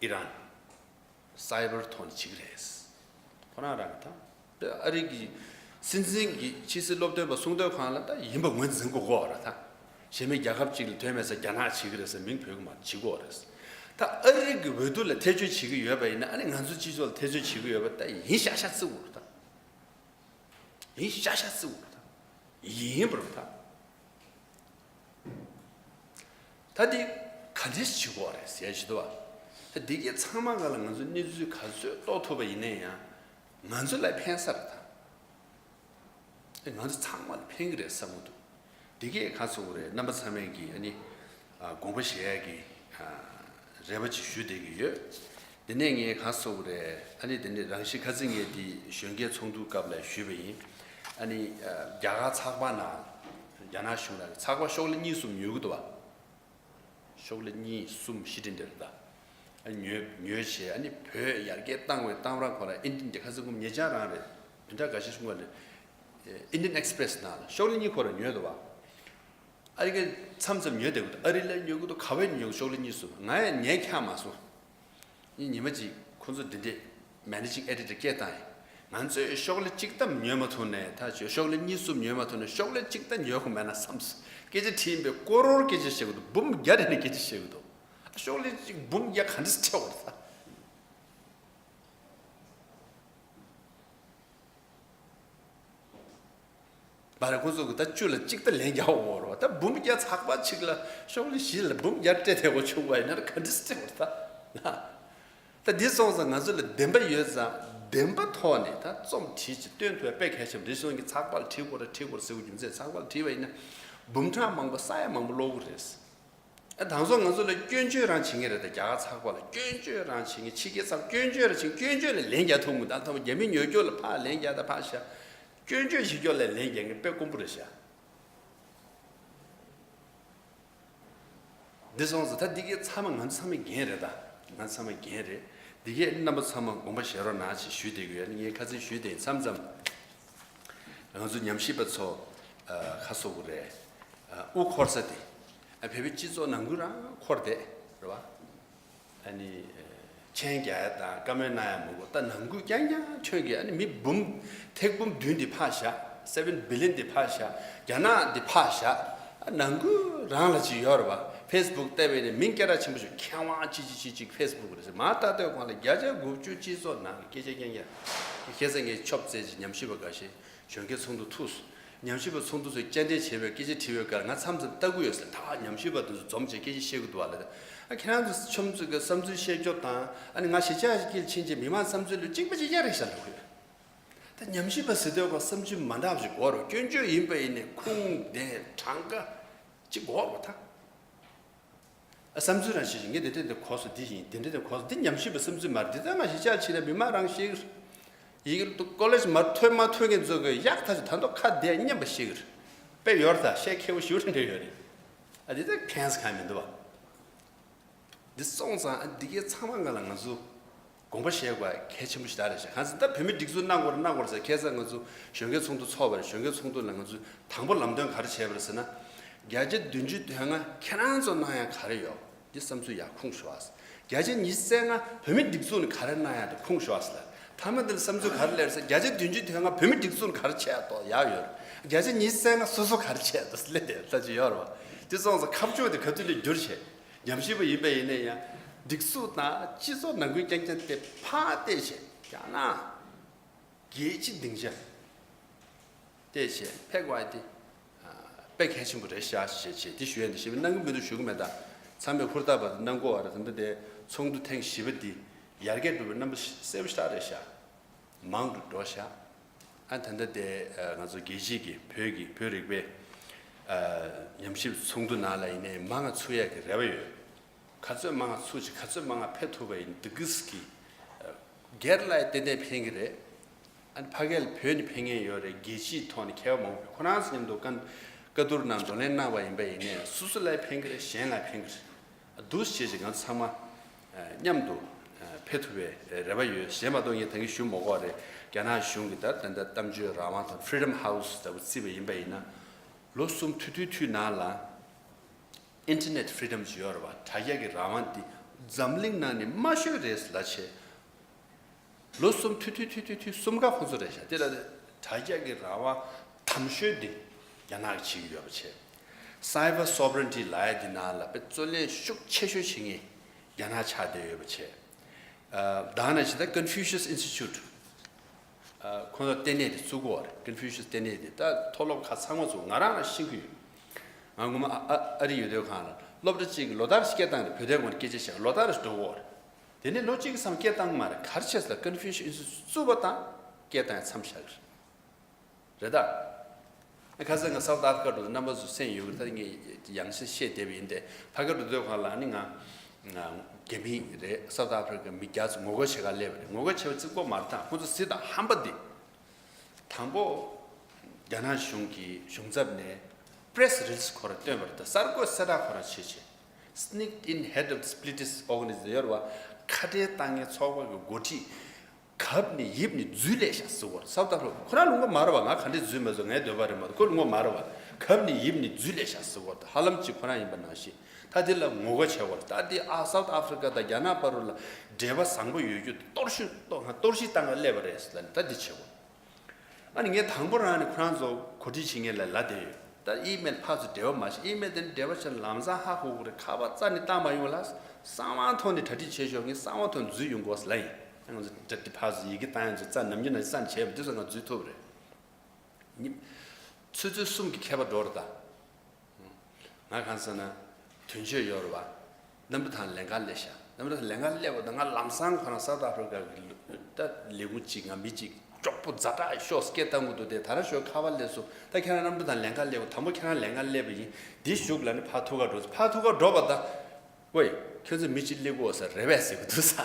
Iran, cyber ཐོག་ནས་བྱེད་ཀྱི་རེད། ཁོ་རང་རང་གི་ད། ཨ་རི་གི་སྲིད་འཛིན་གྱི་ཕྱི་སྲིད་སློབ་སྟོན་པ་གསུང་དོན་སྒང་ལ་ད་ཡིན་པ་ངོས་འཛིན་དགོས་ཀྱི་ཡོད་རེད་ད། གཞན་མི་རྒྱལ་ཁབ་ཅིག་ལ་དོན་མེད་ས་རྒྱ་ནག་བྱེད་ཀྱི་རེད་ཟེར་མིང་བོས་ཀྱི་མ་བྱེད་ཀྱི་ཡོད་རེད། ད་ཨ་རི་གི་འོས་བསྡུ་ལ་ཐེ་བྱུས་བྱེད་ཀྱི་ཡོད་པ་ཡིན་ན། ཨ་ནི་ང་ཚོ་སྤྱི་ཚོགས་ལ་ཐེ་བྱུས་བྱེད་ཀྱི་ཡོད་པ་ད་ཡིན་ཤག་ཤག་བརྩི་དགོས་རེད་ད། ཡིན་ཤག་ཤག་བརྩི་དགོས་རེད་ད། ཡིན་པ་རེད་ད། ད་འདི་ཁ་ ག་འདྲས་བྱེད་དགོས་རེད་ཟེར་ཞུ་དོ། ད་འདི་གའི་ཚང་མ་ག་ལ་ང་ཚོ་གནས་ཚུལ་ག་ཚོད་རྟོགས་ཐུབ་པ་ཡིན་ན་ཡང་ང་ཚོ་ལ་ཕན་ས་རེད་ད། ང་ཚོ་ཚང་མ་ལ་ཕན་གི་རེད་བསམ་གི་འདུག་འདི་གས་ག་ཚོད་རེད། རྣམ་པ་ཚང་མས་ཀྱི་ཨ་ནི་ཨ་དགོངས་པ་བཞེས་ཡ་གི་ཨ་རེ་བ་ཅིག་ཞུ་བསྡད་ཀྱི་ཡོད། འདི་ནས་ངས་ག་ཚོད་རེད། ཨ་ནི་འདི་ནས་རང་བཞིན་ཁ་ཚིག་ངས་འདི་གཞོན་སྐྱེས་ཚོགས་འདུ་སྐབས་ལ་ཞུས་པ་ཡིན། ཨ་ནི་ཨ་རྒྱ་གར་ཚགས་པར་ནང་རྒྱ་ནག་གཞུང་ལ་ཚགས་པར་ཤོག་ལྷེ་གཉིས་གསུམ་ཉོ་གི་འདུག་བ། ཤོག་ལྷེ་གཉིས་གསུམ་བཞི་དེ་འདྲ་རེད་ད། ཨ་ཉོས་ཉོས་བྱས་ཨ་ནི་བོད་ཡར་རྒྱས་བཏང་བའི་བཏང་རང་ཁོ་རང་ཨིན་ཏིན་གྱི་ཁ་སང་ཁུམ་ཉེ་ཆར་རང་རེད། བདུན་ཕྲག་འགའ་ཤས་སྔོན་ལ་ཨིན་ཏིན་ཨེག་སི་པི་རེ་སི་ནང་ལ་ཤོག་ལྷེ་གཉིས་ཁོ་རང་ཉོས་འདུག་བ། ཨ་རི་ག་མཚམས་མཚམས་ཉོས་བསྡད་ཀྱི་འདུག་ཨ་རི་ལ་ཉོ་གི་འདུག་ག་བས་ཉོ་གི་ཤོག་ལྷེ་གཉིས་གསུམ་ང་ཡང་ཉན་ཁྱག་མ་སོང་། ངས་ཉི་མ་གཅིག་ཁོ་ཚོ་འདི་འདྲས་མེ་ནེ་ཇིང་ཨེ་ཌི་ཊར་སྐད་བཏང་ཡིན། ང་ཚོས་ཤོག་ལྷེ་གཅིག་ཙམ་ཉོས་མ་ཐུབ་ནས་ད་ཅོ་ཤོག་ལྷེ་གཉིས་གསུམ་ཉོས་མ་ཐུབ་ནས་ཤོག་ལྷེ་གཅིག་ཙམ་ཉོ་དགོས་མེད་ན་བསམས་སོང་། སྐད་ཆ་དྲིས་པས་ཀོ་རོར་སྐད་ཆ་བཤད་གི་འདུག་འབུམ་བརྒྱ་རེ་ནས་སྐད་ཆ་བཤད་གི་འདུག་ཤོག་ལྷེ་གཅིག་འབུམ་བརྒྱ་ག་འདྲས་སྤྲད་དགོས་རེད་ད། བར་ཁོ་ཚོ་གི་ད་བཅུ་ལ་གཅིག་ད་ལན་རྒྱག་འོང་རོགས། ད་འབུམ་བརྒྱ་ཚགས་པར་གཅིག་ལ་ཤོག་ལྷེ་བཞི་ལ་འབུམ་བརྒྱ་སྤྲད་དེ་འོ་ཆུང་བ་ཡིན་ན་ག་འདྲ་སྤྲད་འོ་ད། ད་འདི་སོང་ཙང་ང་ཚོ་ལ་བདེན་པ་ཡོད་ཙང་བདེན་པ་ཐོག་ནས་ད་རྩོམ་བྲིས་ཅིག་སྟོན་ཐུབ་པ་དཔེ་གལ་ཆེན་པོ་རེད། སོང་གི་ཚགས་པར་བྲིས་དགོས་རེད་བྲིས་དགོས་རེད་ཟེར་དགོས་རྒྱུ་མཚན་ཚགས་པར་བྲིས་པ་ཡིན་ན་འབུམ་ཕྲག་མང་པོ་ས་ཡ་མང་པོ་ཀློག་གི་རེད། ཨ་དང་སོ་ང་ཚོ་ལ་སྐྱོན་བརྗོད་རང་བྱེད་ངེས་རེད་ད། རྒྱ་གར་ཚགས་པར་ལ་སྐྱོན་བརྗོད་རང་བྱེད་ངེས། ཕྱི་རྒྱལ་ཚགས་སྐྱོན་བརྗོད་རང་བྱེད་སྐྱོན་བརྗོད་ལ་ལན་རྒྱག་ཐུབ་མི་ད་ཐོག་རྒྱ་མི་ཉོ་སྐྱོ་ལ་ཕར་ལན་རྒྱག་ད་ཕར་བཞག་སྐྱོན་བརྗོད་བྱེད་སྐྱོ་ལ་ལན་རྒྱག་ངེས་དཔེ་དཀོན་པོ་རེད་ཤག་འདི་སོང་ཙང་ད་འདི་གའི་ཚང་མ་ང་ཚོ་ཚང་མའི་འགན་རེད་ད། ང་ཚོ་ཚང་མའི་འགན་རེད། འདི་གའི་རྣམ་པ་ཚང་མ་དགོངས་པ་བཞེས་རོགས་གནང་ཞེས་ཞུས་བསྡད་ཀྱི་ཡོད། ངས་ཁ་ཚིག་ཞུས་བསྡད་མཚམས་མཚམས་ང་ཚོ་ཉམས་ཞིབ་པ་ཚོ་ཁ་གསོ་གི་རེད། དབུ་འཁོར་ས་དེ་བོད་པའི་སྤྱི་ཚོགས་ནང་ཁུལ་རང་འཁོར་བསྡད་རེད་བ། ཨ་ནི་མཆན་རྒྱག་ཡ་དང་བཀའ་མོལ་གནང་ཡ་མང་པོ་ད་ནང་ཁུལ་རྐྱང་རྐྱང་ཁྱོད་ཀྱིས་ཨ་ནི་མི་འབུམ་ཐེག་འབུམ་བདུན་འདི་ཕར་བཞག seven billion འདི་ཕར་བཞག་རྒྱ་ནག་འདི་ཕར་བཞག་ནང་ཁུལ་རང་ལ་ཅིག་ཡོད་རེད་བ། ཕེ་སི་བུག་བལྟས་པས་ནི་མིང་སྐད་གྲགས་ཆེན་པོ་ཞིག་མཁས་དབང་ཅི་ཅི་ཅི་ཅིག་ཕེ་སི་བུག་རེད་ཟེར་མ་ལྟ་ལྟོས་གོང་ལ་བརྒྱ་ཆ་དགུ་བཅུ་སྤྱི་ཚོགས་ནང་གི་སྐད་ཆ་རྐྱང་རྐྱང་ཁ་སང་ངས་ཆོབ་བཙལ་ཅིག་ཉམས་ཞིབ་པ་འགའ་ཤས། གཞོན་སྐྱེས་ཚོགས་འདུ་ཐུགས་སུ། ཉམས་ཞིབ་པ་ཚོགས་འདུ་ཚོས་བཅར་འདྲི་བྱས་པའི་སྐད་ཆ་དྲིས་པའི་སྐབས་ང་མཚམས་མཚམས་ལྟ་གི་ཡོད་ཟེར། ད་ཉམས་ཞིབ་པ་དེ་ཚོ་འཛོམས་བྱས་སྐད་ཆ་བཤད་གི་འདུག་བ་ལ། ཨ་ཁྱེད་རང་ཚོ་ཆོམ་ཚོ་གི་བསམ་ཚུལ་བཤད་རྒྱོབ་དང་ཨ་ནི་ང་གཞིས་ཆགས་ཀྱི་ཕྱིན་ཆད་མི་མང་བསམ་ཚུལ་ལ་གཅིག་པ་གཅིག་རྐྱང་རེད་ཤག་ལབ་གི་ཡོད། ད་ཉམས་ཞིབ་པ་ཟེར་དུས་ཀ་བསམ་ཚུལ་མ་འདྲ་བ་ཞིག་དགོས་རེད། སྐྱོན་བརྗོད་ཡིན་པ་ཡིན་ནའི་ཁུངས་ལྡན་གྲངས་ཀ་གཅིག་དགོས་རེད་ད། བསམ་ཚུལ་རང་བཤད་ཤིང་ངས་དེ་འདྲ་དེ་གོ་སོང་འདི་ཡིན་དེ་འདྲ་དེ་གོ་སོང་འདི་ཉམས་ཞིབ་པའི་བསམ་ཚུལ་མ་རེད། འདི་ལྟར་ང་གཞིས་ཆགས་ཕྱིན་ན་མི་མང་རང་ཤེས་ཀྱི་རེད། ཡི་གེ་ཀོ་ལེ་ཇི་མར་ཐོན་མ་ཐོན་མཁན་ཚོ་གི་ཡག་ཐག་ཆོད་ད་མདོ་ཁ་བདེ་སྙམ་པ་ཤེས་ཀྱི་རེད། དཔེ་ཡོད་རེད་ད་བཤད་མཁས་པོ་ཞེ་པོ་ཅིག་འདྲ་ཡོད་རེད། ཨ་འདི་ལྟར་ཁེངས་གང་མི་འདུག་བ། འདི་སོང་ཙང་ཨ་འདི་གའི་ཚང་མ་ང་ལ་ང་ཚོ། དགོངས་པ་བཞེས་དགོས་གལ་ཆེན་པོ་ཞིག་ད་རེད་ཤག་གང་ཟེར་ད་བོད་མི་སྒྲིག་འཛུགས་གནང་དགོས་རེད་གནང་དགོས་རེད་ཟེར་ཁ་སང་ང་ཚོ་གཞོན་སྐྱེས་ཚོགས་འདུ་ཚོགས་པ་རེད། གཞོན་སྐྱེས་ཚོགས་འདུ་ལ་ང་ཚོས་དང་པོ་ལམ་སྟོན་ག་རེ་བྱས་པ་རེད་ཟེར་ན། བརྒྱ་ཆ་བདུན་ཅུ་དོན་ལྔ་ཁྱེད་རང་ཚོ་གནང་ཡ་ག་རེ་ཡོད་འདི་བསམ་ཚུལ་ཡག་ཁུངས་ཞུ་ཨ་ཟེར། བརྒྱ་ཆ་ཉི་ཤུ་རྩ་ལྔ་བོད་མི་སྒྲིག་འཛུགས་ནས་ག་རེ་གནང་ཡ་འདི་ཁུངས་ཞུ་ཨ་ཟེར་ལ། མཐའ་མ་འདི་ལ་བསམ་ཚུལ་ག་རེ་སླེབས་ཟེར་བརྒྱ་ཆ་བདུན་ཅུ་དོན་ལྔ་བོད་མི་སྒྲིག་འཛུགས་ནས་ག་རེ་བྱས་ཡ་ཏོ་ཡག་ཡོད་རེད། བརྒྱ་ཆ་ཉི་ཤུ་རྩ་ལྔ་སོ་སོ་ག་རེ་བྱས་ཡ་ཏོ་སླེབས་དེ་ལྟ་ཅི་ཡོད་རེད་བ། འདི་སོང་ཙང་ཁ་ཕྱོགས་དེ་ག་དུས་ལས་བསྒྱུར་བྱས། ཉམས་ཞིབ་པ་ཡིན་པ་ཡིན་ན་ཡང་སྒྲིག་འཛུགས་དང་སྤྱི་ཚོགས་ནང་ཁུལ་རྐྱང་རྐྱང་དེ་ཕར་བལྟས་བྱས་རྒྱ་ནག་རྒྱལ་སྤྱི་སྡིངས་ཆ་བལྟས་བྱས་ཕེབས་དགོས་ཡ་དེ་དཔེ་གལ་ཆེན་པོ་རེད་ཤག་ཞེས་བྱས་དེ་ཞུ་ཡ་འདི་ཞེ་པོ་གནང་གི་མི་འདུག་ཞུ་གི་མེད་ད། ཚང་མས་ཧུར་ཐག་པ་དེ་གནང་དགོས་བ་རེད། ད་ལྟ་དེ་ཚོགས་འདུ་ཐེངས་བཞི་པ་འདི་ཡར་རྒྱས་འགྲོ་བའི་རྣམ་པ་གསལ་པོ་ཞེ་དྲག་རེད་ཤག་མང་དུ་འགྲོ་ཤག་ཨ་ད་ལྟ་དེ་ང་ཚོ་རྒྱལ་སྤྱིའི་གི་བོད་ཀྱི་བོད་རིག་པའི་ཉམས་ཞིབ་ཚོགས་འདུ་ནང་ལ་ཡིན་ནའི་མང་ང་ཚུད་ཡག་གི་རེ་བ་ཡོད། ག་ཚོད་མང་ང་ཚུད་ཅིག་ག་ཚོད་མང་ང་ཕེབས་ཐུབ་པ་ཡིན་འདུག་གི་སྒེར་ལ་ཏན་ཏན་ཕན་གི་རེད། ཨ་ཕ་གིར་བོད་ནས་ཕེབས་མཁན་ཡོད་རེད། རྒྱལ་སྤྱིའི་ཐོག་ནས་མཁས་པ་མང་པོ་ཁོ་རང་ཚོ་མཉམ་དུ་བཀའ་བཀའ་བསྡུར་ནང་བགྲོ་གླེང་གནང་བ་ཡིན་པ་ཡིན་ནའི་སོ་སོ་ལ་ཕན་གི་རེད། གཞན་ལ་ཕན་གི་རེད། འདུག་བྱས་ཅིག་ང་ཚོ་ཚང་མ་མཉམ་དུ་ཕེབས་ཐུབ་པའི་རེ་བ་ཡོད། གཞན་མ་གཏོགས་ངས་ད་གིན་ཞུ་མ་དགོས་རེད། རྒྱ་ནག་གཞུང་གིས་ད་ད་ལྟ་གཏམ་བརྗོད་རང་དབང་དང་Freedom House ལྟ་བུ་བརྩིས་པ་ཡིན་པ་ཡིན་ན་ལོ་གསུམ་ཐུང་ཐུང་ཐུང་ནང་ལ་Internet Freedom ཅིག་ཡོད་རེད་བ། དྲ་རྒྱ་གི་རང་དབང་འདི་འཛམ་གླིང་ནང་ནས་དམའ་ཤོས་རེད་ལབ་བྱས། ལོ་གསུམ་ཐུང་ཐུང་ཐུང་ཐུང་ཐུང་གསུམ་ཀ་ཁོ་ཚོ་རེད་ཤག་དེ་ལ་དྲ་རྒྱ་གི་རང་དབང་དམ་ཤོས་འདི་རྒྱ་ནག་གིས་བྱེད་ཀྱི་ཡོད་པ་བྱས། Cyber Sovereignty ལབ་ཡ་འདི་ནང་ལ་དཔེ་རྩོད་ལེན་ཤུགས་ཆེ་ཤོས་བྱེད་མཁན་རྒྱ་ནག་ཆགས་བསྡད་ཡོད་པ་བྱས། ཨ་ད་ནང་བཞིན་ད་Confucius Institute ཨ་ཁོ་ཚོ་ལྟེ་གནས་དེ་བཙུགས་ཀྱི་ཡོད་རེད། Confucius ལྟེ་གནས་དེ་ད་མཐོ་སློབ་ཁག་ཚང་མ་ཚོ་ང་རང་ལ་ཤེས་ཀྱི་ཡོད། ང་ངོ་མ་ཨ་ཨ་ཨ་རི་ཡོད་དུས་སྒང་ལ་ སློབ་གྲྭ་གཅིག་གི་ལོ་ལྟར་སྐད་བཏང་རེད། བོད་དོན་སྐོར་སྐད་ཆ་བཤད་ལོ་ལྟར་འགྲོ་གི་ཡོད་རེད། དེ་ནས་ལོ་གཅིག་གི་མཚམས་སྐད་བཏང་གི་མ་རེད། ག་རེ་བྱས་ཟེར་ལ་ཀོན་ཕུ་ཤི་ཡོན་ཨིན་སི་ཊི་ཊུཊ་བཙུགས་པ་དང་སྐད་བཏང་ཡ་མཚམས་བཞག་གི་རེད། རེད་ད། ཁ་སང་ང་སའུ་ཐི་ཨ་ཕི་རི་ཀ་འགྲོ་དུས་རྣམ་པ་ཚོ་སེམས་ཡོད་གི་རེད། ད་ངས་ཡང་ཞིག་བཤད་བསྡད་པ་ཡིན་ཏེ། ཕ་གི་འགྲོ་དུས་ཁོང་ལ་ནི་ང་ང་རྒྱ་མི་རེད། སའུ་ཐི་ཨ་ཕི་རི་ཀ་མི་རྒྱ་ཚོ་ངོ་རྒོལ་བྱེད་ག་སླེབས་པ་རེད། ངོ་རྒོལ་བྱེད་པ་རྩིག་པོ་མ་རེད། ད་ཁོང་ཚོ་གཟི་དང་ཧམ་པ་འདི། དང་པོ། རྒྱ་ནག་གཞུང་གི་གཞུང་ཚབ་ནས་པི་རེ་སི་རི་ལི་སི་ཁོ་རང་བཏོན་པ་རེད། ད་གསར་འགོད་གསལ་བསྒྲགས་ཁོ་རང་བྱེད་བྱེད། Sneaked in head of the separatist organization ཡོད་རེད་བ། ཁ་བྲལ་བཏང་མཁན་ཚོགས་པ་གི་འགོ་ཁྲིད། གབ་ནས་ཡིབ་ནས་འཛུལ་སླེབས་ཤག་ཟེར་བ་རེད། སའུ་ཐི་ཨ་ཕི་རི་ཀ་ཁོ་རང་ལུང་པ་མ་རེད་བ། ང་ག་འདྲས་འཛུལ་མ་འཛུལ་ངའི་འདོད་པ་རེད་མ་གཏོགས་ཁོ་ལུང་པ་མ་རེད་བ། གབ་ནས་ཡིབ་ནས་འཛུལ་སླེབས་ཤག་ཟེར་བ་རེད། ཧ་ལམ་གཅིག་ཁོ་རང་ཡིན་པ་ནང་བཞིན། ད་འདི་ལ་ངོ་རྒོལ་བྱེད་དགོས་རེད། ད་འདི་ཨ་སའུ་ཐི་ཨ་ཕི་རི་ཀ་དང་རྒྱ་ནག་བར་ལ་འབྲེལ་བ་བཟང་པོ་ཡོད་རྒྱུ་གཏོར་བཤིག་གཏོར་གཏོར་བཤིག་བཏང་ག་སླེབས་པ་རེད་ཟེར་ལ་ནི་ད་འདི་བྱེད་དགོས། ཨ་ནི་ངས་དང་པོ་རང་ནས་ཁོ་རང་ཚོ་གོ་སྒྲིག་བྱེད་མཁན་ལ་ལབ་བསྡད་ཡོད། ད་ཨི་མེལ་ཕར་ཚུར་འབྲེལ་བ་མ་བྱེད། ཨི་མེལ་དེ་ནི་འབྲེལ་བ་བྱས་ན་ལམ་སང་ཧ་གོ་གི་རེད། ཁ་པར་རྩ་ནས་བཏང་མ་ཡོང་ལ། གསང་བའི་ཐོག་ནས་གྲ་སྒྲིག་བྱེད་ཤོག་ངས་གསང་བའི་ཐོག་ནས་འཛུལ་ཡོང་དགོས་ལབ་ཡིན། ང་ཚོ་གྲ་སྒྲིག་ཕར་ཚུར་ཡི་གེ་བཏང་ཡ་ཚོ་རྩ་ནམ་རྒྱུན་ནང་རྩ་ནས་བྱས་པ་འདི་ཚོ་ང་འཛུལ་ཐུབ་རེད། ཉིན་ཆུ་ཚོད་གསུམ་གྱི་ཁྱད་པར་འགྲོ་རེད་ད། ང་གང་ཟེར་ན། དོན་གཅོད་ཡོད་རེད་བ། གནམ་གྲུ་ཐང་ལེན་གར་སླེབས་ཤག་གནམ་གྲུ་ཐང་ལེན་གར་སླེབས་པ་དང་ང་ལམ་སང་ཁོ་རང་སའུ་ཐི་ཨ་ཕི་རི་ཀ་གི་ལ་ད་ལས་ཁུངས་གཅིག་ང་མི་གཅིག་ཅོག་པོ་ཛ་དྲག་ཤོག་སྐད་བཏང་གི་འདུག་སྟེ། ད་རང་ཞོགས་ཁ་པར་སླེབས་སོང་། ད་ཁྱེད་རང་གནམ་གྲུ་ཐང་ལེན་གར་སླེབས་པ། དང་པོ་ཁྱེད་རང་ལེན་གར་སླེབས་པ་ཡིན། འདི་བཞུགས་ལབ་ནས་ཕར་ཐུག་ག་འགྲོ། ཕར་ཐུག་ག་འགྲོ་བ་ད། ཝེ། ཁྱོད་ཚོ་མི་གཅིག་སླེབས་ཀྱི་ཡོད་ས་རེད་པས་ཟེར་གི་འདུག་ས།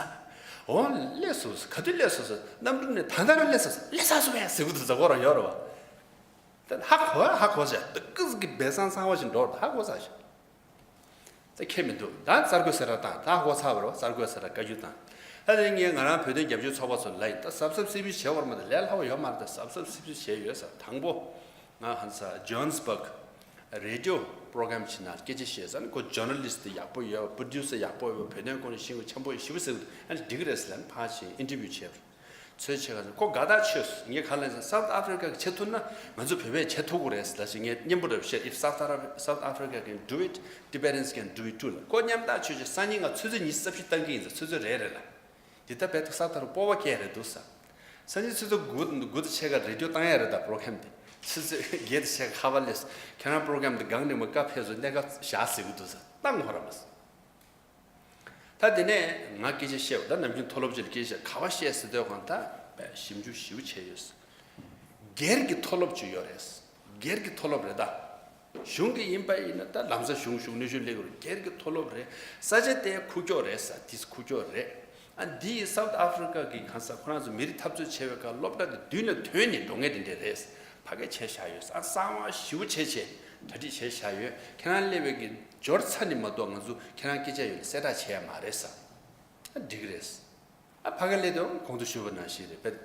འོ་སླེབས་སོང་ས། ག་དུས་སླེབས་སོང་ས། གནམ་གྲུ་ནས་ད་ལྟ་རང་སླེབས་སོང་ས། སླེབས་ཚར་སོང་པས་ཟེར་གི་འདུག་ས། ཁོ་རང་ཡོད་རེད་བ། ད་ཧ་གོ་ཧ་གོ་ཤག་ད་ཀི་ཟིག་གི་སྦས་གསང་གསང་བ་ཞིག་འགྲོ་ཧ་གོ་ཚར་ཤག་ད་ཁྱད་མི་འདུག་ད་གསར་འགོད་གསལ་བསྒྲགས་བཏང་། ད་ཧ་གོ་ཚར་བ་རེད་བ། གསར་འགོད་གསལ་བསྒྲགས་བཀའ་བཀྱོན་བཏང་། ད་དེ་ངས་ང་རང་བོད་དོན་རྒྱབ་སྐྱོར་ཚོགས་པ་ཚོ་ལ་ཡིན། ད་གཟབ་གཟབ་སིབ་སིབ་བྱེད་དགོས་རེད་མ་གཏོགས་ལས་སླ་བོ་ཡོད་མ་རེད། ད་གཟབ་གཟབ་སིབ་སིབ་བྱས་ཡོད་ས། དང་པོ། ང་ཧན་ས་ཇོ་ཧན་སི་བྷག་རེ་ཌི་ཡོ་པྲོ་གྷ་རམ་ཞིག་ནང་སྐད་ཆ་བཤད་ས་ནི་ཁོ་ཇོར་ན་ལི་སི་ཊི་ཡག་པོ་ཡོད། པྲོ་ཌིའུ་སར་ཡག་པོ་ཡོད། བོད་དོན་སྐོར་ནས་ཤེས་ཡོན་འཆམ་པོ་ཡོད། ཞེ་པོ་ཟེར་གི་འདུག་ཨ་ནི་འགྲིག་གི་རེད་ཟེར་ལབ་ནི་ཕར་ཕྱིན་ཨིན་ཊར་བིའུ་བྱས་པ་རེད། ཚོད་ཆེ་ག་ཚོད་ཁོ་དགའ་ཐག་ཆོད་སོང་། ངས་ག་ལབ་ཟེར་ན་སའུ་ཐི་ཨ་ཕི་རི་ཀ་གི་བྱེད་ཐུབ་ན་ང་ཚོ་བོད་པས་བྱེད་ཐུབ་ཀྱི་རེད་ཟེར་ལབ་ཞིག་ངས་སྙན་པོ་རེ་བཤད། If South Africa, South Africa can do it, Tibetans can do it too ལ། ཁོ་མཉམ་ཐག་ཆོད་ཆོད་སང་ཉིན་ང་ཆུ་ཚོད་ཉི་ཤུ་རྩ་བཞི་བཏང་གི་ཡིན་ཟེར། ཆུ་ཚོད་རེ་རེ་ལ། འདི་ལྟ་བས་ཐུག་སབ་ཐར་སྤོབས་པ་སྐྱེ་རེད་འདུག་ས། སང་ཉིན་ཆུ་ཚོད་དགུ་དགུ་དང་ཕྱེད་ཀ་རེ་ཌི་ཡོ་བཏང་ཡ་རེད། ད་པྲོ་གྷ་རམ་དེ་ཆུ་ཚོད་བརྒྱད་དང་ཕྱེད་ཀ་ཁ་པར་སླེབས་སོང་། ཁྱེད་རང་པྲོ་གྷ་རམ་དེ་སྒང་ནས་མར་བཀའ་ཕེབས་སོང་། གནས་སྐབས་བཞག་ཟེར་གི་འདུག་ས། བཏང་ཧོ་ར་མ་སོང་། ད་དེ་ནས་ང་སྐད་ཆ་བཤད་པ་ད་ནམ་རྒྱུན་མཐོ་སློབ་ཅིག་ལ་སྐད་ཆ་བཤད་ག་པར་བཤད་ཟེར་དུས་གང་ད་ཞིབ་འཇུག་ཞིབ་བྱས་ཡོད་ས། སྒེར་གྱི་མཐོ་སློབ་ཅིག་ཡོད་རེད། སྒེར་གྱི་མཐོ་སློབ་རེད་ད། གཞུང་གི་ཡིན་པ་ཡིན་ན་ད་ལམ་སང་གཞུང་གཞུང་གནོན་ཤུགས་སླེབས་ཀྱི་རེད། སྒེར་གྱི་མཐོ་སློབ་རེད། ས་ཆ་དེ་ཁུག་ཀྱོག་རེད་ས། དེ་ཁུག་ཀྱོག་རེད། ཨ་འདི་ཡི་སའུ་ཐི་ཨ་ཕི་རི་ཀ་གི་གང་ས་ཁོ་རང་ཚོ་མི་རིགས་འཐབ་རྩོད་བྱེད་པའི་སྐབས་སློབ་གྲྭ་དེ་མདུན་ལ་ཐོན་ནས་འགྲོ་མཁན་དེ་འདྲས་རེད། ཕ་གིར་བྱས་བཞག་ཡོད་ས། གསང་བ་ཞིབ་པོ་བྱས་བྱས་གྲ་སྒྲིག་བྱས་བཞག་ཡོད། ཁྱེད་རང་སླེབས་པའི་གི་འབྱོར་ཚར་ནས་མ་གཏོགས་ང་ཚོ་ཁྱེད་རང་སྐད་ཆ་ཡོད་ལ་གསལ་བསྒྲགས་བྱས་ཡ་མ་རེད་ས། ཨ་འགྲིག་གི་རེད། ཨ་ཕ་ག་སླེབས་དུས་གོང་དུ་ཞུས་པ་ནང་བཞིན་རེད་པས།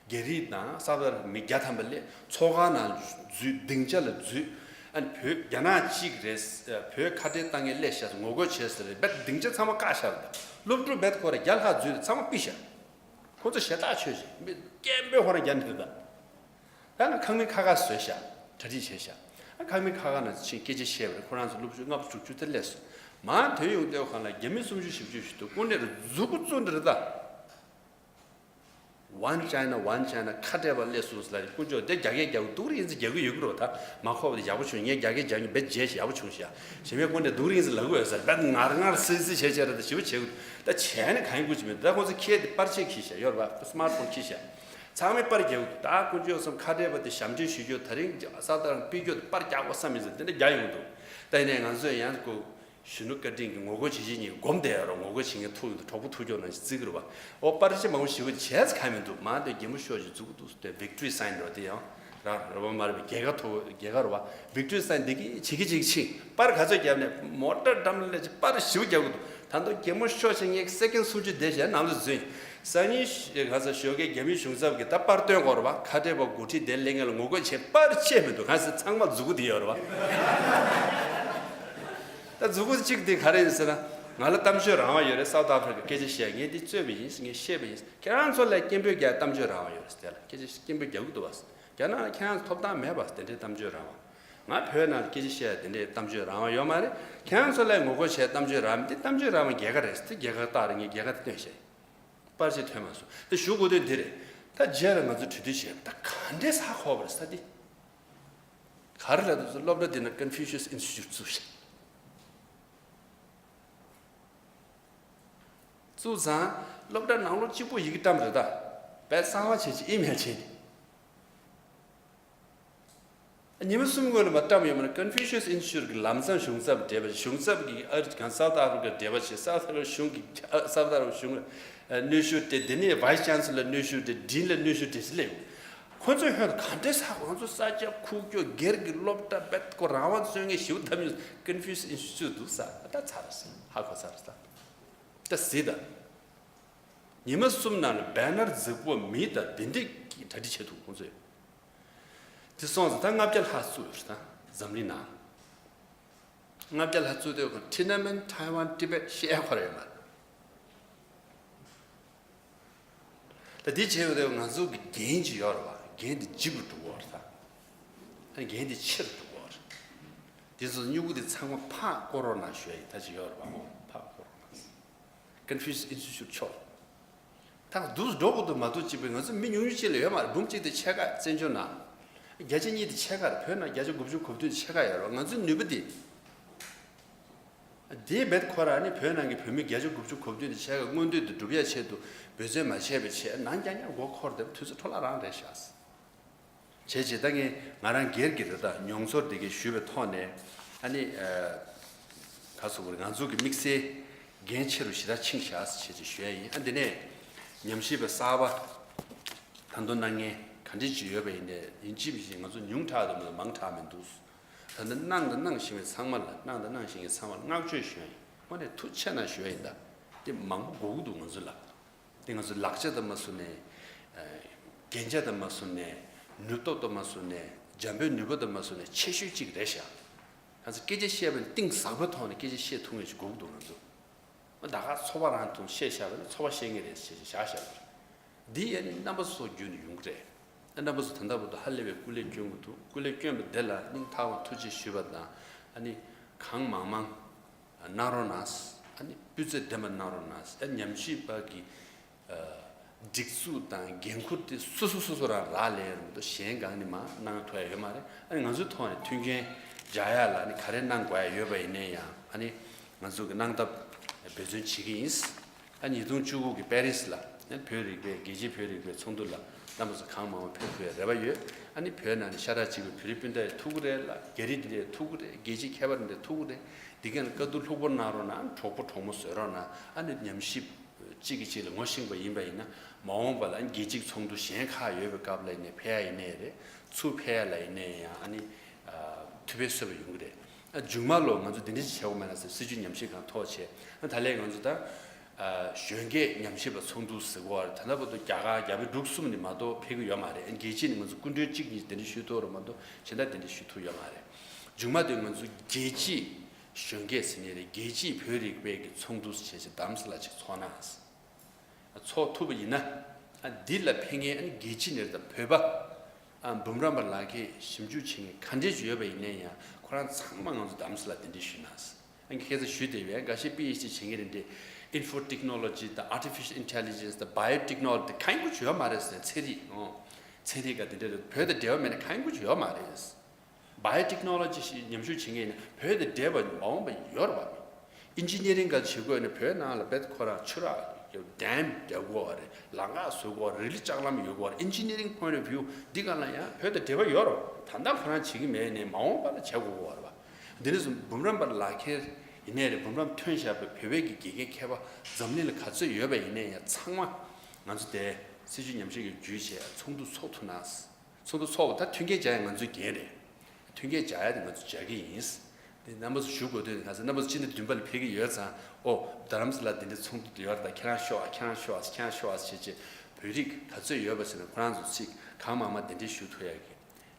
རྒྱ་རིགས་དང་ས་བར་མི་བརྒྱ་ཐམ་པ་སླེབས། ཚོགས་ཁང་ནང་འཛུལ། སྡིངས་ཆ་ལ་འཛུལ། ཨ་ནི་བོད་རྒྱ་ནག་གཅིག་རེད། བོད་ཁ་བྲལ་བཏང་མཁན་སླེབས་ཤག་ངོ་རྒོལ་བྱས་ཟེར་རེད་པས། སྡིངས་ཆ་ཚང་མ་བཀག་ཤག་རེད། སློབ་ཕྲུག་རྦད་ཁོ་ར་བརྒྱ་ལྷག་འཛུལ་ཏེ་ཚང་མ་ཕུད་ཤག་ཁོ་ཚོ་ཞེ་ཐག་ཆོད་ཅིག་མི་སྐད་འབོད་ཁོ་རང་རྒྱག་ནི་རེད་ད། ད་ང་ཁང་མིག་ཁ་ཁ་བཟོས་ཤག་གྲ་སྒྲིག་བྱས་ཤག་ཨ་ཁང་མིག་ཁ་ཁ་ནང་ཕྱིན་སྐད་ཆ་བཤད་པ་རེད། ཁོ་རང་ཚོ་སློབ་ཕྲུག་ལྔ་བཅུ་དྲུག་ཅུ་དེ་སླེབས་སོང་། མར་ཐོན་ཡོང་དུས་གང་ལ་རྒྱ་མི་སུམ་ཅུ་བཞི་བཅུ་ཞིག་འདུག་ཀུན་ནས་མཛུ་གུ་བཙུགས་འདི་རེད་ད། One China, One China ཁ་བྲལ་བ་སླེབས་སོང་ཟེར་ལ་དཀོན་མཆོག་དེ་རྒྱ་སྐད་རྒྱག་གི་སྡུག་རུ་ཡིན་ཟེར་རྒྱག་གི་ཡོད་ཀྱི་རེད་ད། མ་ཁོག་པ་དེ་ཡག་པོ་བྱུང་། ངས་རྒྱ་སྐད་རྒྱག་མཁན་རྦད་བརྗེད་ཤག་ཡག་པོ་བྱུང་ཤག་གཞན་པའི་སྐོར་ནས་སྡུག་རུ་ཡིན་ཟེར་ལབ་ཀྱི་ཡོད་ཟེར། རྦད་ངར་ངར་སིལ་སིལ་བྱས་བྱས་རེད་ད། ཞེ་པོ་བྱེད་དགོས་ད། བྱས་ནས་གང་ཡིན་དགོས་ཀྱི་མེད་ད། ཁོང་ཚོ་ཁྱེད་དེ་པར་ཆས་འཁྱེར་ཤག་ཡོད་རེད་པ། སི་མར་ཕོན་འཁྱེར་ཤག་ཚང་མས་པར་རྒྱག་གི་འདུག་ད་དཀོན་མཆོག་གསུམ་ཁ་བྲལ་བ་དེ་ཞབས་འདྲེན་ཞུ་རྒྱུ་ད་རིང་ས་ཏང་ཕུད་རྒྱུ་དེ་པར་རྒྱག་དགོས་བསམ་ཡིན་ཟེར་དེ་འདྲ་རྒྱག་ཡོང་གི་འདུག་ད་ཡིན་ནའི་ང་ཚོས་ཡང་ཁོ་གཞོན་ནུ་བཀའ་དྲིན་གྱི་ངོ་རྒོལ་བྱེད་བྱེད་གཉིས་སྒོམ་བསྡད་ཡོད་རེད། ངོ་རྒོལ་བྱེད་མཁན་ཐུག་ཡོང་དུས་གྲོགས་པོ་ཐུག་ཀྱོག་ནང་བཞིན་བརྩི་གི་རེད་པ། ཨོ་པར་ཆས་མང་པོ་ཞེ་པོ་བྱས་ཚེ་གང་མི་འདུག་མང་དུ་གད་མོ་ཤོར་ཞིག་འཛུགས་འདུག་སྟེ་victory sign རེད་པ། དེ་ཡང་ར་ར་བ་མ་རེད་པ། རྒྱལ་ཁ་ཐོབ། རྒྱལ་ཁ་རེད་པ། victory sign འདི་གི་བྱེད་ཀྱི་བྱེད་ཀྱི་ཕྱིན་པར་ག་ཚོད་བརྒྱབ་ནས་མོ་ཊ་འགྲམ་ལ་ཅིག་པར་ཞེ་པོ་རྒྱག་གི་འདུག་ད་དུང་གད་མོ་ཤོར་ཞིག་ངས་སེ་ཀན་སུམ་ཅུ་བསྡད་བྱས་ནང་དུ་འཛུལ། སང་ཉིན་ག་ས་ཞོགས་ཀས་རྒྱ་མི་གཞུང་ཚབ་ཀྱིས་ད་པར་སྟོན་དགོས་རེད་པ། ཁ་བྲལ་བ་འགོ་ཁྲིད་དེ་སླེབས་མཁན་ལ་ངོ་རྒོལ་བྱེད། པར་ཆས་མི་འདུག་གང་ཟེར་ཚང་མ་མཛུ་གུ་དེ་ཡོད་རེད་པ། ད་མཛུ་གུ་གཅིག་དེ་ག་རེ་ཡིན་ཟེར་ན། ང་ལ་གཏམ་བརྗོད་རང་དབང་ཡོད་རེད། སའུ་ཐི་ཨ་ཕི་རི་ཀ་སྐད་ཆ་བཤད། ངས་འདི་རྩོད་པ་ཡིན། ངས་བཤད་པ་ཡིན། ཁྱེད་རང་ཚོ་ལ་སྐད་འབོད་རྒྱག་གཏམ་བརྗོད་རང་དབང་ཡོད་རེད་ཟེར་ལ། སྐད་ཆ་སྐད་འབོད་རྒྱག་གི་འདུག་པ། རྒྱ་ནག་ལ་ཁྱེད་རང་ཚོ་ཐོབ་ཐང་མེད་པ། དེ་འདྲའི་གཏམ་བརྗོད་རང་དབང་། ང་བོད་ནང་སྐད་ཆ་བཤད་དེ་འདྲའི་གཏམ་བརྗོད་རང་དབང་ཡོད་མ་རེད། ཁྱེད་རང་ཚོ་ལ་ངོ་རྒོལ་བྱས་གཏམ་བརྗོད་རང་དབང་། འདི་གཏམ་བརྗོད་རང་དབང་རྒྱལ་ཁ་རེད་ཟེར། རྒྱལ་ཁ་བཏགས་རེད། ངས་རྒྱལ་ཁ་དེ་སྟོན་བཤད། པར་ཆས་ཐོན་མ་སོང་། དེ་ཞུ་དགོས་དོན་འདི་རེད། ད་རྗེས་ལ་ང་ཚོ་གྲོས་བསྡུར་བྱས། ད་ག་འདྲས་ཧ་གོ་བ་རེད་ས་འདི། ག་རེ་ལབ་དུས་སློབ་གྲྭ་འདི་ན་ཀོན་ཕུ་ཤི་ཡས་ཨིན་སི་ཊི་ཊུཊ་བཙུགས་ཤག་བཙུགས་ཙང་སློབ་གྲྭ་ནང་ལོགས་གཅིག་པོ་ཡི་གེ་བཀྲམ་རེད་ད། བས་གསར་པ་བྱས་ཀྱི་ཨི་མེལ་བྱས་ནས། ཉི་མ་གསུམ་སྔོན་ལ་མ་བཀྲམ་ཡོད་མ་རེད། Confucius Institute གི་ལམ་སང་གཞུང་ཚབ་འབྲེལ་བ་བྱས། གཞུང་ཚབ་ཀྱིས་ཨ་རི་གང་སའུ་ཐི་ཨ་ཧྥི་རི་ཀ་འབྲེལ་བ་བྱས། སའུ་ཐི་ཨ་ཧྥི་རི་ཀ་གཞུང་གིས་ཨ་སའུ་ཐི་ཨ་ཧྥི་རི་ཀ་གཞུང་ལ་ཨ་གནོན་ཤུགས་སྤྲད། དེ་ནས་ཝའི་སི་ཅན་སི་ལར་གནོན་ཤུགས་སྤྲད། ཌིན་ལ་གནོན་ཤུགས་སྤྲད་ཟེར་སླེབས། ཁོ་ཚོས་ཧོན་ག་འདྲས་ཧ་གོ། ང་ཚོ་ས་ཆ་ཁུག་ཀྱོག་སྒེར་གྱི་སློབ་གྲྭ་བེད་ཁོ་རང་དབང་རྩོད་མཁན་ཞིག་ཐབས་ཉུང་། Confucius Institute འདུག་ས། ད་ཚར་སོང་། ཧ་གོ་ཚར་སོང་། ད་གཟིགས་དང་། ཉི་མ་གསུམ་ནང་ལ་བེ་ནར་རྫིག་པོ་མི་དང་དེ་འདྲས་ཀྱིས་གྲ་སྒྲིག་བྱེད་ཐུབ་ཁོང་ཚོས། དེ་སོང་ཙང་ད་ལྔ་བརྒྱ་ལྷག་བཙུགས་ཡོད་རེད་ད་འཛམ་གླིང་ནང་། ལྔ་བརྒྱ་ལྷག་བཙུགས་དུས་ཁོ་Tiananmen Taiwan Tibet བཤད་ཁོ་ར་ཡོད་མ་རེད། ད་འདི་བྱས་ཡོད་དུས་ང་ཚོ་གི་འགན་ཅིག་ཡོད་རེད་བ། འགན་དེ་ལྗིད་པོ་འགྲོ་གི་ཡོད་རེད་ད། ཨ་འགན་དེ་ཆེ་རུ་འགྲོ་གི་ཡོད་རེད། དེ་ཚོ་སྨྱུ་གུ་དེ་ཚང་མ་ཕར་བསྐོར་རོགས་གནང་ཞུ་ཡ་ཡིན། ད་ཅིག་ཡོད་རེད་བ། ཨོ་ཕར་བསྐོར་རོགས་གནང་། Confucius Institute ཕྱོགས། ད་འདུག་འགྲོ་དགོས་འདུག་མ་གཏོགས་གཅིག་པུ་ང་ཚོ་མི་ཉུང་ཉུང་ཅིག་ལ་ཡོད་མ་རེད། འབུམ་གཅིག་དེ་ཕྱེད་ཀ་བཙན་བྱོལ་ནང་། བརྒྱ་ཆ་གཉིས་དེ་ཕྱེད་ཀ་རེད། བོད་ནང་བརྒྱ་ཆ་དགུ་བཅུ་གོ་བདུན་དེ་ཕྱེད་ཀ་ཡོད་རེད། ང་ཚོའི་ནུས་པ་དེ། དེ་རྦད་ཁོ་རང་ནི་བོད་ནང་གི་བོད་མི་བརྒྱ་ཆ་དགུ་བཅུ་གོ་བདུན་དེ་ཕྱེད་ཀ་མངོན་འདོད་དེ་སྒྲུབ་ཡ་ཆེད་དུ་འབད་བརྩོན་མ་བྱས་པའི་ཆེད་ནང་རྐྱང་རྐྱང་མགོ་འཁོར་བསྡད་པ་དུས་ཚོད་འཕྲོ་བརླག་རང་རེད་ཤག་བྱས་བྱས་ད་ངས་ང་རང་སྒེར་གྱི་རེ་ད་མྱོང་ཚོར་དེ་གའི་ཞུས་པའི་ཐོག་ནས་ཨ་ནི་ཨ་ག་ཟེར་དགོས་རེད། ང་ཚོ་གི་དམིགས་བསལ་འགན་ཆེ་རུ་ཞེ་དྲག་ཕྱིན་ཤག་ཟེར་བྱས་བྱས་ཞུ་ཡ་ཡིན། ཨ་འདི་ནས་ཉམས་ཞིབ་པ་གསར་པ་ད་དུང་གནང་མཁན་ག་འདྲས་ཅིག་ཡོད་པ་ཡིན་ནའི་ཡིན་གཅིག་མིན་གཅིག་ང་ཚོ་ཉུང་དྲགས་འདུག་མིན་མང་དྲགས་མི་འདུག་ད་ལྟ་གནང་དང་གནང་བཞིན་པའི་ཚང་མ་ལ་གནང་དང་གནང་བཞིན་པའི་ཚང་མ་ལ་བསྔགས་བརྗོད་ཞུ་ཡ་ཡིན། དངོས་གནས་ཐུགས་རྗེ་ཆེ་གནང་ཞུ་ཡ་ཡིན། ད་དེ་མང་པོ་དགོས་ཀྱི་འདུག་ང་ཚོ་ལ། དེ་ང་ཚོ་ལག་ཆ་དང་མ་བཟུང་ནས། རྒྱན་ཆ་དང་མ་བཟུང་ནས། ནུས་སྟོབས་དང་མ་བཟུང་ནས། འཇམ་པོའི་ནུས་པ་དང་མ་བཟུང་ནས་ཆེ་ཤོས་གཅིག་རེད་ཤག་ང་ཚོ་སྐད་ཆ་བཤད་པ་ནི་གཏིང་ཟབ་པོའི་ཐོག་ནས་སྐད་ཆ་བཤད་ཐུབ་མཁན་ཞིག་དགོས་ཀྱི་འདུག་ང་ཚོ། ད་ག་ཚོགས་པ་རང་དུ་བཤད་བཞག་པ་ནི་ཚོགས་པ་བཤད་མཁན་རེད་ཟེར་བཞག་བཞག་པ་རེད། འདི་ཡ་ནི་རྣམ་པ་ཚོ་བརྒྱུད་ནས་ཡོང་གི་རེད། རྣམ་པ་ཚོ་ད་ལྟ་བར་དུ་ཧ་ལས་པའི་སྐུ་ལས་བསྐྱོན་གྱི་འདུག་སྐུ་ལས་བསྐྱོན་པ་དེ་ལ་སྙིང་ཐག་པ་ཐུགས་རྗེ་ཞུས་པ་དང་། ཨ་ནི་གང་མང་མང་གནང་རོགས་གནང་། ཨ་ནི་སྤུས་ཚད་ལྡན་པ་གནང་རོགས་གནང་། ཨ་ཉམས་ཞིབ་པ་གི་སྒྲིག་འཛུགས་དང་འགན་ཁུར་དེ་སོ་སོ་སོ་སོ་རང་རག་ལས་རུང་དུ་གཞན་གང་ནས་མ་གནང་ཐུབ་ཡ་ཡོད་མ་རེད། ཨ་ནི་ང་ཚོའི་ཐོག་ནས་མཐུན་རྐྱེན་སྦྱར་ཡ་ལ་ཨ་ནི་ག་རེ་གནང་དགོས་ཡ་ཡོད་པ་ཡིན་ནའི་ཡང་ཨ་ནི་ང་ཚོ་གི་གནང་ཐབས་འབད་བརྩོན་བྱེད་ཀྱི་ཡིན། ཨ་ཉིས་སྟོང་བཅུ་དགུ་གི་པེ་རི་སི་ལ་ཨ་བོད་རིག་པའི་རྒྱལ་སྤྱིའི་བོད་རིག་པའི་ཚོགས་འདུ་ལ་རྣམ་པ་ཚོ་གང་མང་མང་ཕེབས་དགོས་རེ་བ་ཡོད། ཨ་ནི་བོད་ནང་ནས་ཤ་ཁྲག་གཅིག་པའི་བོད་རིགས་སྤུན་ཟླ་ཡང་ཐུག་གི་རེད་ལ། རྒྱ་རིགས་འདི་འདྲ་ཡང་ཐུག་གི་རེད། རྒྱལ་སྤྱིའི་མཁས་པ་འདི་འདྲ་ཐུག་གི་རེད། འདི་ག་ནས་བཀའ་བསྡུར་ལྷུག་པོ་གནང་རོགས་གནང་། གྲོགས་པོ་གྲོགས་མོ་བཟོས་རོགས་གནང་། ཨ་ནི་ཉམས་ཞིབ་གཅིག་གིས་གཅིག་ལ་ངོ་ཤེས་པ་ཡིན་པ་ཡིན་ན་མ་འོངས་པ་ལ་ཨ་ནི་རྒྱལ་སྤྱིའི་ཚོགས་འདུ་གཞན་ཁག་ཡོད་པའི་སྐབས་ལ་ཡིན་ནའི་ཕེབས་ཡ་ཡིན་ནའི་རེད། ཚུར་ཕེབས་ཡ་ལ་ཡིན་ནའི་ཡང་ཨ་ནི་ཐུགས་ཕན་གསོས་པ་ཡོང་གི་རེད། ཨ་མཇུག་མ་ལོ་ང་ཚོ་འདི་འདྲ་ཞིག་བྱེད་དགོས་མེད་ན་ཟེར་སྲིད་བྱུས་ཉམས་ཞིབ་ཁང་ཐོག་བྱས། ཨ་ད་ལན་ང་ཚོ་ད་ཨ་གཞོན་སྐྱེས་ཉམས་ཞིབ་པ་ཚོགས་འདུ་ཟེར་གོ་བ་རེད། ད་ལྟ་བར་དུ་རྒྱ་གར་རྒྱ་བལ་འབྲུག་གསུམ་ནས་མ་གཏོགས་ཕེབས་ཀྱི་ཡོད་མ་རེད། ཨ་རྒྱལ་སྤྱི་ནས་ང་ཚོ་སྐུ་མགྲོན་གཅིག་གཉིས་དེ་འདྲ་ཞུ་ཐུབ་རེད་མ་གཏོགས་གཞན་དག་དེ་འདྲ་ཞུ་ཐུབ་ཡོད་མ་རེད། མཇུག་མ་དེ་ང་ཚོ་རྒྱལ་སྤྱིའི་གཞོན་སྐྱེས་ཟེར་ནི་རེད། རྒྱལ་སྤྱིའི་བོད་རིག་པའི་གི་ཚོགས་འདུ་ཟེར་བྱས་རྡ་རམ་ས་ལ་ཅིག་ཚོགས་ན། ཚོགས་ཐུབ་པ་ཡིན་ན། ཨ་འདི་ལ་ཕེབས་མཁན་ཨ་ནི་རྒྱལ་སྤྱི་ནས་དང་བོད་པ། ཨ་འབུམ་རམས་པ་ལག་ཁྱེར་ཞིབ་འཇུག་བྱེད་མཁན་ག་འདྲས་ཅིག་ཡོད་པ་ཡིན་ནའི་ཡང་ཁོ་རང་ཚང་མ་ང་ཚོ་རྡ་རམ་ས་ལ་གདན་འདྲེན་ཞུས་གནང་། ཨ་ནི་ཁ་སང་ཞུས་བསྡད་པའི་འགའ་ཤས་པི་ཨེཆ་ཌི་བྱེད་མཁན་རེད་འདྲ། Info Technology དང་Artificial Intelligence དང་Biotechnology དང་གང་ཡང་ཅིག་ཡོད་མ་རེད་ཟེར། ཚན་རིག་ཨོ། ཚན་རིག་ག་དེ་འདྲ་རེད། བོད་དང་འབྲེལ་བ་མེད་ན་གང་ཡང་ཅིག་ཡོད་མ་རེད། Biotechnology ཞིག་ཉམས་ཞིབ་བྱེད་མཁན་ཡིན་ན་བོད་དང་འབྲེལ་བ་མ་འོངས་པ་ཡོད་རེད་བ། Engineering ག་བྱེད་དགོས་ན་བོད་ནང་ལ་བེད་ཁོ་རང་ཆུ་རགས་dam རྒྱག་དགོས་རེད། ལམ་ཁ་བཟོ་དགོས་རེད། རི་ལི་ལྕགས་ལམ་ཡོད་དགོས་རེད། Engineering point of view འདི་ག་ལ་ཡང་བོད་དང་འབྲེལ་བ་ཡོད་རེད། ད་ལྟ་ཁོ་རང་བྱེད་ཀྱི་མེད་ནས་མ་འོངས་པ་ལ་བྱེད་དགོས་ཀྱི་ཡོད་རེད་བ། འདི་ནས་བཟུང་འབུམ་རམས་པ་ལག་ཁྱེར་ཡིན་ནའི་རེད། འབུམ་རམས་ཐོན་བཞག་པའི་བོད་པའི་གི་དགེ་རྒན་མཁས་པ་འཛམ་གླིང་ལ་ག་ཚོད་ཡོད་པ་ཡིན་ནའི་ཡང་ཚང་མ་ང་ཚོ་དེ་སྲིད་བྱུས་ཉམས་ཞིབ་ཀྱི་བརྒྱུད་བྱས་ཚོགས་འདུ་ཚོགས་ཐུབ་ན། ཚོགས་འདུ་ཚོགས་པ་ད་མཐུན་རྐྱེན་སྦྱར་ཡ་ང་ཚོའི་འགན་རེད། མཐུན་རྐྱེན་སྦྱར་ཡ་དེ་ང་ཚོ་སྦྱར་གྱི་ཡིན། དེ་རྣམ་པ་ཚོ་ཞུ་དགོས་དུས་ཁ་སང་རྣམ་པ་ཚོ་སྤྱི་ཟླ་བདུན་པ་ལ་ཕེབས་ཀྱི་ཡོད་ཙང་། ཨོ་རྡ་རམ་ས་ལ་དེ་འདྲའི་ཚོགས་འདུ་དེ་ཡོད་རེད། ད་ཁྱེད་རང་ཤོག་ཨ། ཁྱེད་རང་ཤོག་ཨ། ཁྱེད་རང་ཤོག་ཨ་བྱས་བྱས་བོད་རིགས་ག་ཚོད་ཡོད་པ་ཟེར་ན་ཁོ་རང་ཚོ་ཚིག་གང་མང་མང་དེ་འདྲའི་ཞུ་ཐུབ་ཡ་གི་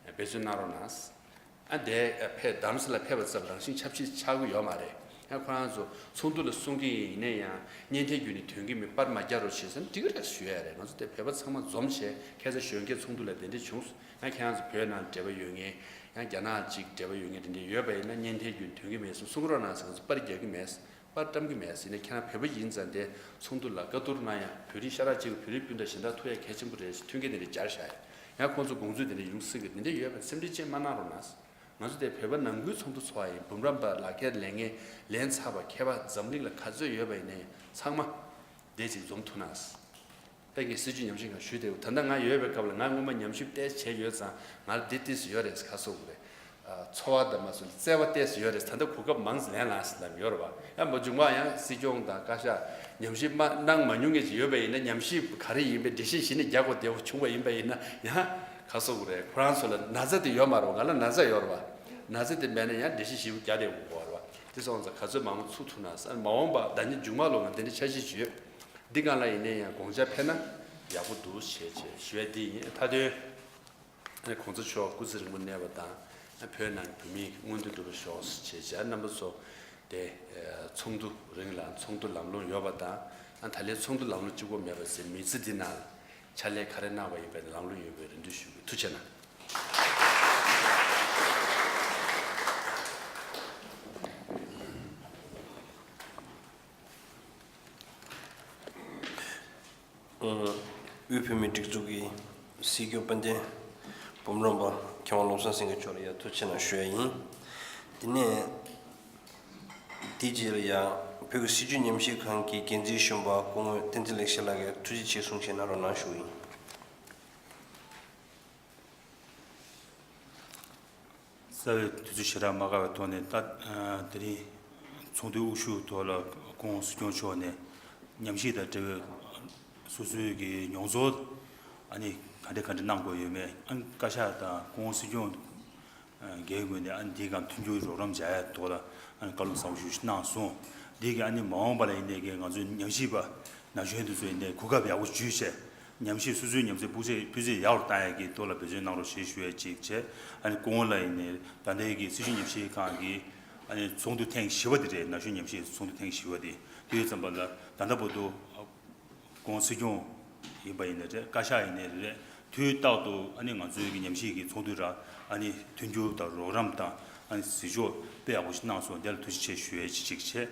འབད་བརྩོན་གནང་རོགས་གནང་། ཨ་དེ་ཕེབས་རྡ་རམ་ས་ལ་ཕེབས་པ་ཙམ་རང་བཞིན་ཆབས་ཅིག་ཆགས་ཀྱི་ཡོད་མ་རེད། ཡང་ཁོ་རང་ཚོ་ཚོགས་འདུ་ལ་གསུང་གི་ཡིན་ནའི་ཡང་བརྙན་འཕྲིན་བརྒྱུད་ནས་ཐོན་གྱི་མེད། པར་མ་རྒྱག་རོགས་བྱེད་ཟེར་ན་འགྲིག་གི་རེད་ཞུ་ཡ་རེད། ང་ཚོ་དེ་བོད་པ་ཚང་མ་འཛོམས་བྱས་ཁ་སང་གཞོན་སྐྱེས་ཚོགས་འདུ་ལ་དེ་འདྲས་བྱུང་། ཡང་ཁྱེད་རང་ཚོ་བོད་ནང་འབྲེལ་བ་ཡོད་མཁན། ཡང་རྒྱ་ནག་ཅིག་འབྲེལ་བ་ཡོད་མཁན་དེ་འདྲས་ཡོད་པ་ཡིན་ན་བརྙན་འཕྲིན་བརྒྱུད་ནས་ཐོན་གྱི་མེད་ཟེར་གསུང་རོགས་གནང་ཟེར། ང་ཚོ་པར་རྒྱག་གི་མེད། པར་བཀྲམ་གྱི་མེད་ཟེར་ནས། ཁྱེད་རང་བོད་པ་ཡིན་ཙང་དེ་ཚོགས་འདུ་ལ་བཀའ་བསྡུར་གནང་ཡ། བོད་རིགས་ཤ་ཁྲག་གཅིག་པའི་བོད་རིགས་སྤུན་ཟླ་གཞན་དག་ཐུག་ཡ་གལ་ཆེན་པོ་རེད་ཟེར་མཐུན་རྐྱེན་དེ་འདྲ་སྦྱར་བཞག་ཡ། ཡང་ཁོང་ཚོས་དེ་འདྲ་ཡོང་སྲིད་གི། དེ་འདྲ་ཡོད་པ་སེམས་ཁྲལ་ཅན་མ་གནང་རོགས་གནང་། ང་ཚོ་དེ་བོད་པ་ནང་ཁུལ་ཚོགས་འདུ་ཚོགས་པ་ཡིན། འབུམ་རམས་པ་ལག་ཁྱེར་ལེན་མཁན་ལེན་ཚར་བ་མཁས་པ་འཛམ་གླིང་ལ་ག་ཚོད་ཡོད་པ་ཡིན་ནའི་ཚང་མ་ དེ་ཅིག་འཛོམས་ཐུབ་ན། དཔེ་གི་སྲིད་བྱུས་ཉམས་ཞིབ་ཁང་ཞུས་ཏེ་ད་ལྟ་ང་ཡོད་པའི་སྐབས་ལ་ང་སྔོན་མ་ཉམས་ཞིབ་ཏོག་ཙམ་བྱས་ཡོད་ཙང་ང་ལ་འདི་ཏོག་ཙམ་ཡོད་རེད་ཁ་གསོ་དགོས་རེད། ཨ། ཚོར་བ་དང་མ་སོ་བརྩེ་བ་ཏོག་ཙམ་ཡོད་རེད། ད་ལྟ་གོ་སྐབས་མང་ཙམ་ལེན་ལ་ཟེར་ལབ་ཡོད་རེད་བ། ཡང་མ་བྱུང་བ་ཡང་སྲིད་སྐྱོང་དང་བཀའ་ཤག་ཉམས་ཞིབ་མ་གནང་མ་མྱོང་མཁན་ཅིག་ཡོད་པ་ཡིན་ན་ཉམས་ཞིབ་ག་རེ་ཡིན་པའི་འགྲེལ་བཤད་ཞིག་ནས་རྒྱག་དགོས་བདེ་བོ་བྱུང་བ་ཡིན་པ་ཡིན་ན་ཡང་ཁ་གསོ་དགོས་རེད། ཁོ་རང་ཚོ་ལ་ན་ཚ་དེ་ཡོད་མ་རེད་བ། ང་ལ་ན་ཚ་ཡོད་རེད་བ། ན་ཚ་དེ་མེད་ན་ཡང་འགྲེལ་བཤད་ཞིབ་པོ་རྒྱག་བདེ་བོ་དགོས་རེད་བ། དེ་སོང་ཙང་ག་ཚོད་མང་པོ་ཚུགས་ཐུབ་ན་ཟེར་མ་འོངས་པ་ད་ནི་མཇུག་མ་ལོ་ང་དེ་འདྲའི་འཆར་གཞི་ཅིག་ཡོད། འདི་སྒང་ལ་ཡིན་ནའི་ཡང་དགོངས་འཆར་ཕེབས་ན་ཡག་པོ་འདུག་བྱས་བྱས་ཞུ་ཡ་འདི་ཡིན། མཐའ་དོན་ཨ་ནི་གོང་ས་མཆོག་སྐུ་ཚེ་རིང་པོ་གནས་པ་དང་བོད་ནང་གི་བོད་མིའི་མངོན་འདོད་འགྲུབ་པ་ཤོག་བྱས་བྱས་རྣམ་པ་ཚོ་དེ་ཚོགས་འདུ་རིང་ལ་ཚོགས་འདུ་ལམ་ལྷོང་ཡོད་པ་དང་ད་ལན་ཚོགས་འདུ་ལམ་ལྷོང་གཅིག་པོ་མེད་པ་ཟེར་མི་ཚེ་འདི་ནང་ལ་ཕྱག་ལས་ག་རེ་གནང་བ་ཡིན་པའི་ལམ་ལྷོང་ཡོང་བའི་རེ་འདུན་ཞུ་གི། ཐུགས་རྗེ་གནང་། དབུས་བོད་མིའི་སྒྲིག་འཛུགས་ཀྱི་སྲིད་སྐྱོང་དཔལ་ལྡན་འབུམ་རམས་པ་མཁས་དབང་བློ་བཟང་སེང་གེ་མཆོག་ལ་ཡང་ཐུགས་རྗེ་གནང་ཞུ་ཡ་ཡིན། དེ་ནས་དེའི་རྗེས་ལ་ཡང་བོད་ཀྱི་སྲིད་བྱུས་ཉམས་ཞིབ་ཁང་གི་འགན་འཛིན་གཞོན་པ་སྐུ་ངོ་བསྟན་འཛིན་ལེགས་བཤད་ལགས་ཀྱིས་ཐུགས་རྗེ་ཆེ་གསུང་བཤད་གནང་རོགས་གནང་ཞུ་ཡིན། རྩ་བའི་དུས་ཚོད་ཞེ་དྲག་མ་བཀག་པའི་ཐོག་ནས་ད་དེ་རིང་ཚོགས་འདུའི་དབུ་བཞུགས་ཐོག་ལ་སྐུ་ངོ་སྲིད་སྐྱོང་མཆོག་ནས་ཉམས་ཞིབ་དང་འབྲེལ་བའི་སོ་སོའི་གི་མྱོང་ཚོར་ཨ་ནི་ག་འདྲ་ག་འདྲ་གནང་དགོས་ཡོད་མེད་ཨ་ནི་བཀའ་ཤག་དང་སྐུ་ངོ་སྲིད་སྐྱོང་འགན་ངོས་ནས་ཨ་ནི་འདིའི་སྒང་མཐུན་འགྱུར་རོགས་རམ་བྱ་ཡ་ཐོག་ལ་ཨ་ནི་བཀའ་སློབ་བཟང་པོ་ཞིག་གནང་སོང་། འདིའི་གི་ཨ་ནི་མ་འོངས་པ་ལ་ཡིན་ནའི་གི་ང་ཚོའི་ཉམས་ཞིབ་པ་ན་གཞོན་དེ་ཚོ་ཡིན་ནའི་གོ་སྐབས་ཡག་པོ་བརྒྱུད་བྱས། ཉམས་ཞིབ་སོ་སོའི་ཉམས་ཚོད་སྤུས་ཚད་སྤུས་ཚད་ཡག་རུ་གཏང་ཡག་གི་ཐོག་ལ་འབད་བརྩོན་གནང་རོགས་ཞེས་ཞུ་ཡ་གཅིག་བྱས། ཨ་ནི་སྐུ་ངོ་ལ་ཡིན་ནའི་ད་ལྟའི་གི་སྲིད་བྱུས་ཉམས་ཞིབ་ཁང་གི་ཨ་ནི་ཚོགས་འདུ་ཐེངས་བཞི་པ་དེ་རེད། ན་གཞོན་ཉམས་ཞིབ་ཚོགས་འདུ་ཐེངས་བཞི་པ་དེ་དུས་ཙམ་པ་ལ་ད་ལྟ་བར་དུ་སྐུ་ངོ་སྲིད་སྐྱོང་ཡིན་པ་ཡིན་ནའི་རེད། བཀའ་ཤག་ཡིན་ནའི་རེད། དུས་རྟག་ཏུ་ཨ་ནི་ང་ཚོའི་གི་ཉམས་ཞིབ་ཀྱི་ཚོགས་འདུ་ར་ཨ་ནི་མཐུན་འགྱུར་དང་རོགས་རམ་དང་ཨ་ནི་གཟིགས་ཕྱོགས་དཔེ་ཡག་པོ་ཞིག་གནང་སོང་། དེ་ལ་ཐུགས་རྗེ་ཆེ་ཞུ་ཡས་ཅིག་བྱས།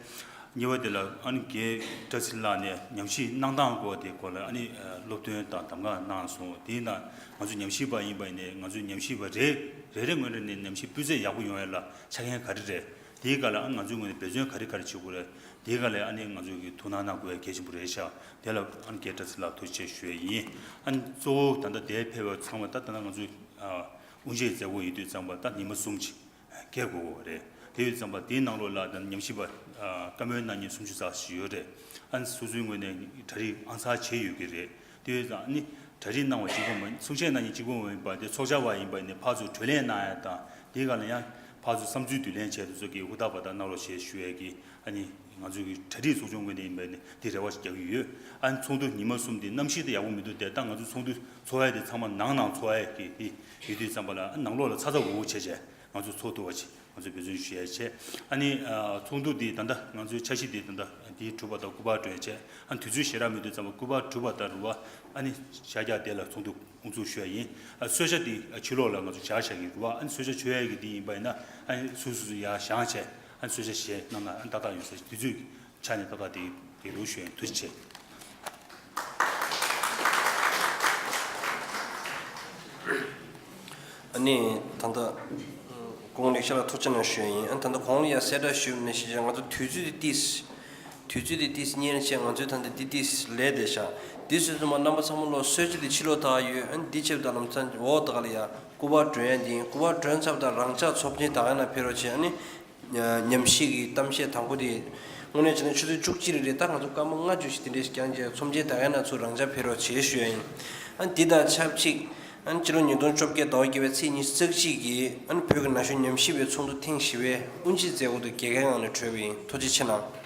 གཉིས་པ་དེ་ལ་ཨ་ནི་རྒན་བཀྲ་ཚེ་ལགས་ནས་ཉམས་ཞིབ་གནང་སྟངས་སྐོར་དེ་སྐོར་ལ་ཨ་ནི་སློབ་སྟོན་དང་གདམ་ག་གནང་སོང་། དེའི་ནང་ང་ཚོ་ཉམས་ཞིབ་པ་ཡིན་པ་ཡིན་ནའི་ང་ཚོའི་ཉམས་ཞིབ་པ་རེ་རེ་རེ་ངོས་ནས་ནས་ཉམས་ཞིབ་སྤུས་ཚད་ཡག་པོ་ཡོང་ཡས་ལ་ཆ་རྐྱེན་ག་རེ་རེད། དེའི་སྒང་ལ་ཨ་ནི་ང་ཚོའི་ངོས་ནས་འབད་བརྩོན་ག་རེ་ག་རེ་བྱེད་དགོས་རེད། དེའི་སྒང་ལ་ཨ་ནི་ང་ཚོས་ཀྱི་ཐུགས་སྣང་གནང་དགོས་ཡ་གལ་ཆེན་པོ་རེད་ཤག་དེ་ལ་ཨ་ནི་རྒན་བཀྲ་ཚེ་ལགས་ཐུགས་རྗེ་ཆེ་ཞུ་ཡས་ཡིན། ཨ་ནི་གཙོ་བོ་ད་ལྟ་དེར་ཕེབས་པ་ཚང་མ་ད་ད་ལྟ་ང་ཚོའི་ཨ་དབུ་འབྱེད་མཛད་སྒོ་ཡིན་དུས་ཙམ་པ་ད་ཉི་མ་གསུམ་ཅིག་བརྒལ་དགོས་པ་རེད། དེ་ཡོད་ཙམ་པ་དེའི་ནང་ལོགས་ལ་ད་ཉམས་ཞིབ་པ་ཨ་བཀའ་མོལ་གནང་མཁན་སུམ་ཅུ་ཙམ་ཞིག་ཡོད་རེད། ཨ་ནི་སོ་སོའི་ངོས་ནས་གྲ་སྒྲིག་ཨང་གསར་བྱས་ཡོད་ཀྱི་རེད། དེ་ཡོད་ཙང་ཨ་ནི་གྲ་སྒྲིག་གནང་བ་གཅིག་པོ་མ་གསུང་བཤད་གནང་མཁན་གཅིག་པོ་མ་ཡིན་པ་དེ་ཚོགས་བཅར་བ་ཡིན་པ་ཡིན་ནའི་ཕར་ཚུར་གྲོས་གླེང་གནང་ཡ་དང་དེའི་སྒང་ལ་ཡང་ཕར་ཚུར་བསམ་ཚུལ་བསྡུ་ལེན་བྱས་དེ་ཚོ་གི་ཧུར་ཐག་པ་དག་གནང་རོགས་ཞེས་ཞུ་ཡས་ཀྱི་ཨ་ནི་ང་ཚོའི་གི་གྲ་སྒྲིག་ཚོགས་ཆུང་ངོས་ནས་ཡིན་པ་ནི་དེ་རེ་བ་ཞིག་རྒྱག་གི་ཡོད། ཨ་ནི་ཚོགས་འདུ་ཉི་མ་གསུམ་དེ་གནམ་གཤིས་དེ་ཡག་པོ་མི་འདུག་དེ་ད་ང་ཚོ་ཚོགས་འདུ་ཚོགས་ཡས་དེ་ཚང་མ་ནང་ནང་ཚོགས་ཡས་ཀྱི་དེ་ཡོད་དུས་ཙམ་པ་ལ་ཨ་ནང་ལོགས་ལ་ཚ་ཚ་འུར་འུར་བྱས་བྱས་ང་ཚོ་ཚོགས་ཐུབ་པ་ཅིག་ང་ཚོས་འབད་བརྩོན་ཞུ་ཡ་བྱས། ཨ་ནི་ཚོགས་འདུ་འདི་ད་ལྟ་ང་ཚོའི་འཆར་གཞི་འདི་ད་ལྟ་འདི་གྲུབ་པ་དང་སྐུ་པར་སྒྲོན་བྱས། ཨ་ནི་དུས་ཚོད་ཞེ་དྲག་མི་འདུག་ཙམ་པ་སྐུ་པར་གྲུབ་པ་དང་རུ་བ་ཨ་ནི་ཤར་རྒྱག་དེ་ལ་ཚོགས་འདུ་དབུ་འཛུགས་ཞུ་ཡ་ཡིན། ཨ་གསོལ་ཇ་འདི་ཕྱི་ལོགས་ལ་ང་ཚོ་བཞག་བཞག་གི་རུ་བ་ཨ་ནི་གསོལ་ཇ་མཆོད་ཡ་གི་འདི་ཡིན་པ་ཡིན་ན་ཨ་ནི་སུ་སུ་སུ་ཡར་བཞེངས་བྱས་ཨ་ནི་གསོལ་ཇ་བཞེས་གནང་ན་ཨ་ནི་ཏག་ཏག་ཡོང་ས་དུས་ཚོད། ཆ་ནས་ཏག་ཏག་དེ་དེ་རུ་ཞུ་ཡིན། ཐུགས་རྗེ་ཆེ། ཨ་ནི་ད་ལྟ་སྐུ་ངོ་ལེགས་བཤད་ལགས་ཐུགས་རྗེ་གནང་ཞུ་ཡ་ཡིན། ཨ་ནི་ད་ལྟ་གོང་ལ་ཡང་གསལ་བསྒྲགས་ཞུས་པ་ནང་བཞིན་བྱས་ང་ཚོ་དུས་ཚོད་དེ་ཏིས་དུས་ཚོད་དེ་ཏིས་གཉེར་བྱས་ང་ཚོའི་ད་ལྟ་འདི་ཏིས་ལས་བསྡད་ཤག་འདི་སོང་ཙང་མ་རྣམ་པ་ཚང་མ་ལོ་གསོལ་ཇ་དེ་ཕྱི་ལོགས་ད་ཡོད། ཨ་ནི་འདི་ཆབ་ད་ལམ་སང་འོག་ད་ག་ལ་ཡ་སྐུ་པར་སྒྲོན་ཡ་འདི་ཡིན། སྐུ་པར་སྒྲོན་ཚར་ད་རང་འཇགས་ཚོགས་ཆེན་ད་ག་ན་ཕེབས་རོགས་བྱེད། ཨ་ནི། ཉམས་ཞིབ་ཀྱི་གཏམ་བཤད་དང་པོ་དེ། དངོས་གནས་བྱས་ན་ཆུ་ཚོད་བཅུ་གཅིག་རེ་རེ་ད་ང་ཚོ་སྐར་མ་ལྔ་བཅུ་ཞིག་དེ་འདྲས་ཤིག་རྐྱང་བྱས་ཚོམས་ཆེན་ད་གའི་ནང་ཚུར་རང་འཇགས་ཕེབས་རོགས་བྱེད་ཞུ་ཡ་ཡིན། ཨ་འདི་དང་ཆབས་ཅིག་ཨ་ཕྱི་ལོ་ཉིས་སྟོང་བཅོ་བརྒྱད་ཟླ་བ་བརྒྱད་པའི་ཚེས་ཉི་ཤུ་རྩ་གཅིག་གི་ཨ་བོད་ཀྱི་ན་གཞོན་ཉམས་ཞིབ་པའི་ཚོགས་འདུ་ཐེངས་བཞི་པའི་དབུ་འབྱེད་མཛད་སྒོ་དེ་རྒྱལ་ཁའི་ངང་ནས་གྲོལ་བ་ཡིན། ཐུགས་རྗེ་ཆེ་གནང་།